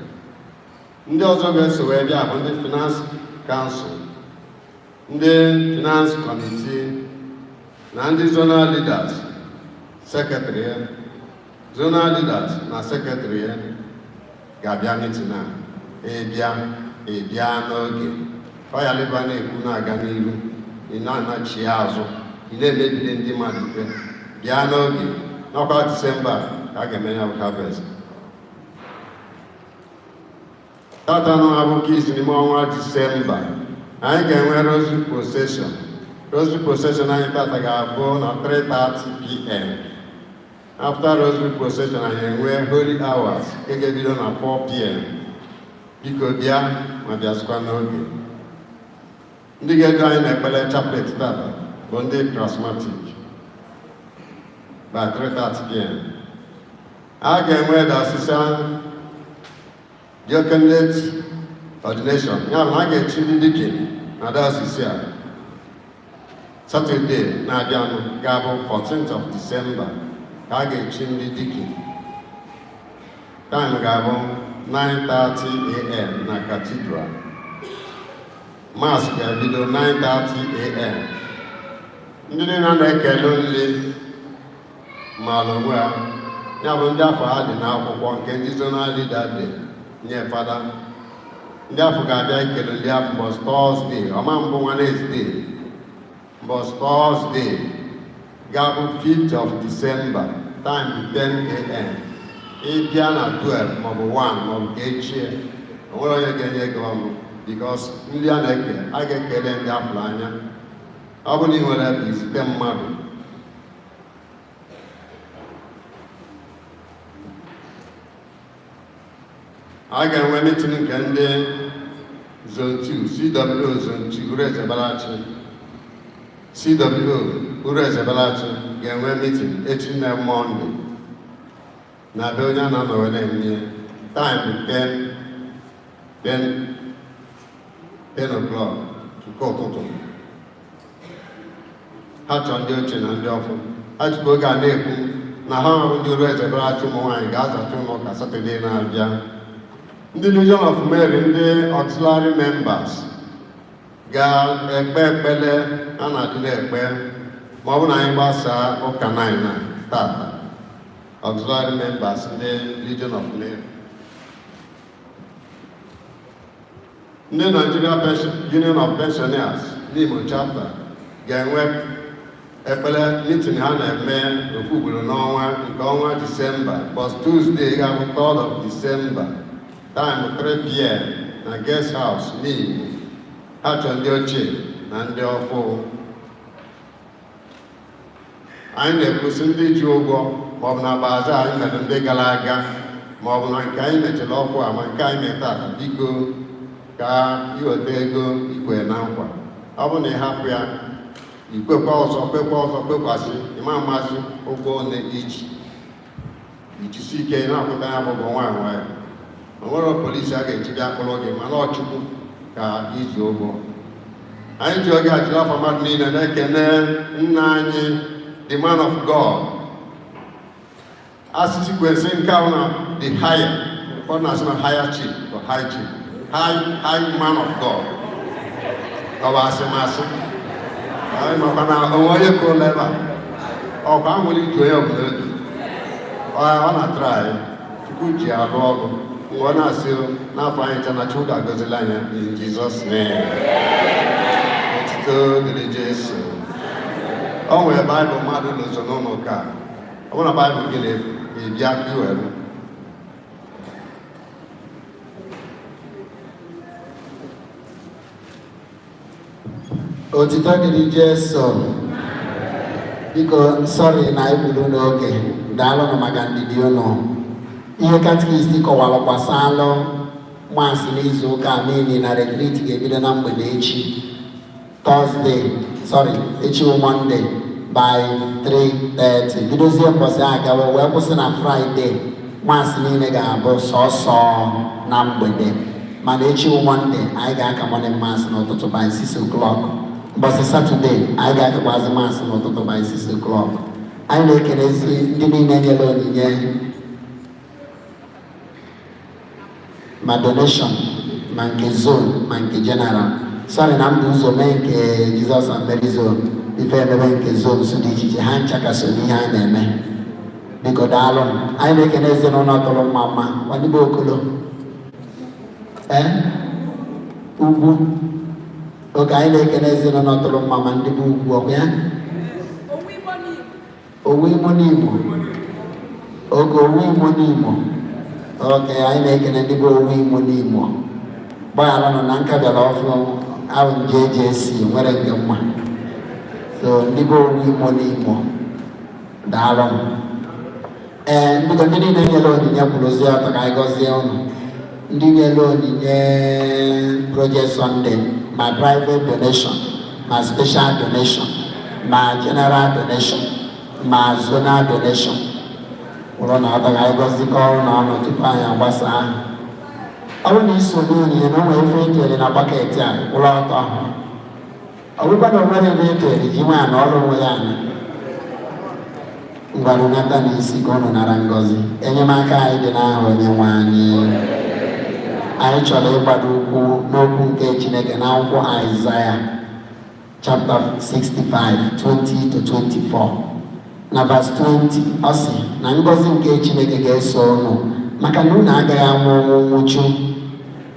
Ndị ọzọ ga-eso wee bịa bụ ndị finance council, ndị finance committee na ndị zonal leaders, secretary ya, zonal leaders na secretary ya ga-abịa meeting a. Ịbịa, ịbịa n'oge, ọ ya leba na-ekwu na-aga n'iru, ị na-anachi azụ, ị na-emebiri ndị mmadụ ikpe. Bịa n'oge. N'ọkwa Disemba ka a ga-eme ya bụ harvest. Tata nọ abụ nke izu n'ime ọnwa Disemba, anyị ga-enwe rosary procession. Rosary procession anyị tata ga-abụ na 3:30 p.m. After rosary procession, anyị enwe holy hours nke ga-ebido na 4 p.m. Biko bịa, ma bịazikwa n'oge. Ndị ga-edu anyị na-ekpere chaplet tata bụ ndị charismatic by 3:30 p.m. A ga-enwe diocesan diaconate ordination, ya bụ na a ga-echi ndị deacon na diocese a. Saturday na-abịanụ ga-abụ 14th of December ka a ga-echi ndị deacon. Time ga-abụ 9:30 a.m. na cathedral. Mass ga-ebido 9:30 a.m. Ndị niile na-ekele nri maara onwe ha, ya bụ ndị afọ ha dị n'akwụkwọ nke ndị zonal leader dị nye fada. Ndị afọ ga-abịa ikele ndị afọ mbọsị Thursday, ọma mbụ Wednesday, mbọsị Thursday ga-abụ 5th of December, time 10 a.m. Ịbịa na 12 maọbụ 1 maọbụ ka echie, o nwere onye ga-enye gị ọnụ, because ndị a na-eke, a ga-ekele ndị afụrụ anya. Ọ bụrụ na ị nwere ebe, izite mmadụ. A ga-enwe meeting nke ndị zone 2, CWO zone 2, Uru Ezebalachi, CWO Uru Ezebalachi ga-enwe meeting echi na Monday na be onye a na-anọwe na-eme. Time 10 10 10 o'clock nke ụtụtụ. Ha chọọ ndị ochie na ndị ọfụ. Ha jikwa oge a na-ekwu na ha bụ ndị Uru Ezebalachi ụmụ nwaanyị ga-azacha ụlọ ụka Saturday na-abịa. Ndị Legion of Mary, ndị auxiliary members ga-ekpe ekpele a na-adị na-ekpe ma ọ bụ na anyị gbasaa ụka 9 na tata. Auxiliary members ndị Legion of Mary, ndị Nigeria Union of Pensioners n'Imo chapter ga-enwe ekpere meeting ha na-eme ofu ugboro n'ọnwa nke ọnwa Disemba, bọs Tuesday ga-abụ 3rd of December, time 3 p.m. na guest house n'Imo. Ha chọrọ ndị ochie na ndị ọfụ. Anyị na-ekwusị ndị ji ụgwọ, maọbụ na bazaar anyị mere ndị gara aga, maọbụ na nke anyị mechara ọkụ a, ma nke anyị mere tata, biko ka iweta ego ikwe na nkwa. Ọ bụ na ị hapụ ya, ikwekwa ọzọ, kwekwa ọzọ, kwekwasị, ịma mmasị ụgwọ ole iji. Ijisi ike na-akwụta ya bụ ụgwọ nwayọ nwayọ. O nwere polisi a ga-eji bịa kpọrọ gị, mana ọ Chukwu ka iji ụgwọ. Anyị ji oge achịrị afọ mmadụ niile na-ekene nna anyị, the man of God. Asịsị kwesị nke ahụ na the higher, ụfọdụ na-asị na higher chief or high chief, high high man of God. Ọ bụ asịmasị anyị, makwa na onwe onye kụrụ ebe a ọkwa anwụrụ iji onye ọbụla obi ọ na-atụrụ anyị. Chukwu ji alụ ọgụ mgbe ọ na-asị n'afọ anyị ncha na Chukwu ga-agọzila anyị in Jesus name. Otito dịrị Jesu. O nwere Baịbụl mmadụ n'ụzọ n'ụlọ ụka. Ọ bụrụ na Baịbụl gị na-ebịa iwere. Otito dịrị Jesu. Biko, sorry na egburu n'oge. Daalụnụ maka ndidi unu. Ihe catechist kọwara gbasalụ Mass n'izu ụka a niile na retreat ga-ebido na mgbede echi Thursday, sorry, echi wụ Monday by 3:30, bidozie mbọsị a gawa wee kwụsị na Friday. Mass niile ga-abụ sọsọ na mgbede, mana echi wụ Monday, anyị ga-aka morning Mass n'ụtụtụ by 6 o'clock. Mbọsị Saturday, anyị ga-akakwazi Mass n'ụtụtụ by 6 o'clock. Anyị na-ekelezi ndị niile nyere onyinye, ma donation, ma nke zone, ma nke general. Sorry na mbụ ụzọ mee nke Jesus and Mary zone, ife emebe nke zone so dị iche iche, ha ncha ka so n'ihe a na-eme. Biko, daalụ. Anyị na-ekene ezinụlọ tụrụ mma mma nwadịbe okolo ee ugwu oge. Anyị na-ekene ezinụlọ tụrụ mma ma ndị bụ ugwu ọkwa ya owu imo n'Imo oge, owu imo n'Imo oke. Anyị na-ekene ndị bụ owu imo n'Imo. Gbaghara nọ na nka bịara ọfụ ahụ nje eji esi nwere nke mma. So ndị bụ owu imo n'Imo, daalụ. Ee, biko, ndị niile nyere onyinye kwuruzie ọtọ ka anyị gọzie unu. Ndị nyere onyinye project Sunday, ma private donation, ma special donation, ma general donation, ma zonal donation, kwụrụ na ọtọ ka anyị gọzikọ ụlọ ọnụ tupu anyị agbasaa. Ọ bụrụ na iso nye onyinye na o nwere ife etere na bucket a, kwụrụ ọtọ. Ọ bụrụkwa na o nwere ebe etere ji nwe na ọrụ onwe ya anya, ngwanụ, nata n'isi ka unu nara ngọzi. Enyemaka anyị dị n'aha Onye nwe anyị. Anyị chọrọ ịgbado ụkwụ n'okwu nke Chineke n'akwụkwọ Aịzaya chapter 65, 20 to 24. Na verse 20, ọ sị na ngọzi nke Chineke ga-eso unu, maka na unu agaghị anwụ ọnwụ nwụchu,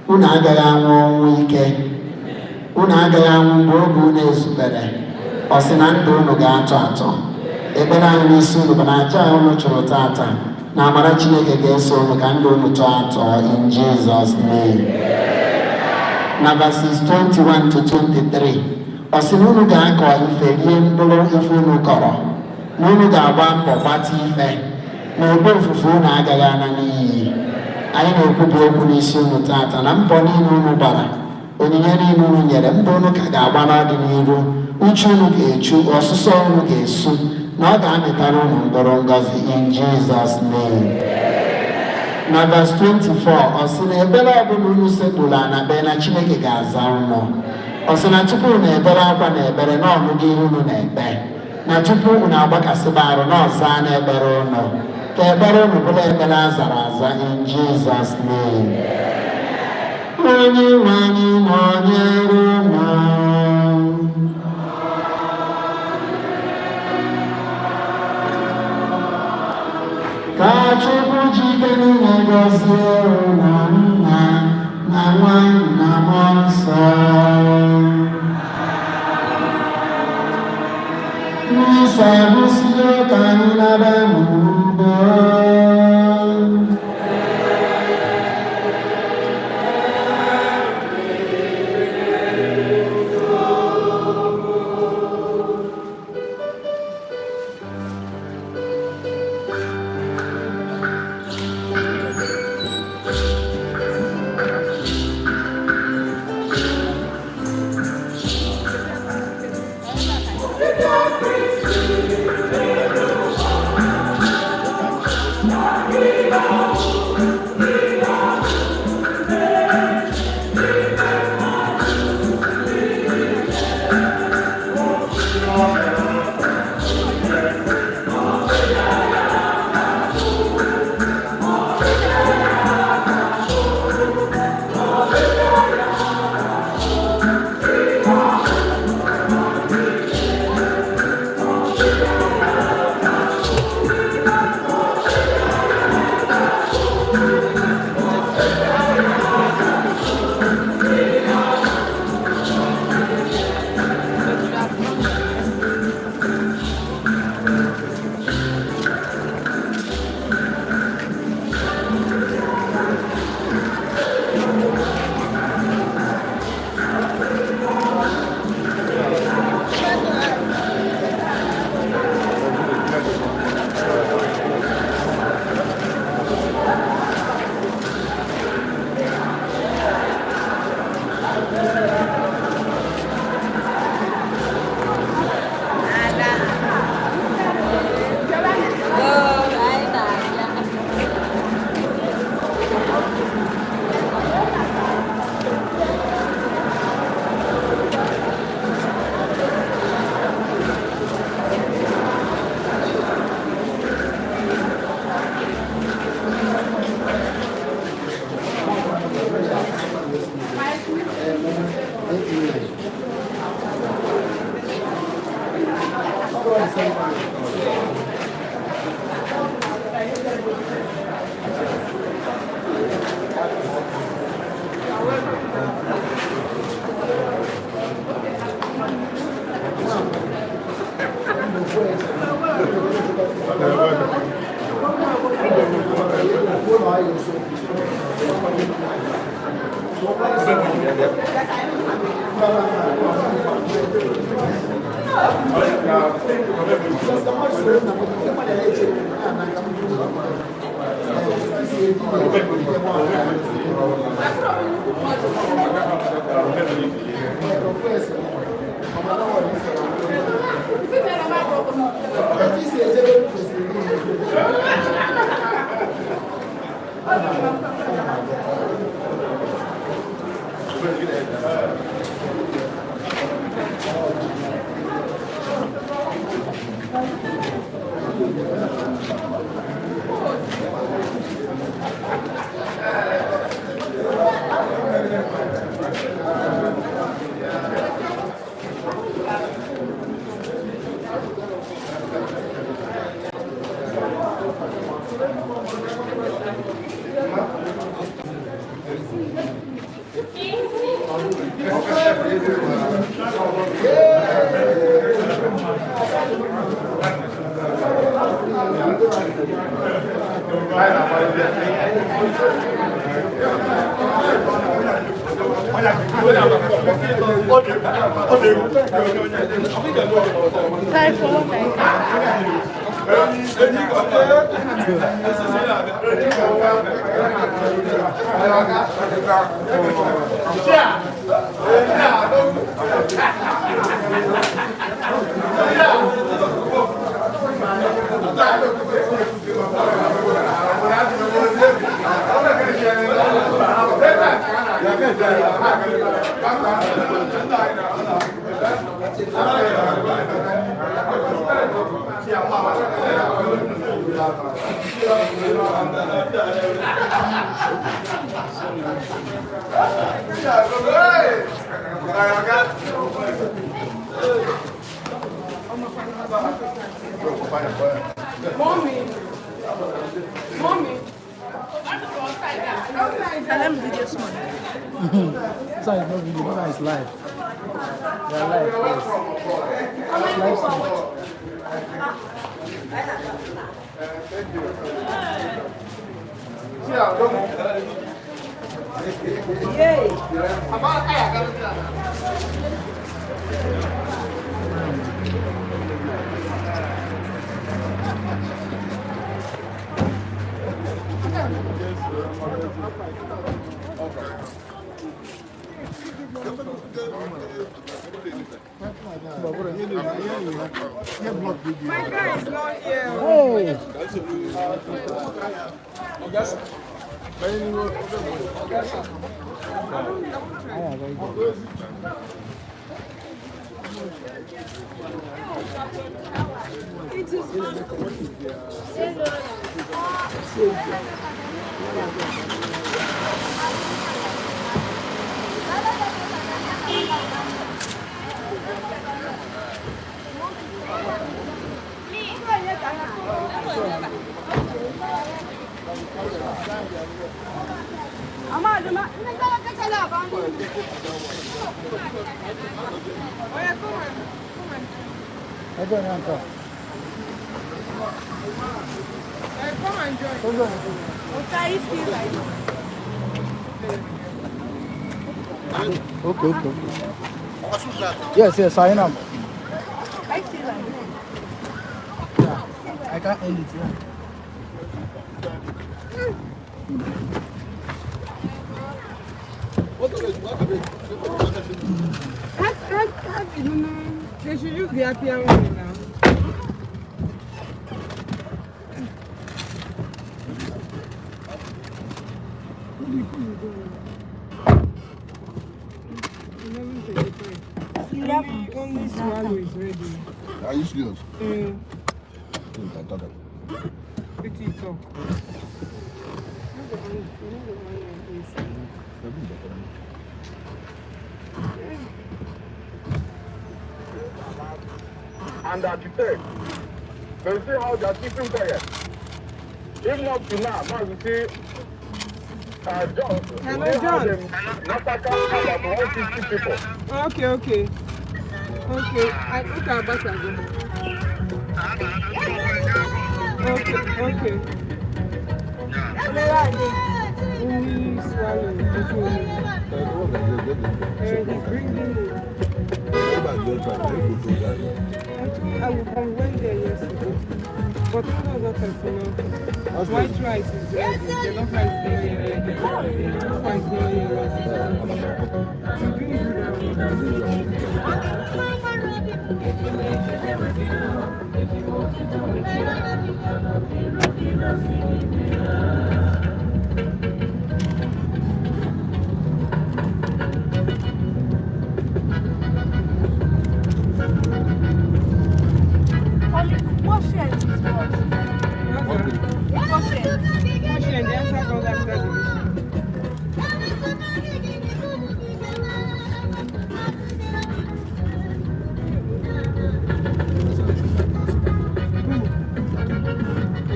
unu agaghị anwụ ọnwụ ike, unu agaghị anwụ mgbe oge unu ezubere. Ọ sị na ndụ unu ga-atọ atọ. Ekpere anyị n'isi unu bụ na aja unu chụrụ tata na amara Chineke ga-eso unu ka ndụ unu tọọ atọ in Jesus name. Na verses 21 to 23, ọ sị na unu ga-akọ ife, rie mkpụrụ ife unu kọrọ, na unu ga-agba mbọ gbata ife, na ogbe ofufe unu agaghị ana n'iyi. Anyị na-ekwubi okwu n'isi unu tata na mbọ niile unu gbara, onyinye niile unu nyere, mbọ unu ka ga-agba n'ọdịnihu, uche unu ga-echu, ọsụsọ unu ga-esu, na ọ ga-amịtara unu mkpụrụ ngọzi in Jesus name. Na verse 24, ọ sị na ebere ọbụla unu sekpuru ana bee, na Chineke ga-aza unu. Ọ sị na tupu unu ebere akwa na ebere na ọnụgụ ihe unu na-ekpe, na tupu unu agbakasịba arụ na ọza na ekpere unu, ka ekpere unu bụrụ ekpere a zara aza in Jesus name. Onye nwe anyị nọnyere unu. Ka Chukwu jike niile gọzie unu, Nna na Nwa na Mmụọ Nsọ. Misa agwụsịgo, ka anyị naba n'udo. Mommy. Mommy. Let me video small. This one is not video, this one is live. We are live, yes. It's live stream. Okay. My guy is not here. Hey. It is Come and join. Okay, okay. Yes, yes, I am. Yeah, I can't end it. Yeah. They should use the Appian one now. Only swallow is ready. Are you serious? Mm. Mm. It is so. And at the third, they see how they are keeping quiet. If not to now, now you see John. Hello, John. Massacre about 150 people. Okay, okay. Okay, I look at Abasago. Okay, okay. Only swallow. He's bringing it. I will come went there yesterday. But no other person. White rice is ready. Jollof rice is ready. Jollof rice is ready.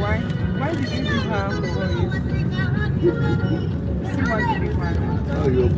Why? Why did you give her alcohol? See why you give her. Oh, you're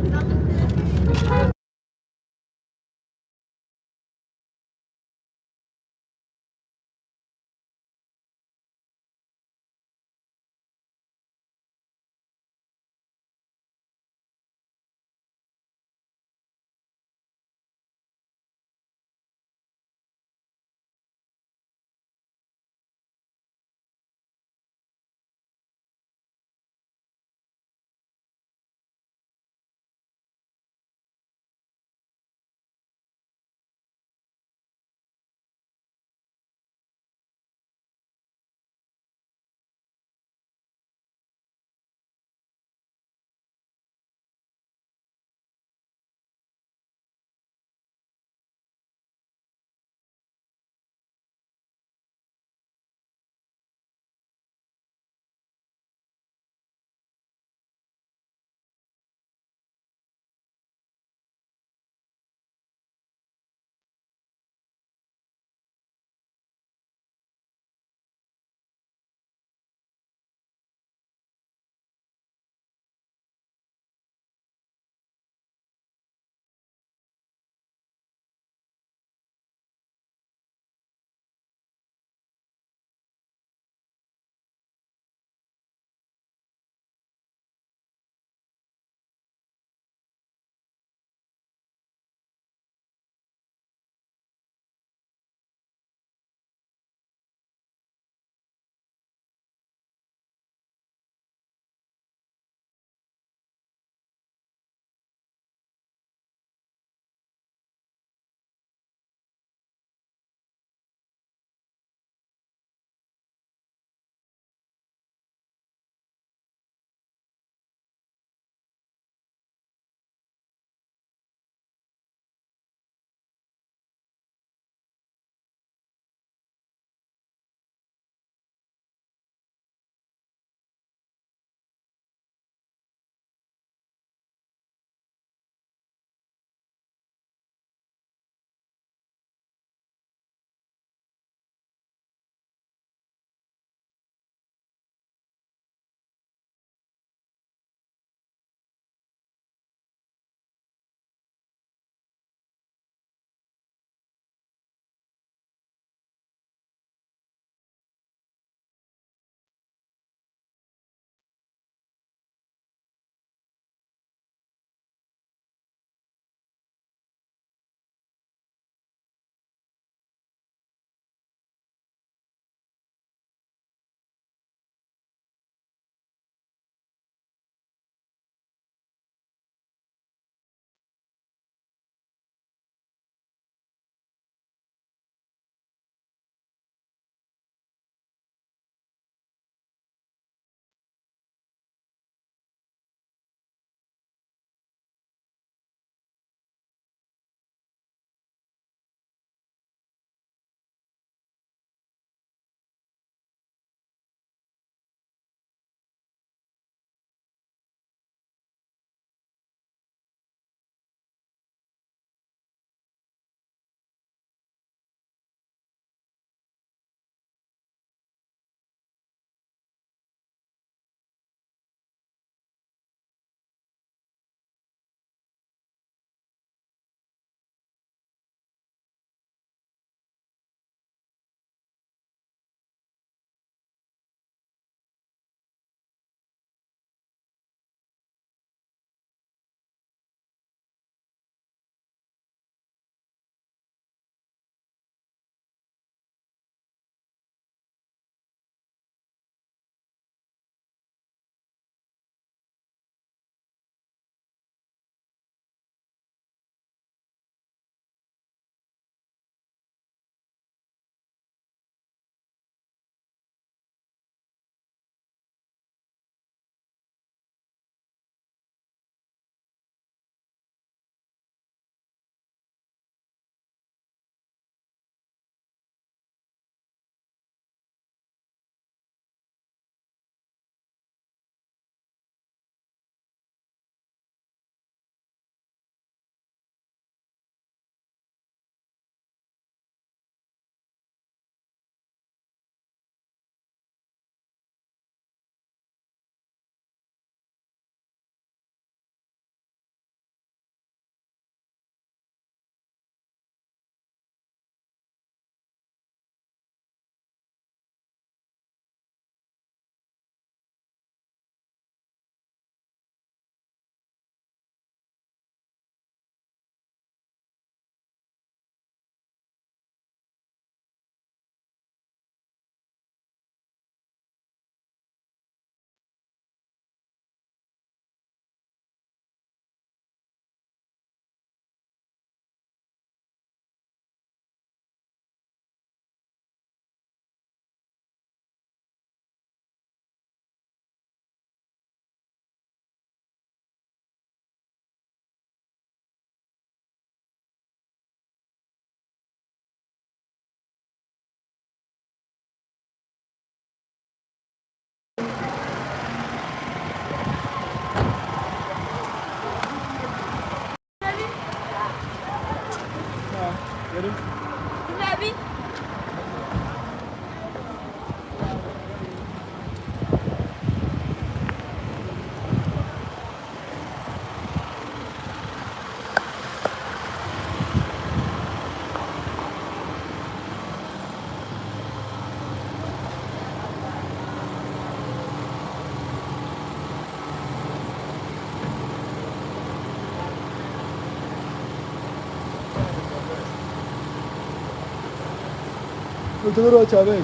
Otogoro oche abeg.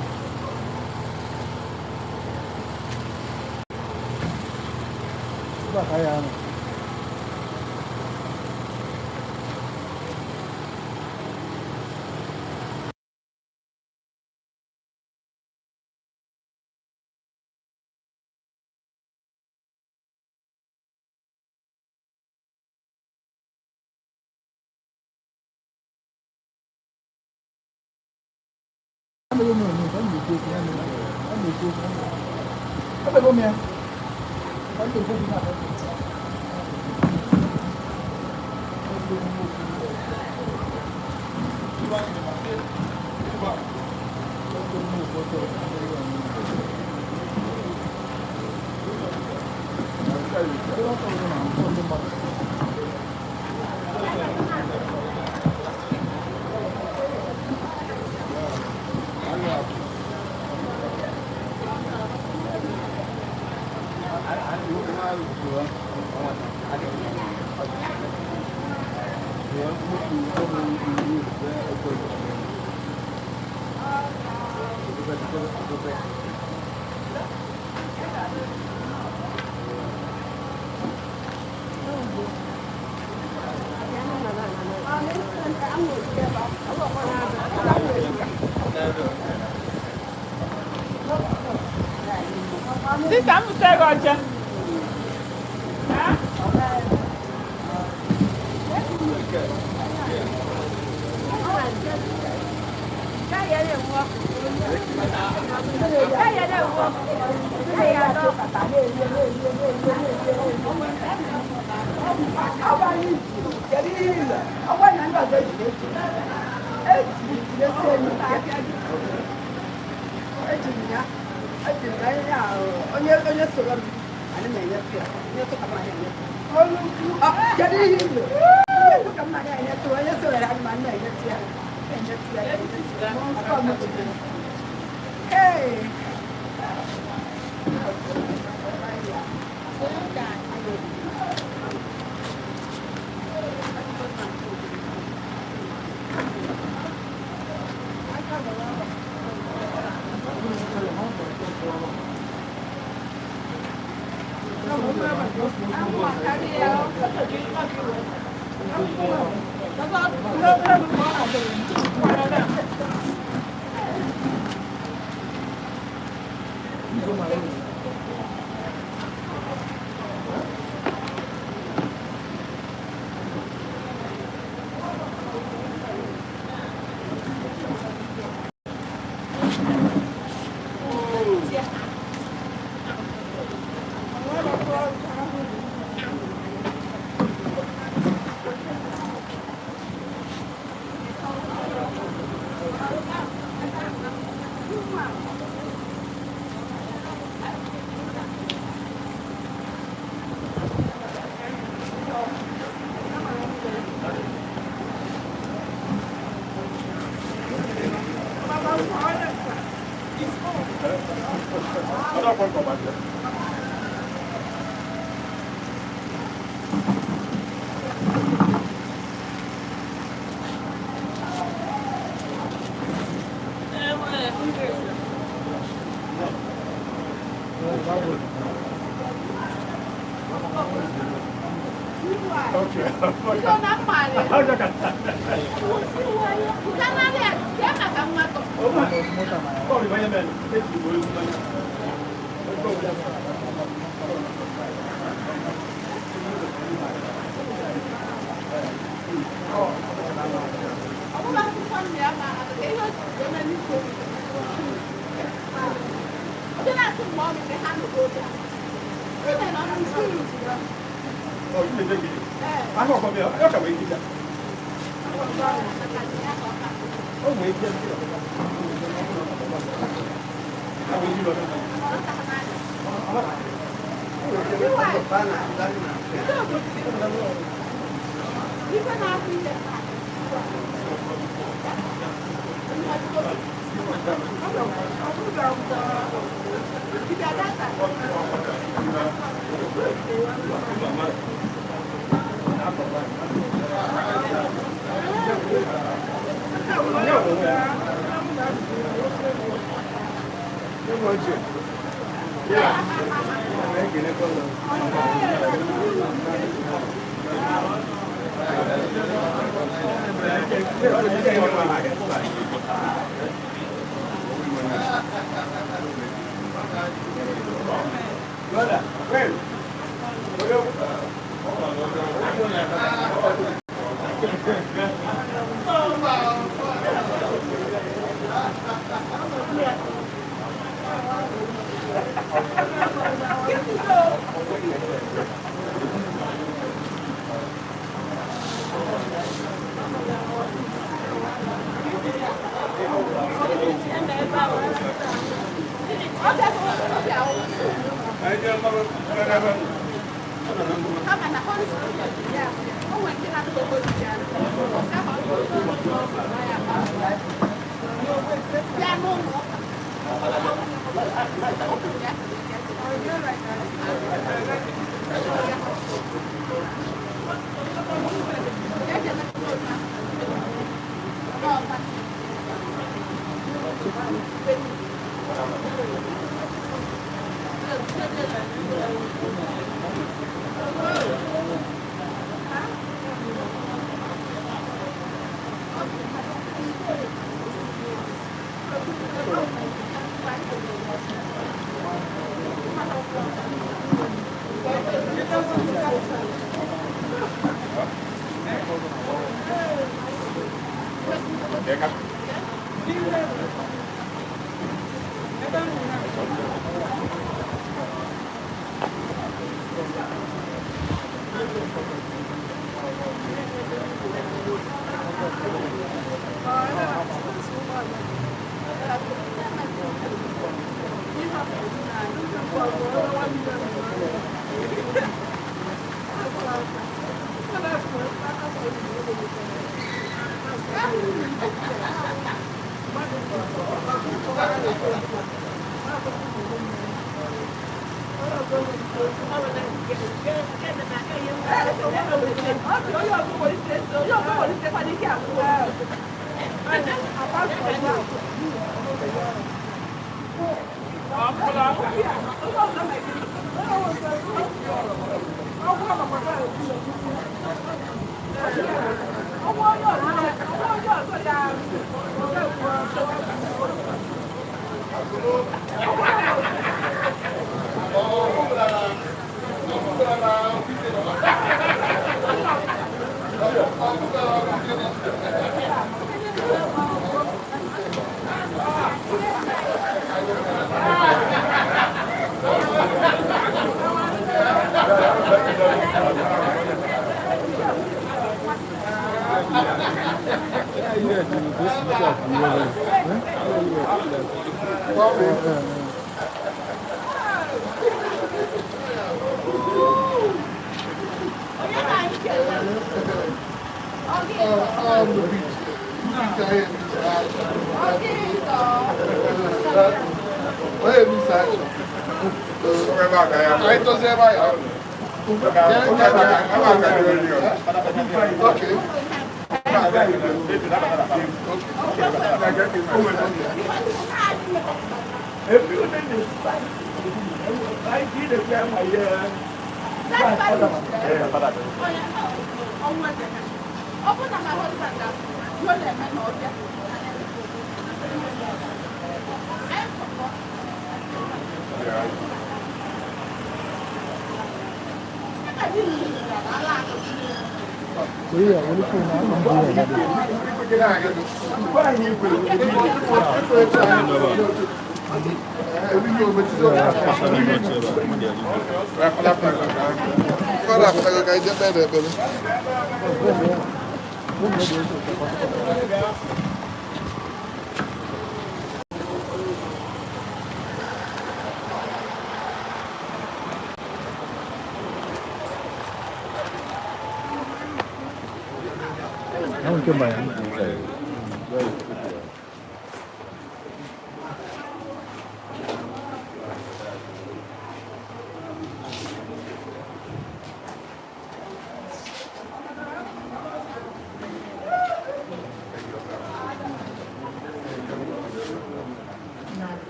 Ebe a ka anyị anọ. Emego m eme, a na-ekwu okwu, ya mere, a na-ekwu okwu. Emego m ya. A na-ekwu okwu na Sista m butere gị oche. Onye soro m, ana m enyetụ ya. Onye tụka m anya enyetụ. Kedu ihe i mere? Onye tụka m anya enyetụ, onye soro ya, ana m enyetụ ya. Enyetụ ya, enyetụ ya. Aka m jidere. Hey!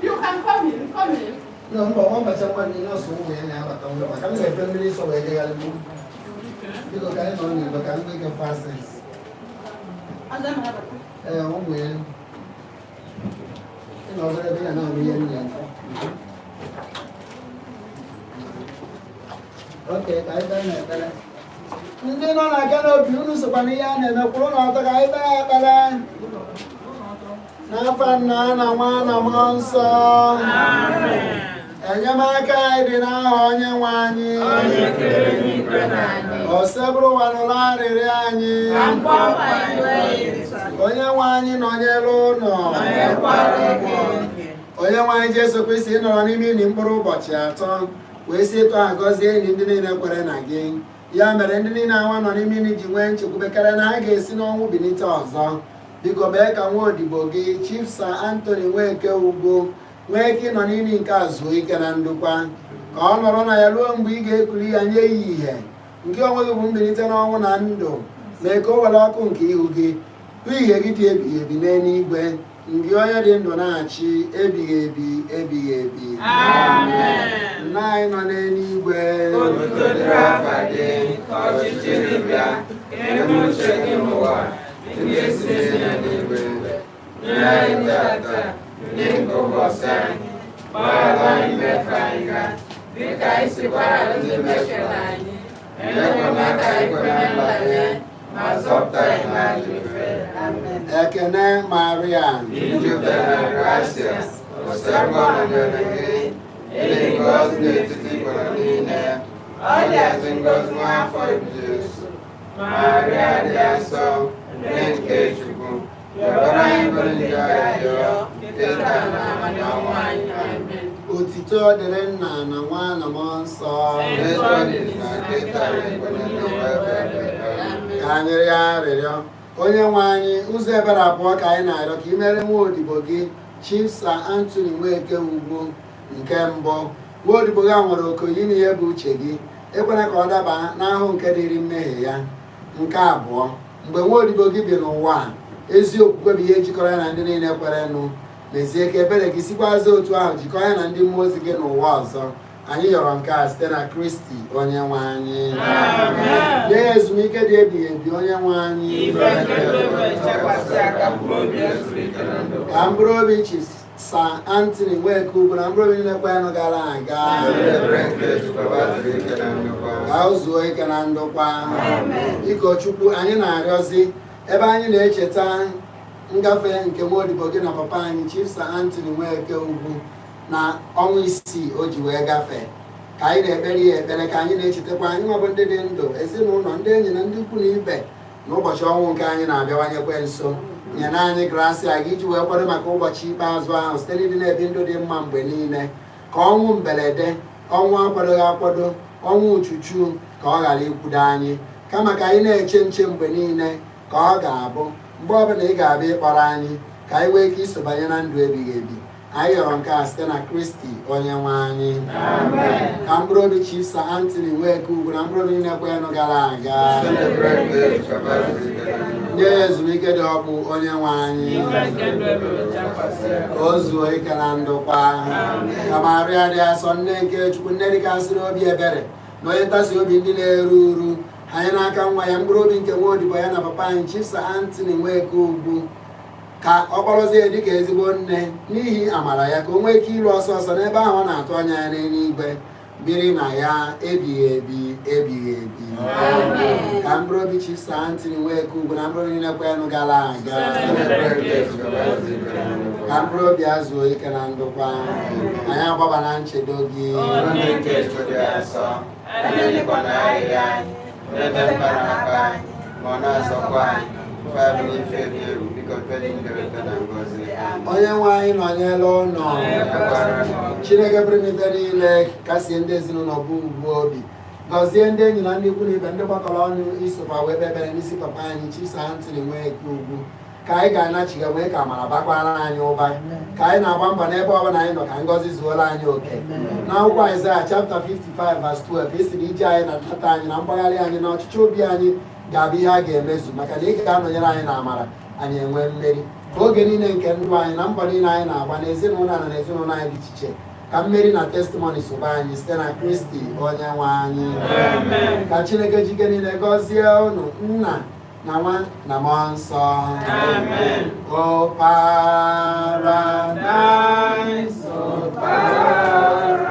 You can come in, come in. Na mba, nwa mbacha nwanne ya ọsọ ụmụ ya na-abata nwa maka m ga-efe mmiri nsọ wee jegharị mụ. Biko ka anyị nọ n'igbo ka m nwee ike fasis. Ee, ụmụ ya. Ị nọ obere ebe ya na-arụ ihe nna ya. Oke, ka anyị kpee n'ekpere. Ndị nọ na kanopi unu sokwa n'ihe a na-eme kwụrụ n'ọtọ ka anyị kpee ekpere. N'afa nna na nwa na mmụọ nsọ. Enyemaka anyị dị n'aha onye nwe anyị. Osebụrụwa nụrụ arịrịọ anyị. Onye nwe anyị nọnyere ụnụ. Onye nwe anyị Jesu Kristi nọrọ n'ime ili mkpụrụ ụbọchị 3 wee si etu a gọzie enyi ndị niile kwere na gị. Ya mere ndị niile anwa nọ n'ime ili ji nwee nchekwube karịa na ha ga-esi n'ọnwụ bilite ọzọ. Biko mee ka nwa odibo gị Chief Sir Anthony Nweke Ugwu nwee ike ịnọ n'ili nke a zuo ike na ndokwa, ka ọ nọrọ na ya ruo mgbe ị ga-ekuli ya nye ya ìhè nke onwe gị bụ mbilite n'ọnwụ na ndụ. Mee ka o were ọkụ nke ihu gị hụ ìhè gị dị ebighị ebi n'eluigwe, ngị onye dị ndụ na-achị ebighị ebi ebighị ebi. Nna anyị nọ n'eluigwe, Otuto dịrị afa gị, ka ọchịchị gị bịa, ka eme uche gị n'ụwa, dịka esi eme ya n'eluigwe. Nye anyị tata nri nke ụbọchị anyị, gbaghara anyị mmehie anyị ga, dịka anyị si gbaghara ndị mehiere anyị. Ekwela ka anyị kwere na nranye, ma zọpụta anyị n'ajọ ife. Amen. Ekene Maria, I jupụtara na grasia, Osebụrụwa nọnyere gị, ị dị ngọzi n'etiti ikporo niile, ọ dịazị ngọzi n'afọ Jesu. Maria dị asọ, nne nke Chukwu, rịọbara anyị bụ ndị arịrịọ, kịta na amanya ọnwụ anyị. Amen. Otito dịrị nna na nwa na mmụọ nsọ. Etu ọ dị na kịta na mgbe niile ụwa ebighị ebi. Ka anyị rịọ arịrịọ. Onye nwe anyị, ụzọ ebere abụọ ka anyị na-arịọ ka ị mere nwa odibo gị Chief Sir Anthony Nweke Ugwu nke mbụ. Nwa odibo gị a nwere okenye ime ihe bụ uche gị, ekwela ka ọ daba n'ahụ nke dịrị mmehie ya. Nke abụọ, mgbe nwa odibo gị bi n'ụwa a, ezi okwukwe bụ ihe jikọrọ ya na ndị niile kwerenụ. Mezie ka ebere gị sikwazi otu ahụ jikọọ ya na ndị mmụọ ozi gị n'ụwa ọzọ. Anyị yọrọ nke a site na Kristi onye nwe anyị. Nye ya ezumike dị ebighị ebi onye nwe anyị. Ka mkpụrụ obi Chief Sir Anthony Nweke Ugwu na mkpụrụ obi niile kwerenụ gara aga ka o zuo ike na ndokwa. Biko Chukwu, anyị na-arịọzi ebe anyị na-echeta ngafe nke nwa odibo gị na papa anyị Chief Sir Anthony Nweke Ugwu na ọnwa 6 o ji wee gafee, ka anyị na-ekpere ya ekpere, ka anyị na-echetakwa anyị nwa bụ ndị dị ndụ, ezinụlọ, ndị enyi na ndị ikwu na ibe, na ụbọchị ọnwụ nke anyị na-abịawanyekwe nso. Nyere anyị grasia gị iji wee kwado maka ụbọchị ikpeazụ ahụ site n'ịdị na-ebi ndụ dị mma mgbe niile, ka ọnwụ mberede, ọnwụ akwadoghị akwado, ọnwụ uchuchu ka ọ ghara ikwudo anyị, kama ka anyị na-eche nche mgbe niile ka ọ ga-abụ mgbe ọbụla ị ga-abịa ịkpọrọ anyị, ka anyị nwee ike iso banye na ndụ ebighị ebi. Anyị yọrọ nke a site na Kristi onye nwe anyị. Ka mkpụrụ obi Chief Sir Anthony Nweke Ugwu na mkpụrụ obi niile kwenụ gara aga nye ya ezumike dị ọkpụ onye nwe anyị, ka o zuo ike na ndokwa. Ka Maria dị asọ, nne nke Chukwu, nne dịkasịrị obi ebere na onye ntasi obi ndị na-eru uru, anyị n'aka nwa ya, mkpụrụ obi nke nwa odibo ya na papa anyị Chief Sir Anthony Nweke Ugwu, ka ọ kpọrọzie dịka ezigbo nne n'ihi amara ya, ka o nwee ike iru ọsọ ọsọ n'ebe ahụ ọ na-atụ anya ya n'eluigwe, biri na ya ebighị ebi ebighị ebi. Ka mkpụrụ obi Chief Sir Anthony Nweke Ugwu na mkpụrụ obi niile kwenụ gara aga, ka mkpụrụ obi a zuo ike na ndokwa. Anyị agbaba na nchedo gị. Onye nwe anyị nọnyere ụnụ. Chineke pụrụ ime ife niile, kasie ndị ezinụlọ bụ ugwu obi, gọzie ndị enyi na ndị ikwu na ibe ndị gbakọrọ ọnụ isofa wee kpee ekpere n'isi papa anyị Chief Sir Anthony Nweke Ugwu, ka anyị ga-anachiga wee ka amara bakwara anyị ụba, ka anyị na-agba mbọ n'ebe ọbụla anyị nọ, ka ngọzi zuola anyị oke. N'akwụkwọ Aịzaya chapter 55 verse 12, esi na ije anyị na ntata anyị na mgbagharị anyị na ọchịchị obi anyị Ga-abụ ihe a ga-emezu maka na ị ga-anọnyere anyị na amara anyị enwee mmeri ka oge niile nke ndụ anyị na mbọ niile anyị na-agba n'ezinụlọ na n'ezinụlọ anyị dị iche iche ka mmeri na testimony sobe anyị site na Kristi onye nwe anyị. Ka Chineke jike niile gọzie unu, nna na nwa na mmụọ nsọ. O paradise, o paradise.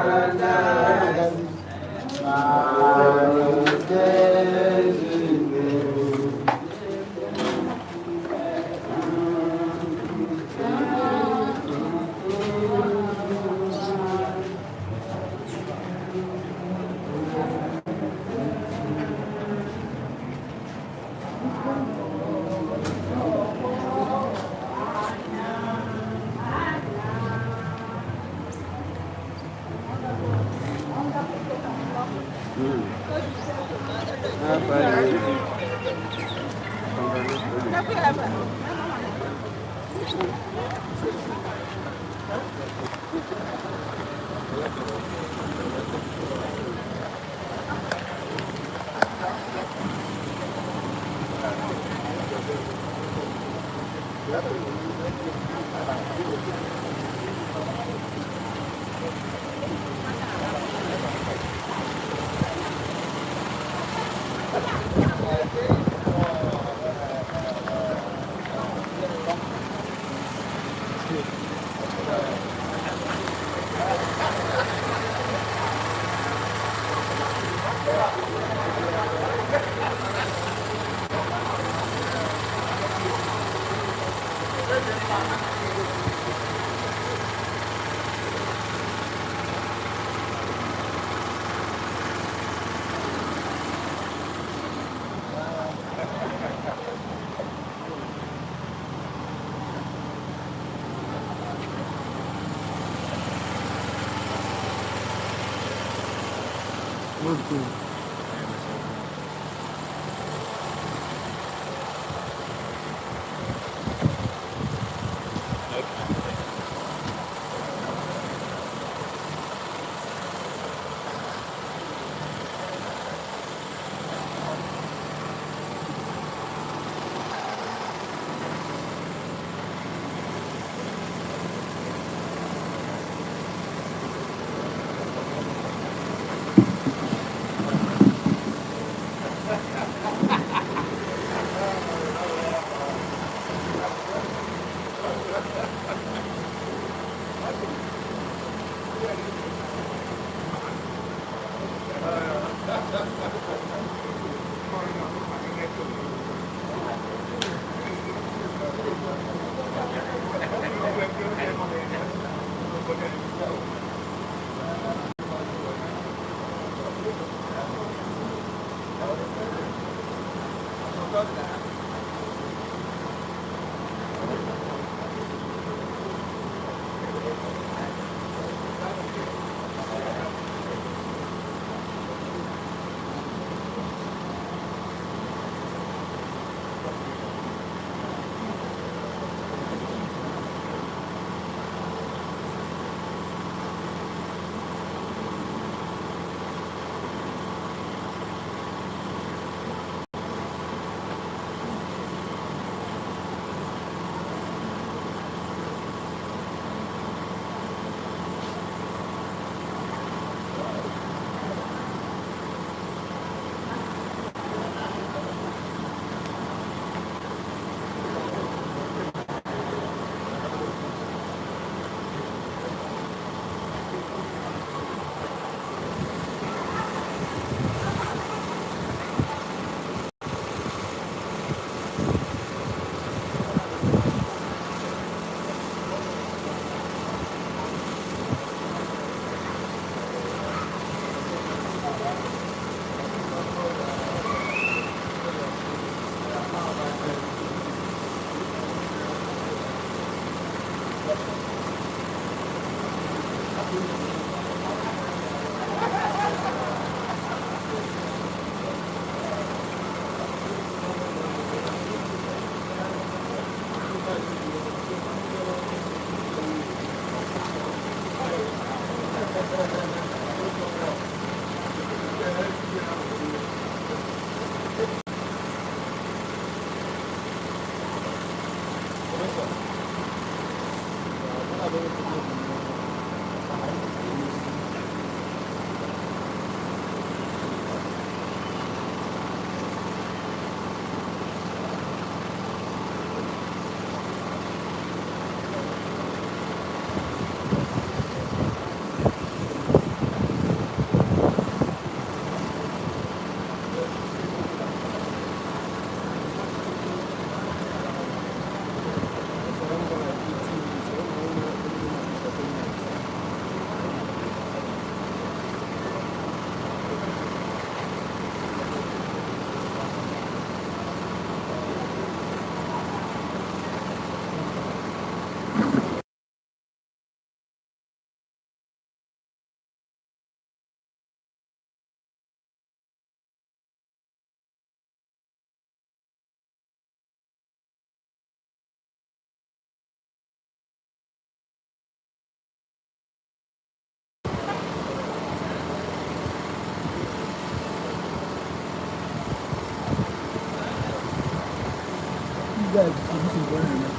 Guys, this is going on.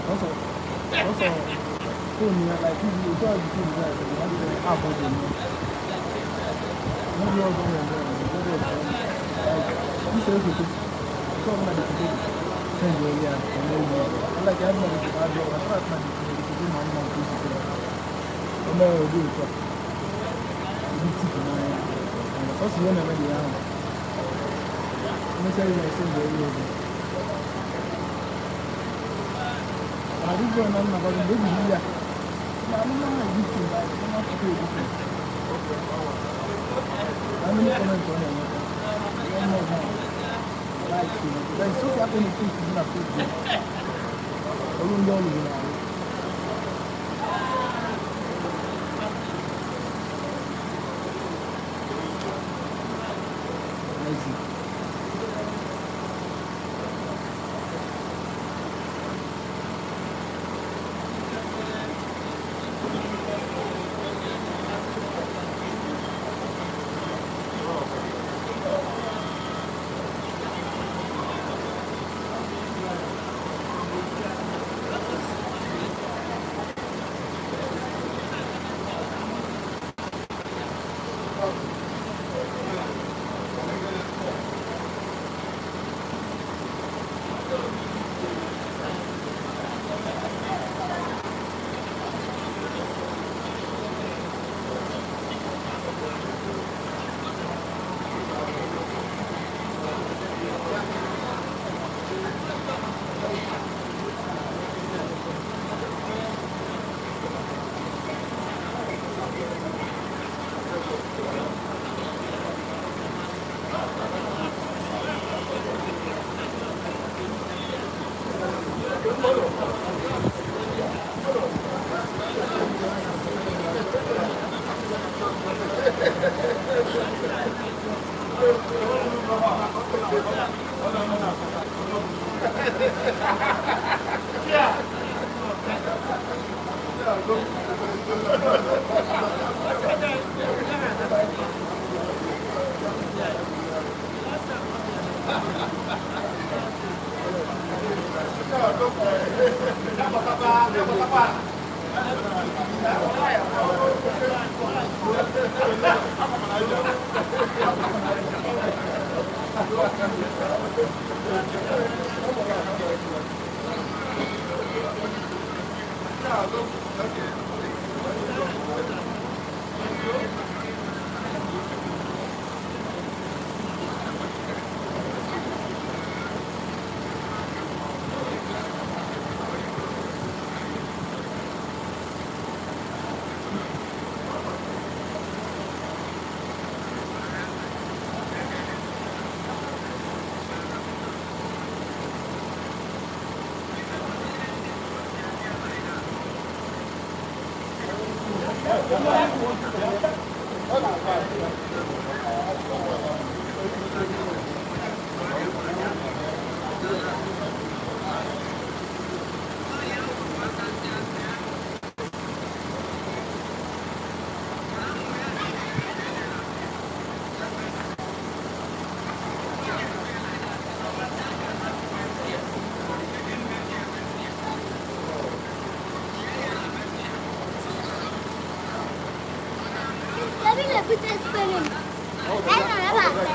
Also, also, phone like you tell the phone guys, you have to app on the no be all going on. Like this is okay. So I'm not the send you here and no more. Like I'm not the bad I try to do my own thing. No, do it. You tip my. Also, you never the arm. Me say you send you here. I didn't go on my baby here. How many comments on it? Like, there's so many things to do. Let's see. Na-ebute spere m. Anyị nọ ebe a kpe.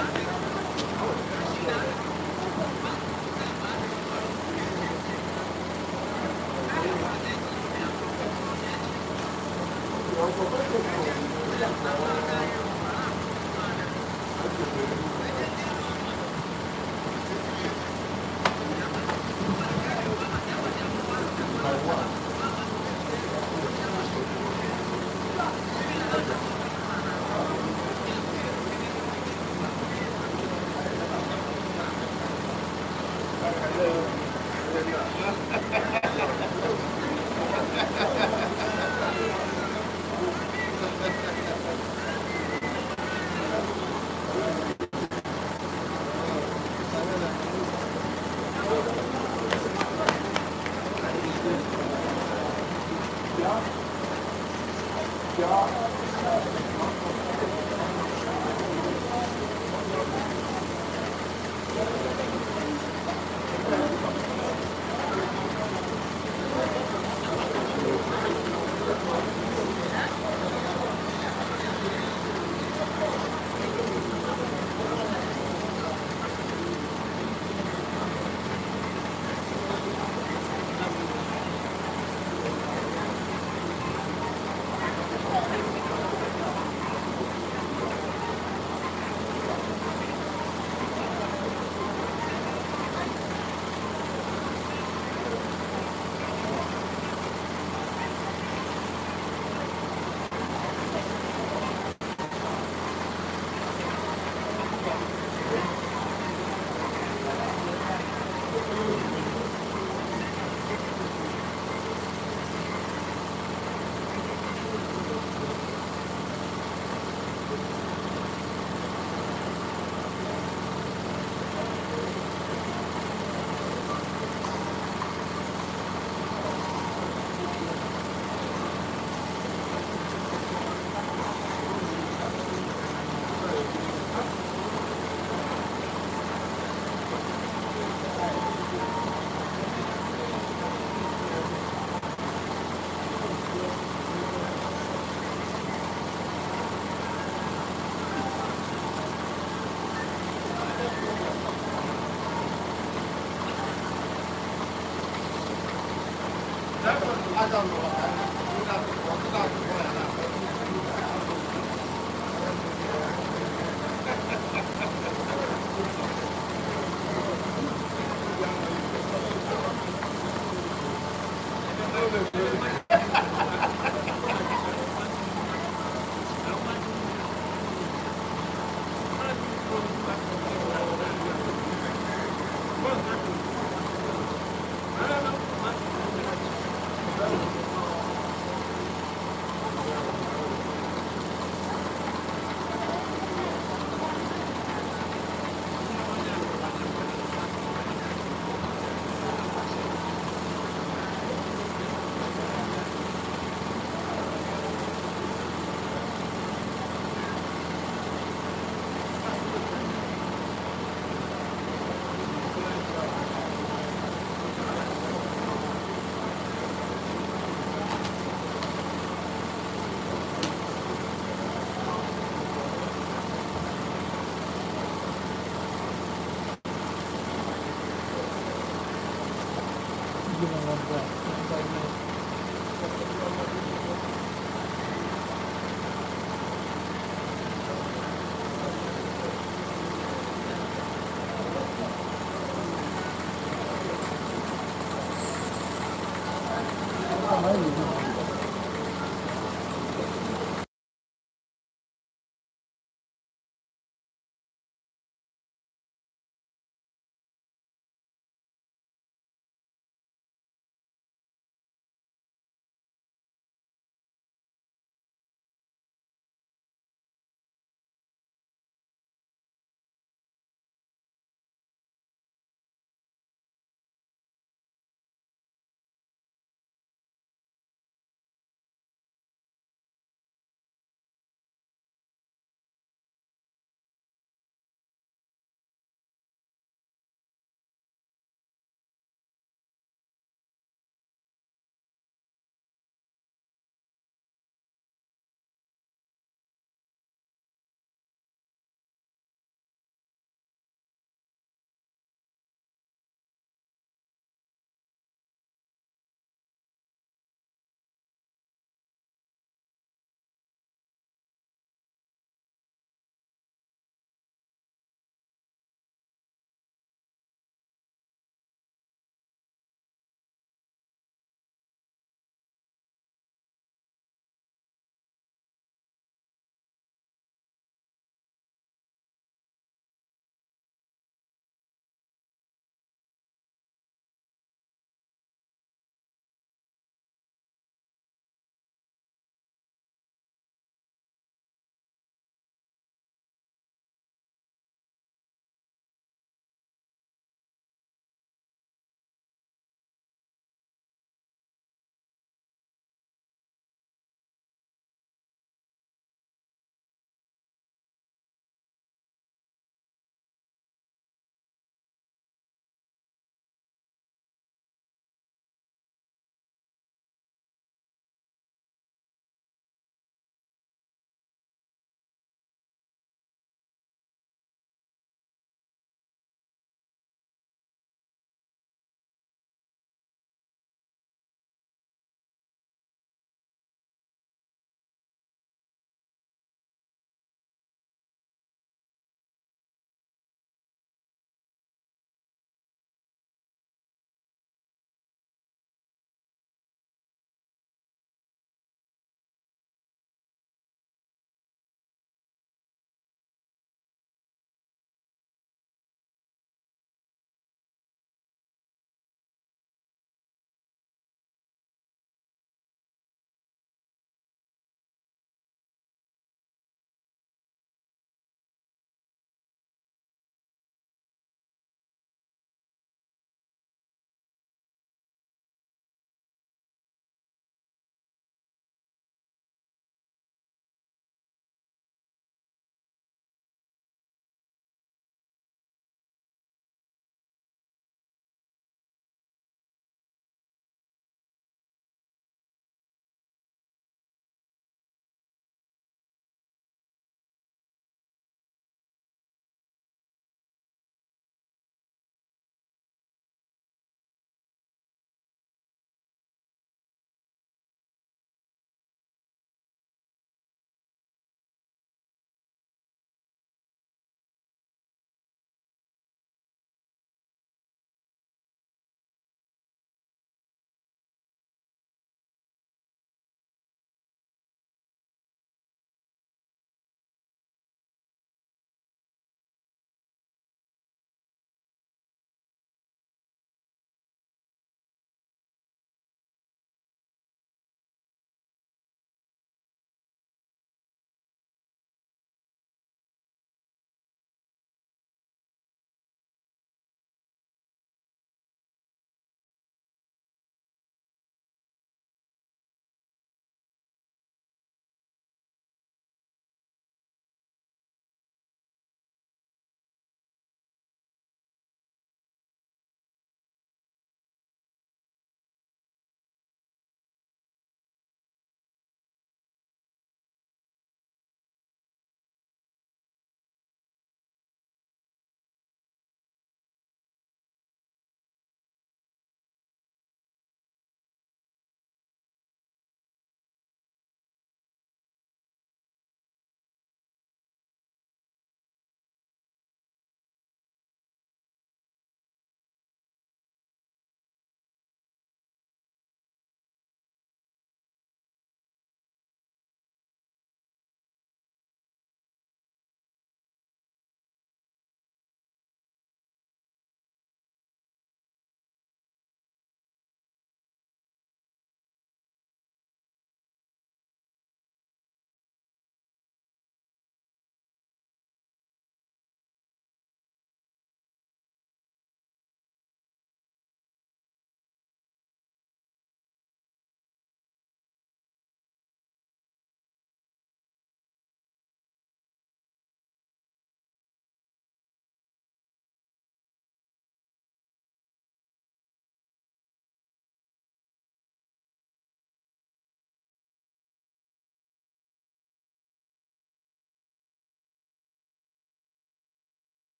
Give him one breath.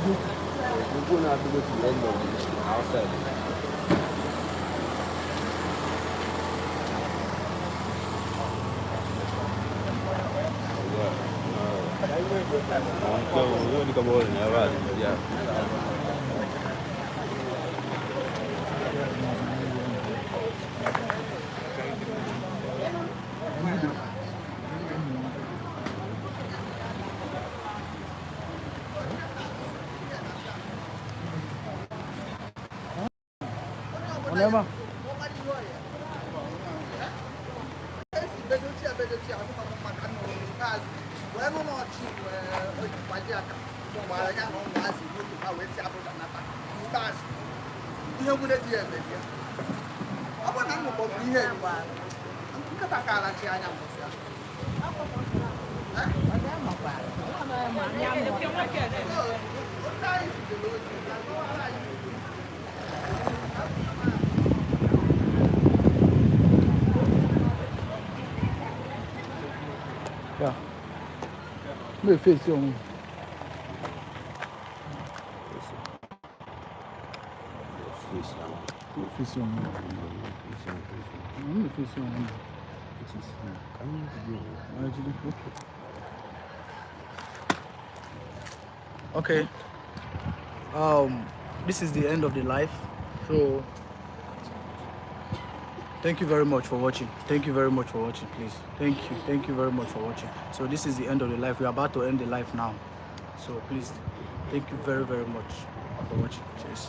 Eziokwu. We go now to go to the end of the outside. Yeah. Ọ nọ ebe a? Ihe nwere di ya emebi ya. Ọ bụrụ na m nụkọbụ ihe nkịta ka alachi anya mbọsị ahụ. Otu anyị zitere ozi ka kọwara anyị. Yeah. M na-efesi onwe m. M na-efesi onwe m. M na-efesi onwe m. Ah, jide. Okay. This is the end of the live. So thank you very much for watching. Thank you very much for watching, please. Thank you. Thank you very much for watching. So this is the end of the live. We're about to end the live now. So please, thank you very, very much for watching. Cheers.